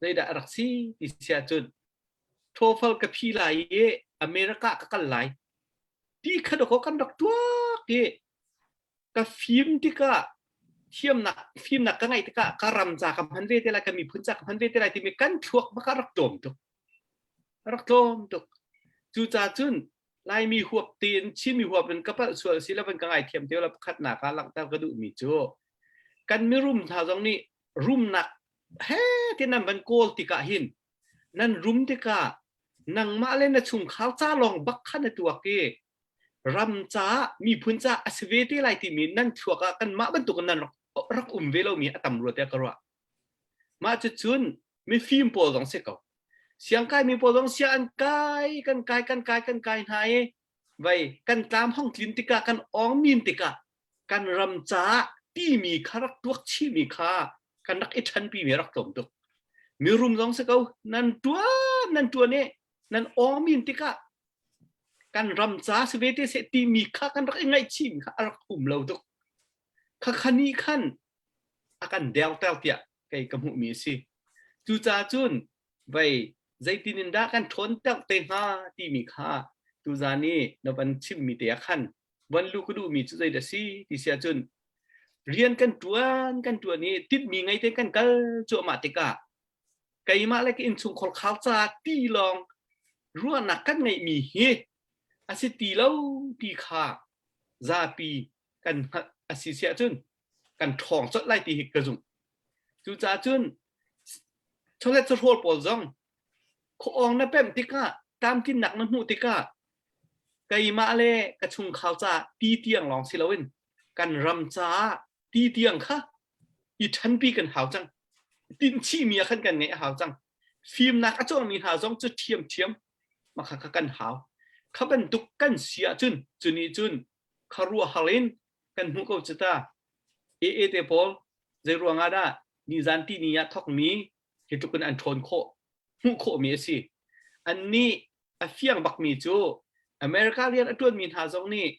zeidah a rak si ti si ahcun TOEFL ka phi lai i America ka kal lai ti kha dawkaw kan rak tuak i ka fim tikah thiamnak fimnak ka ngeih tikah ka ram ca ka hman ve te lai ka miphun ca ka hman ve te lai timi kan thluak bak ah rak tlawm tuk rak tlawm tuk cucaah cun Laimi huap tein Chinmi huap in ka palh sual si lo van ka ngaithiam te la pakhatnak ah langhter ka duhmi cu kan mirum hna zong nih rumnak he ti nan van kawl tikah hin nan rum tikah nangmah le na chungkhar ca lawng bak kha na tuak i ram ca miphun ca a si ve te lai timi nan thluak ah kanmah bantuk in nan rak rak um ve lomi a tam rua tiah ka ruah mah cucun mifim pawl zong si ko siangkai mi pawl zong sia an kai kan kai kan kai kan kai hna i vai kan tlam hong tlin tikah kan ong min tikah kan ram caah timi kha rak tuak chihmi kha kan rak i ṭhanpi mi rak tlawm tuk mirum zong si ko nan tuan nan tuan i nan ong min tikah kan ram ca si ve te seh timi kha kan rak i ngaihchih mi kha a rak um lo tuk kha khani khan a a kan derter tiah kei ka hmuhmi a si. Cucaah cun vei zeitin in dah kan ṭhawnter te hnga timi kha tuzan i na van chimmi te ah khan van lu ka duhmi cu zeidah si ti si ahcun rian kan ṭuan kan ṭuan i tinhmi ngei te kan kal cuahmah tikah keimah le ka innchungkhar khar ca ti lawng ruahnak kan ngeihmi hi a si ti lo ti kha zapi kan hngalh a si si ahcun kan ṭhawng colh lai ti hi ka zumh. Cucaah cun chawlet chawhrawl pawl zong khuaawng na pemh tikah tlamtlinnak na hmuh tikah keimah le ka chungkhar caah ti tiang lawng si loin kan ram caah ti tiang kha i ṭhanpi kan hau cang. Tinhchihmi ah khan kan ngeih a hau cang. Fimnak a cawngmi hna zong cu ṭhiamṭhiam mah kha kan hau. Kha bantuk kan si ahcun cu nih cun khuaruahhar in kan hmuh ko cu ta. AA te pawl zei ruang ah dah nizan tihni ah thawkmi hi tluk in an ṭhawn khawh hmuh khawhmi a si. Annih a fiang bakmi cu America rian a ṭuanmi hna zong nih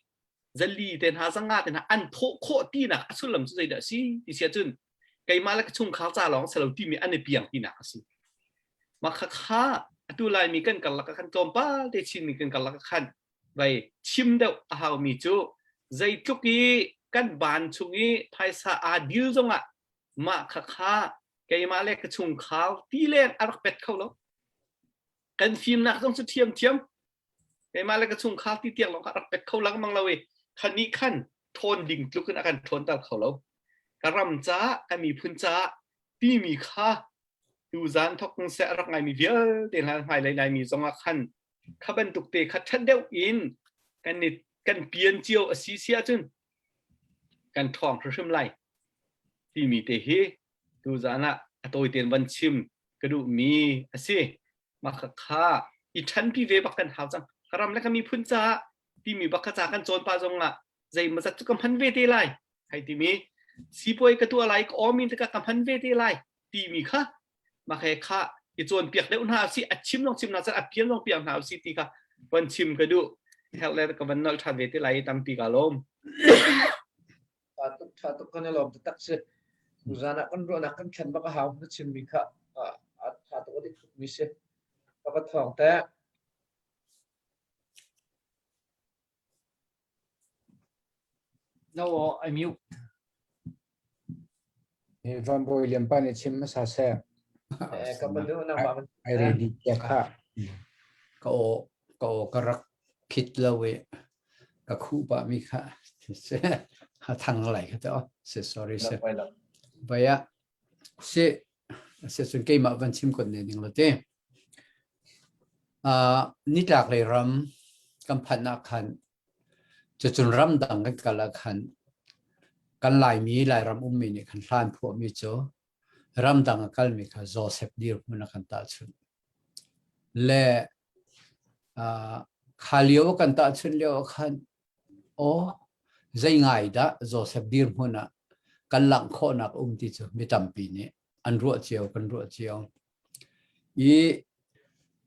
zali te hna zanga te hna an thawh khawh tinak a sullam cu zeidah a si ti si ahcun keimah le ka chungkhar ca lawng si lo timi an i piang tinak a si. Mah kha kha atu Laimi kan karlak ah khan tlawmpal te Chinmi kan karlak ah khan vai chim deuh a haumi cu zeitluk i kan ban chung i phaisa aa dil zongah mah kha kha keimah le ka chungkhar ti leng a rak pet kho lo. Kan fimnak zong cu thiamthiam keimah le ka chungkhar ti tiang lawng kha rak pet kho lengmang lo i khan nih khan ṭhawn ding tluk in a kan ṭhawnter kho lo. Ka ram caah, ka miphun caah timi kha tuzaan thok seh a rak ngaimi vialte hna hmailei Laimi zongah khan kha bantuk te kha ṭhat deuh in kan i kan pian cio a si si ahcun kan ṭhawng hrimhrim lai timi te hi tuzaan ah a tawi tein van chim ka duhmi a si. Mah kha kha i ṭhanpi ve bak kan hau cang. Ka ram le ka miphun caah timi bak kha ca kan cawn pah zong ah zeimawzat cu ka hman ve te lai hei timi sipuai ka tuah lai ka awmin tikah ka hman ve te lai timi kha mah he kha i cawnpiak deuh hna si a chim zong chim hna a pian zong piak hna si ti kha van chim ka duh herh le ka van nolh ṭhan ve te lai tampi ka lawm Tha tuk tha tuk kan i lawm taktak si. Tuzan ah kan ruahnak kan thlen bak a hau na chimmi kha a tha tuk a dik tukmi si. Ka va thawng te. No, I mute. Van Bawi Lian pa nih chim hmasa seh. Eh, ka pa duh nangmah ban. Ai ready cia kha. Ka aw ka aw ka rak phit lo i ka khuh pah mi kha ha thang lai kha te se sorry se. Vaya si se cun keimah van chim kon ne ning lo te. Uh, nitlak lei ram kan phanh ah khan Cucun ramdang kan kal ah khan kan Laimi Lairam ummi nih khan hlan phuahmi cu ramdang a kalmi kha Joseph dirhmun a kan tahchunh. Le uh, kha lio kan tahchunh lio ah khan aw zei ngai dah Joseph dirhmun ah kan langh khawhnak um ti cu mi tampi nih an ruah cio kan ruah cio. I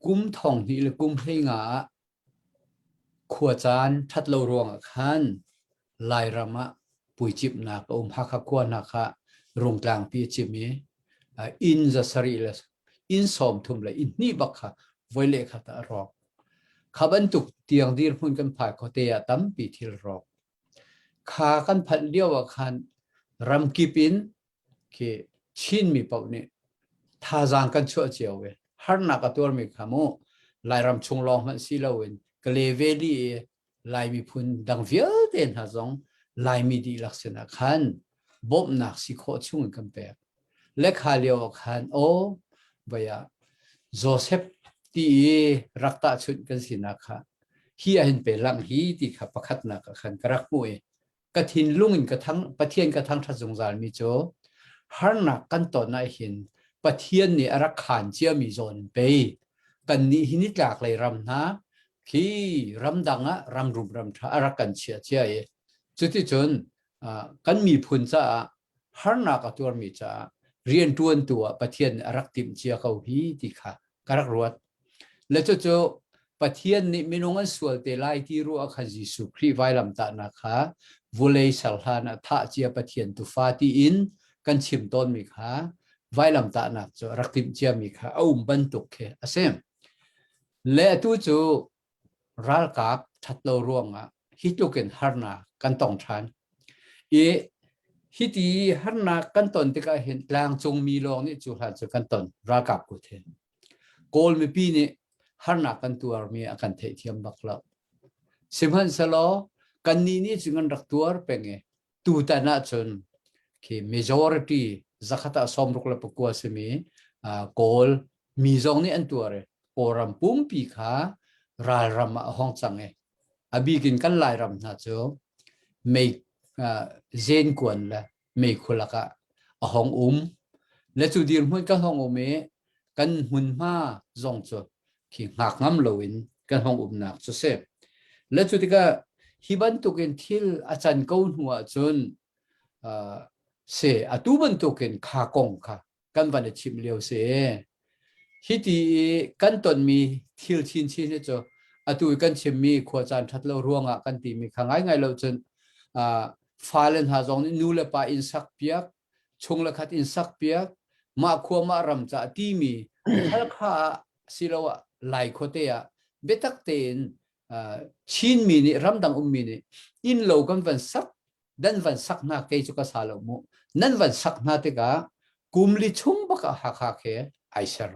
kum thong hnih le kum hlei nga ah Khuacaan ṭhat lo ruangah khan Lairam ah puicimhnak a um. Hakha khua hna kha Rungtlangpi a cim i inn za sarih le inn 30 le inn hnih bak kha voi leh khat ah a rawk. Kha bantuk tiang dirhmun kan phai khuate ah tampi thil rawk. Kha kan phanh lio ah khan ramkip in khi Chinmi paoh nih thazaang kan chuah cio i harnak a tuarmi kha mu Lairam chung lawng hmanh si loin Kale Valley i Lai miphun dang vialte hna zong Laimi dihlak sinah khan bawmhnak si khawh chung in kan pek. Le kha lio ah khan aw vaya Joseph ti i rak tahchunh kan sinak kha hi ah hin pe lang hi ti kha pakhatnak ah khan ka rak hmuh i ka thinlung in ka thang Pathian ka thangṭhat zungzal mi cu harnak kan ton ah hin Pathian nih a rak khaan ciami zawn in pei kannih hi nitlak lei ram hna khi ramdang ah ram rum ram ṭha a rak kan chiah cia i cuticun kan miphun caah harnak a tuarmi caah rianṭuantu ah Pathian nih a rak timh cia ko hi ti kha ka rak ruat. Le cucu Pathian nih minung an sual te lai ti ruah kha Jesuh Khrih vailamtahnak kha vulei ser hlan ah thah cia Pathian tufa tiin kan chim tawnmi kha vailamtahnak cu rak timh ciami kha a um bantuk khi a si. Le atu cu ralkap ṭhatlo ruangah hi tluk in harnak kan tong ṭhan. I hiti harnak kan ton tikah hin tlangcung mi lawng nih cu hlan cu kan ton ralkap kut hin. Kawl mipi nih harnak kan tuarmi a kan theihthiam bak lo. Sihmanhsehlaw kannih nih cun kan rak tuar peng i tutan ahcun khi majority zakhat ah 69 simi Kawl mi zong nih an tuar i Kawlram pumpi kha ralram ah a hong cang i a bik in kan Lairam hna cu mei zenkuan le meikhu lakah a hong um le cu dirhmun kan hong um i kan hmunhma zong cu khi hngak ngam loin kan hong umnak cu si. Le cu tikah hi bantukin thil a can ko hnu ahcun uh, se atu bantukin kha kong kha kan van i chimh lio si. Hiti i kan tonmi thil chinchin hi cu atu i kan chimmi khua caan ṭhat lo ruangah kan timi kha ngaingai lo cun uh, fale hna zong nih nu le pa inn sak piak chung le khat inn sak piak mah khua mah ram ca timi Halkha ah siloah Lai khuate ah biatak tein uh, Chinmi nih ramdang ummi nih inn lo kan van sak nan van sak hna kei cu ka sa lo mu nan van sak hna tikah kum li chung bak ah Hakha khi ai ser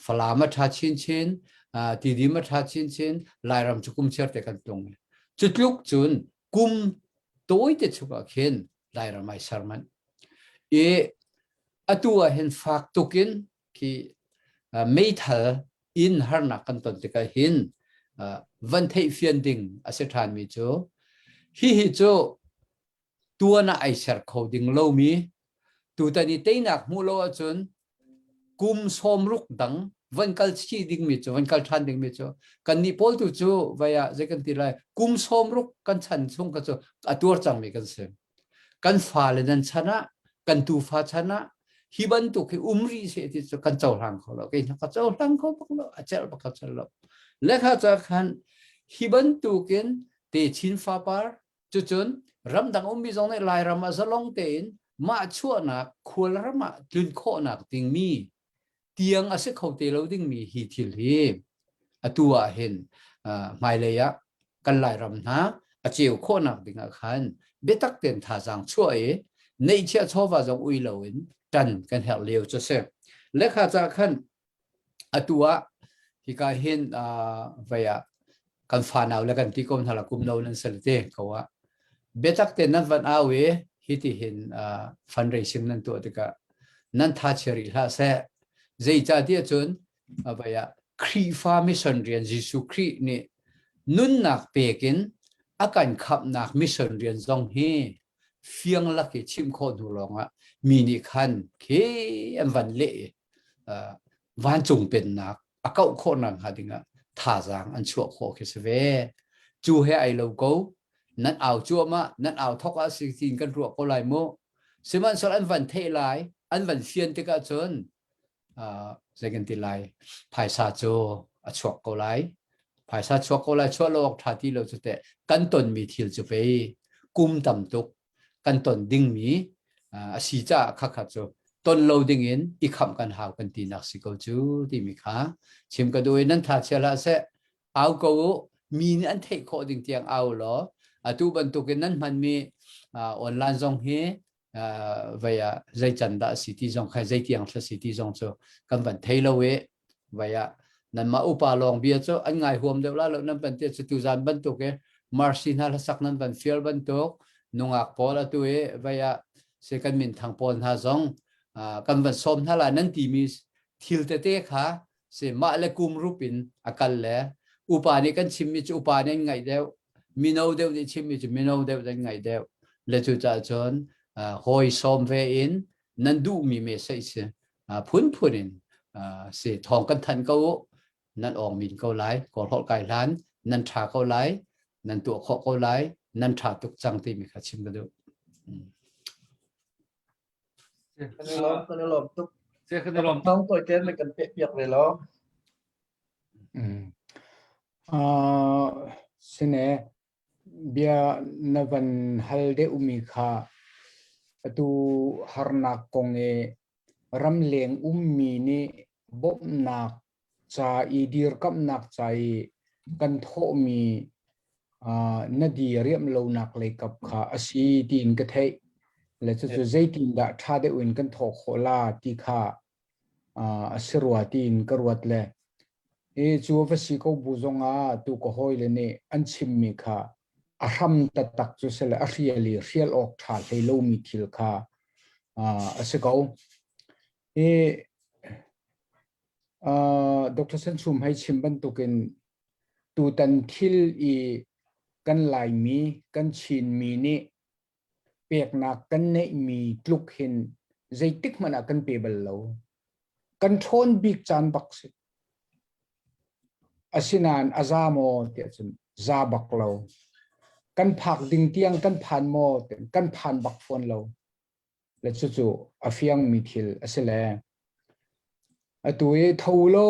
Falam a ṭha chinchin Tidim a ṭha chinchin Lairam cu kum chiar te kan tlung cu tluk cun kum tawi te chung ah khin Lairam ai ser manh i atu ah hin fak tukin khi meithal in harnak kan ton tikah hin van theih fian ding a si ṭhanmi cu hihi cu tuan ah ai ser kho ding lomi tutan i teinak hmuh lo ahcun kum 60 dang van kal chih dingmi cu van kal ṭhan dingmi cu kannih pawl tu cu vai ah zei kan ti lai kum 60 kan chan chung kha cu a tuar cangmi kan si. Kan fale nan chan ah kan tufa chan ah hi bantuk hi um rih seh ti cu kan cohlang kho lo kei ka cohlang kho bak lo a celh bak ka celh lo lekha ca khan hi bantukin te chin fapar cucun ramdang ummi zong nih Lairam ah zalong tein mah chuahnak khualram ah tlun khawhnak dingmi tiang a si kho te lo dingmi hi thil hi atu ah hin hmailei ah kan Lairam hna a ceu khawhnak dingah khan biatak tein thazaang chuah i neihchiah chawva zong ui loin ṭan kan herh lio cu si. Lekha ca khan atu ah hika hin vei ah kan fanau le kan ti ko hna la kum no nan sal te ko ah biatak te nan van au i hi ti hin fundraising nan tuah tikah nan tha chia rih hlah seh zeicah tiah cun vei ah Khrihfa mission rian Jesuh Khrih nih nunnak pekin a kan khamhnak mission rian zong hi fiang lak i chim khawh hnu lawngah mi nih khan khi an van leh i vancung pennak a kauh khawhnak hnga dingah thazaang an chuah khawh khi si ve. Cu he ai lo ko. Nan au cuahmah, nan au thok ah si tiin kan ruah ko lai mu. Sihmanhsehlaw an van theih lai, an van fian tikah cun zei kan ti lai, phaisa cu a chuak ko lai. Phaisa chuak ko lai, chuah lo awk ṭha ti lo cu teh kan tonmi thil cu pei kum tam tuk kan ton dingmi a si caah khakha cu ton lo dingin i khamh kan hau kan tinak si ko cu timi kha chim ka duh i nan tha chia hlah seh au ko u mi nih an theih khawh ding tiang au law atu bantukin nan hmanmi online zong hi vei ah zei can dah si ti zong kha zei tiang thla si ti zong cu kan van thei lo i vai ah nanmah upa lawng bia cu an ngai huam deuh la lo nan van ti cu tuzan bantuk i mercy hna hlasak nan van fial bantuk nungak pawl atu i vai ah se kan min thang pawl hna zong kan van sawm hna la nan timi thil tete kha se mah le kum rup in a kal le upa nih kan chimmi cu upa nih an ngaih deuh mino deuh nih chimmi cu mino deuh an ngaih deuh le cu caah cun hawi sawm ve in nan duhmi message si phunphun in si thawng kan thanh ko u nan awng min ko lai kawl kai hlan nan tha ko lai nan tuah khawh ko lai nan tha tuk cang timi kha chim ka duh. Kan i lawm, kan i lawm tuk. Kan i lawm. Thawng tawi tein na kan peh piak ve law. Uh, sine bia na van hal deuhmi kha. Atu harnak kong i ramleng ummi nih bawmhnak ca i dirkamhnak ca i kan thawhmi na diriamh lonak leikap kha a si tiin ka theih. Le cucu zeitindah ṭha deuh in kan thawh khawh la ti kha a si rua tiin ka ruat le i cu va si ko bu zongah tu ka hawile nih an chimmi kha a hram taktak cu si le a hrial i hrial awk ṭha hlei lomi thil kha a si ko. I Dr. San Chum hei chim bantukin tutan thil i kan Laimi, kan Chinmi nih peknak kan neihmi tluk hin zeitik hmanh ah kan pe bal lo. Kan ṭhawn bik caan bak si. Asinain a za maw tiah cun za bak lo. Kan phak ding tiang kan phan maw tiah kan phan bak fawn lo. Le cucu a fiangmi thil a si le. Atu i tho lo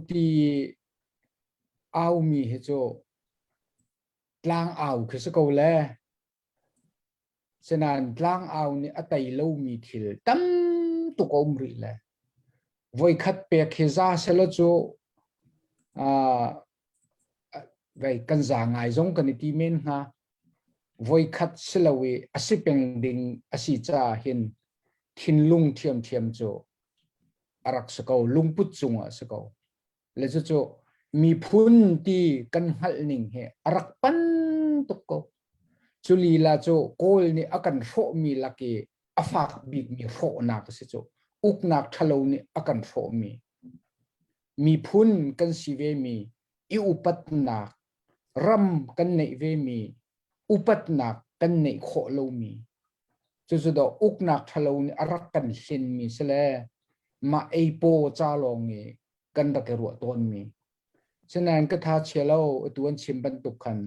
ti aumi hi cu tlang au khi si ko le. Sinain tlangau nih a tei lomi thil tam tuk a um rih le voikhat pek hi za selaw cu vei kan za ngai zong kan i ti men hnga. Voikhat si lo i a si peng ding a si caah hin thinlung ṭhiamṭhiam cu a rak si ko, lungput cungah a si ko. Le cucu miphun ti kan hngalh ning hi a rak pan tuk ko. Cu lila cu Kawl nih a kan hrawhmi lak i a fak bikmi hrawhnak a si cu. Uknak ṭhalo nih a kan hrawhmi. Miphun kan si vemi i upatnak, ram kan neih vemi upatnak kan neih khawh lomi. Cucu dawh uknak ṭhalo nih a rak kan hlenmi si le mah eipaw ca lawng i kan rak i ruah tawnmi. Sinain ka tha chia lo atu an chim bantuk khan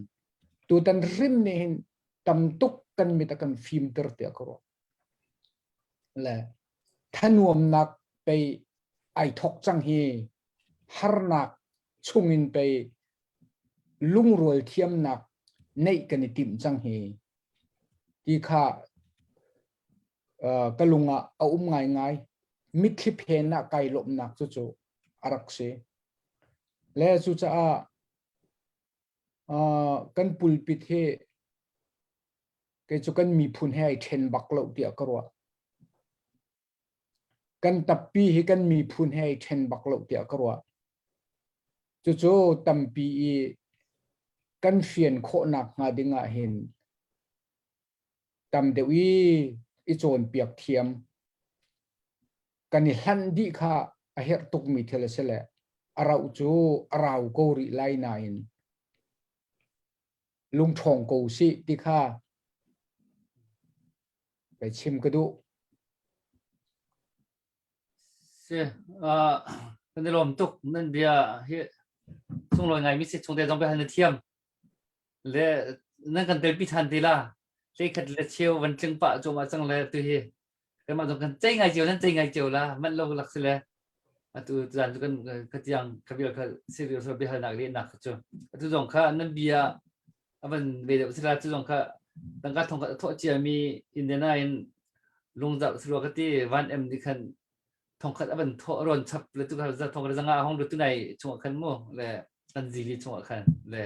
tutan hrim nih hin tam tuk kan mit a kan fimter tiah ka ruah. Le thanuamnak pei ai thok cang hi harnak chungin pei lungrual thiamnak neih kan i timh cang hi ti kha ka lung ah a um ngaingai. Mitthli phen ah kai lawmhnak cucu a rak si. Le cucaah kan pulpit hi kei cu kan miphun he ai ṭhen bak lo tiah ka ruah. Kan tappi hi kan miphun he ai ṭhen bak lo tiah ka ruah. Cucu tampi i kan fian khawhnak hnga ding ah hin tam deuh i i cawnpiak thiam kan i hlanh dih kha a herh tukmi thil a si le a rauh cu a rau ko rih lai nain lungṭhawng ko sih ti kha kai chim ka duh. Si, uh, kan i lawm tuk nan bia hi sunglawi ngaimi si chungte zong bia na thiam. Le nan kan telpi than ti la. Hlei khat le cheu van tling pah cu ma cang le tu hi. Kanmah zong kan cei ngai cio nan cei ngai cio la manh lo lak si le atu zan cu kan ka tiang ka vial kha serious biahalnak lehnak cu atu zong kha nan bia avan ve deuh sila cu zong kha tangka thong kha thawh cia mi Indiana in lungzarh silo ka ti van em nih khan thongkhat avan thawh ron chap le tu kha za thong khat zanga hong tu nai chungah khan mu le an zili chungah khan le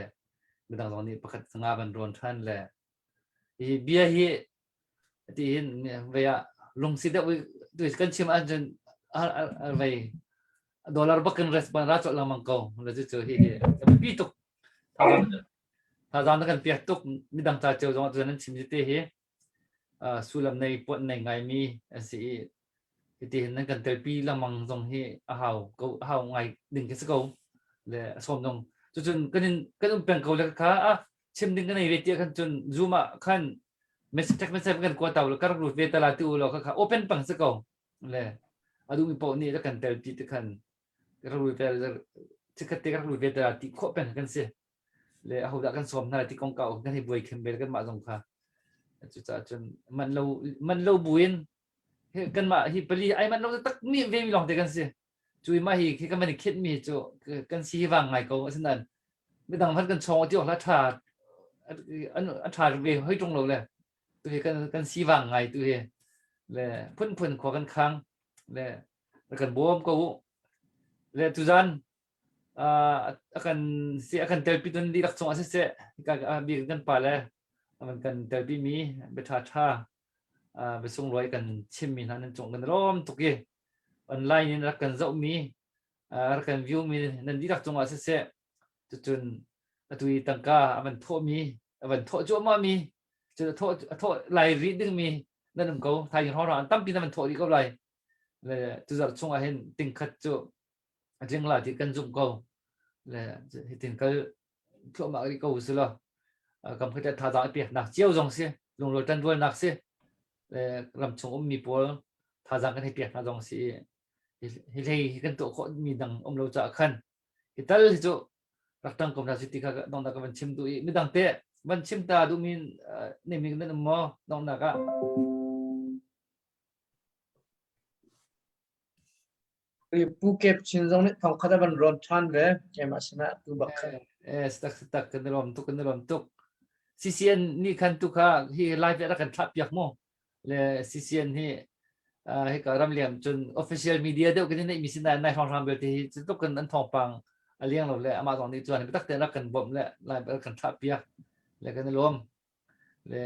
midang zong nih pakhat zanga van ron than le hi bia hi ti hin vei ah lungsi deuh tu kan chim ahcun vei dollar bak in response ra cawlh lengmang ko le cu cu hi hi pi tuk thazang na kan piak tuk midang ca cio zong ah nan chim te hi sullam nei puan nei ngai mi a si i hiti hin nan kan telpi lengmang zong hi a hau ko a hau ngai ding khi si ko le a sawm zong cucun kan in kan um peng ko le kha a chim ding kan nei ve tiah khan cun zoom ah khan message text message kan kua tau lo kar lut ve tala ti u lo kha kha open pang si ko le adu mi po nih kan tel pi te khan rak lut ve chikhat te rak lut ve tala ti khawh peng kan si le ahodah kan sawm hna ti kong kau kan hi buai khem bel kan mah zong kha cucaah cun man lo man lo buin kanmah hi pali ai man lo tak mi ve mi lawng te kan si cui mah hi khi kan van i khit mi cu kan si hi vang ngai ko asinain midang hmanh kan chawng ti awk la tha an tha ve hoi tung lo le tu hi kan kan si vang ngai tu hi. Le phunphun khua kan khang le kan bawm ko u. Le tuzan a kan si a kan telpi tun dihlak chung ah siseh ka bik kan pa le an kan telpi mi bia ṭha ṭha bia sunglawi kan chimmi hna nan cung kan lawm tuk i online in rak kan zohmi rak kan view mi nan dihlak cungah siseh cucun atu i tangka a van thawhmi a van thawh cuahmah mi cun a thawh a thawh lai rih dingmi nan um ko thaizing hrawng an tampi nan van thawh rih ko lai le tuzarh chungah hin tingkhat cu a tling la ti kan zumh ko le hitin kal thluahmah rih ko si law kam khat thazaang i peknak cio zong si lungrual ṭanrualnak si le ramchung ummi pawl thazaang kan hei pek hna zong si hi hlei hi kan tuah khawh mi dang um lo caah khan hi tal hi cu rak ṭang ko hna si ti kha donghnak ka van chim duh i midang te van chim ta duhmi nei mi nan um maw donghnak ah? Pu Kep Chin zong nih thongkhat a van rawn ṭhan ve. Keimah sinah tu bak kha. Eh, tak tak kan i lawm tuk, kan i lawm tuk. CCN nih khan tu kha hi live rak kan thlah piak mu. Le CCN hi hika ramliam cun official media deuh kan i neih mi sin nai hrawng hram belte hi cu tluk kan an thawngpang a liang lo le amah zong nih chuan biatak tein rak kan bawmh le live rak kan thlah piak le kan i lawm. Le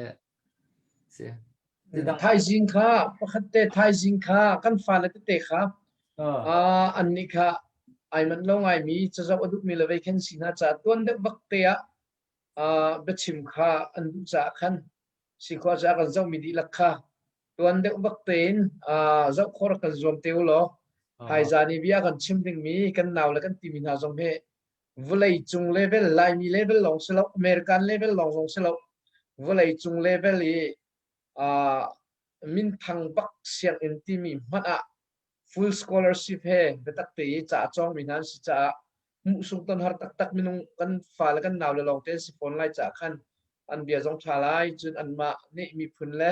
si. Thaizing kha pakhat te thaizing kha kan fale tete kha an nih kha ai manh lo ngaimi cazoh a duhmi le vei khen si hna caah tuan deuh bak te ah biachim kha an duh caah khan sikhua caah kan zohmi dihlak kha tuan deuh bak tein zoh khawh rak kan zuam te u law thaizan i bia kan chim dingmi kan nau le kan timi hna zong hi vawlei cung level Laimi level lawng si lo American level lawng zong si lo vawlei cung level i minthang bak sianginn timi hmanh ah full scholarship he biatak te i ca a cawngmi hna an si caah hmuhsung ton har taktak minung kan fale kan nau le lawng te an si fawn lai caah khan an bia zong ṭha lai. Cun anmah nih miphun le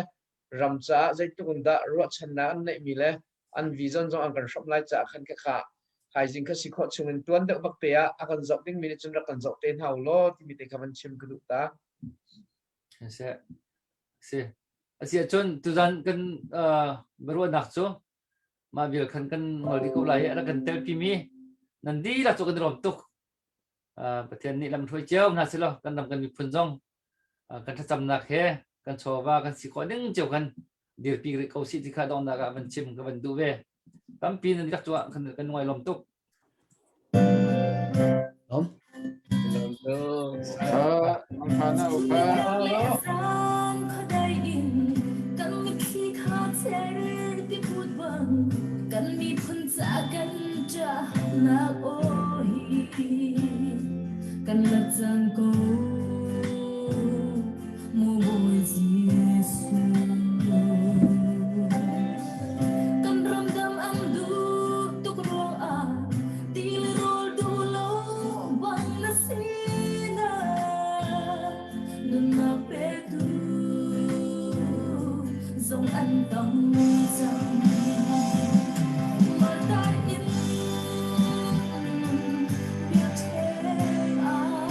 ram caah zeitluk in dah ruahchannak an neihmi le an vision zong an kan hrawmh lai caah khan khakha thaizing kha si khawh chungin tuan deuh bak te ah a kan zoh dingmi nih cun rak kan zoh te hna u law timi te kha van chim ka duh ta. Si. Si. Asi ahcun tuzan kan biaruahnak cu mah vial khan kan ngol dih ko lai i a rak kan telpi mi nan dihlak cu kan i lawm tuk. Pathian nih lamhruai cio hna selaw kan ram kan miphun zong kan thlacamnak he kan chawva kan si khawh ding cio kan dirpi rih ko sih ti kha donghnak ah van chim ka van duh ve. Tampi nan rak cuah kan kan ngai lawm tuk. Lom. Kan miphun ca kan ṭahnak aw hi kan la cang ko mu Bawi Jesuh. Kan ram dam an duh tuk ruangah ti le rawl duh lo bang na si na nunnak petu zong an tam cang. Martar in biakṭheng ah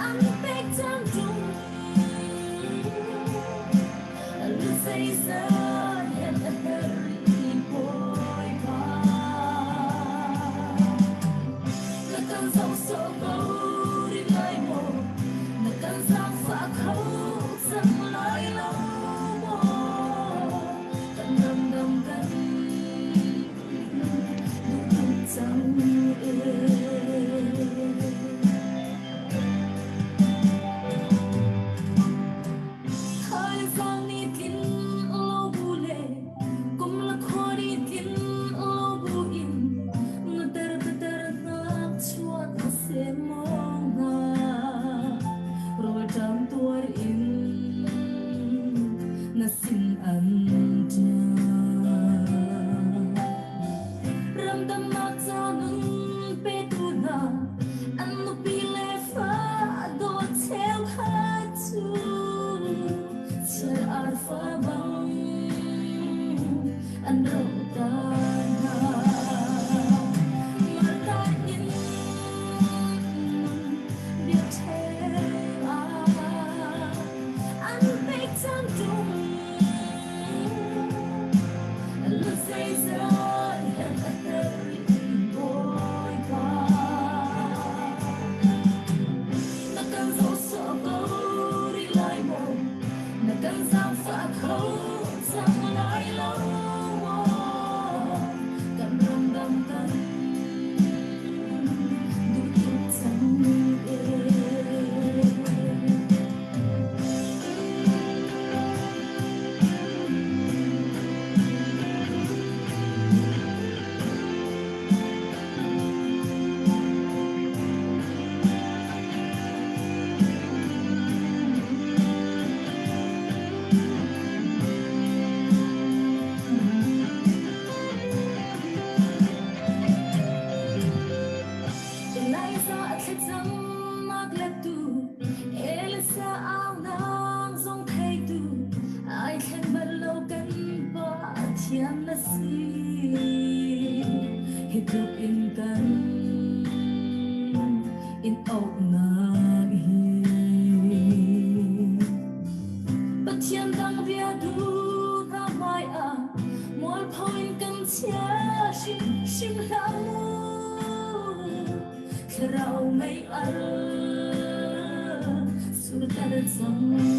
an pek cang ṭung. Lu zeizat hen a herh i Bawipa. Na kan zoh sawh ko rih lai maw? Na kan zaangfah kho cang lai lo maw? Kan ramdang kan duh tuk cang ee. Thaizang nih tlin lo bu le kum le khua nih tlin lo bu in na ter ter nak chuat na sem maw hnga rawlṭam tuar in na sin an ṭial. Ramdamnak ca nun petu hna an nupi le fa dawt cheukhat cu chiar arfa bang an roh ta hna. Martha in biakṭheng ah an pek cang ṭung. Pathian na si. Hi tluk in kan in auhnak hi. Pathian dang bia duh hna hmai ah mualpho in kan chia hrimhrim hlah mu. Thlarau mei al surter cang.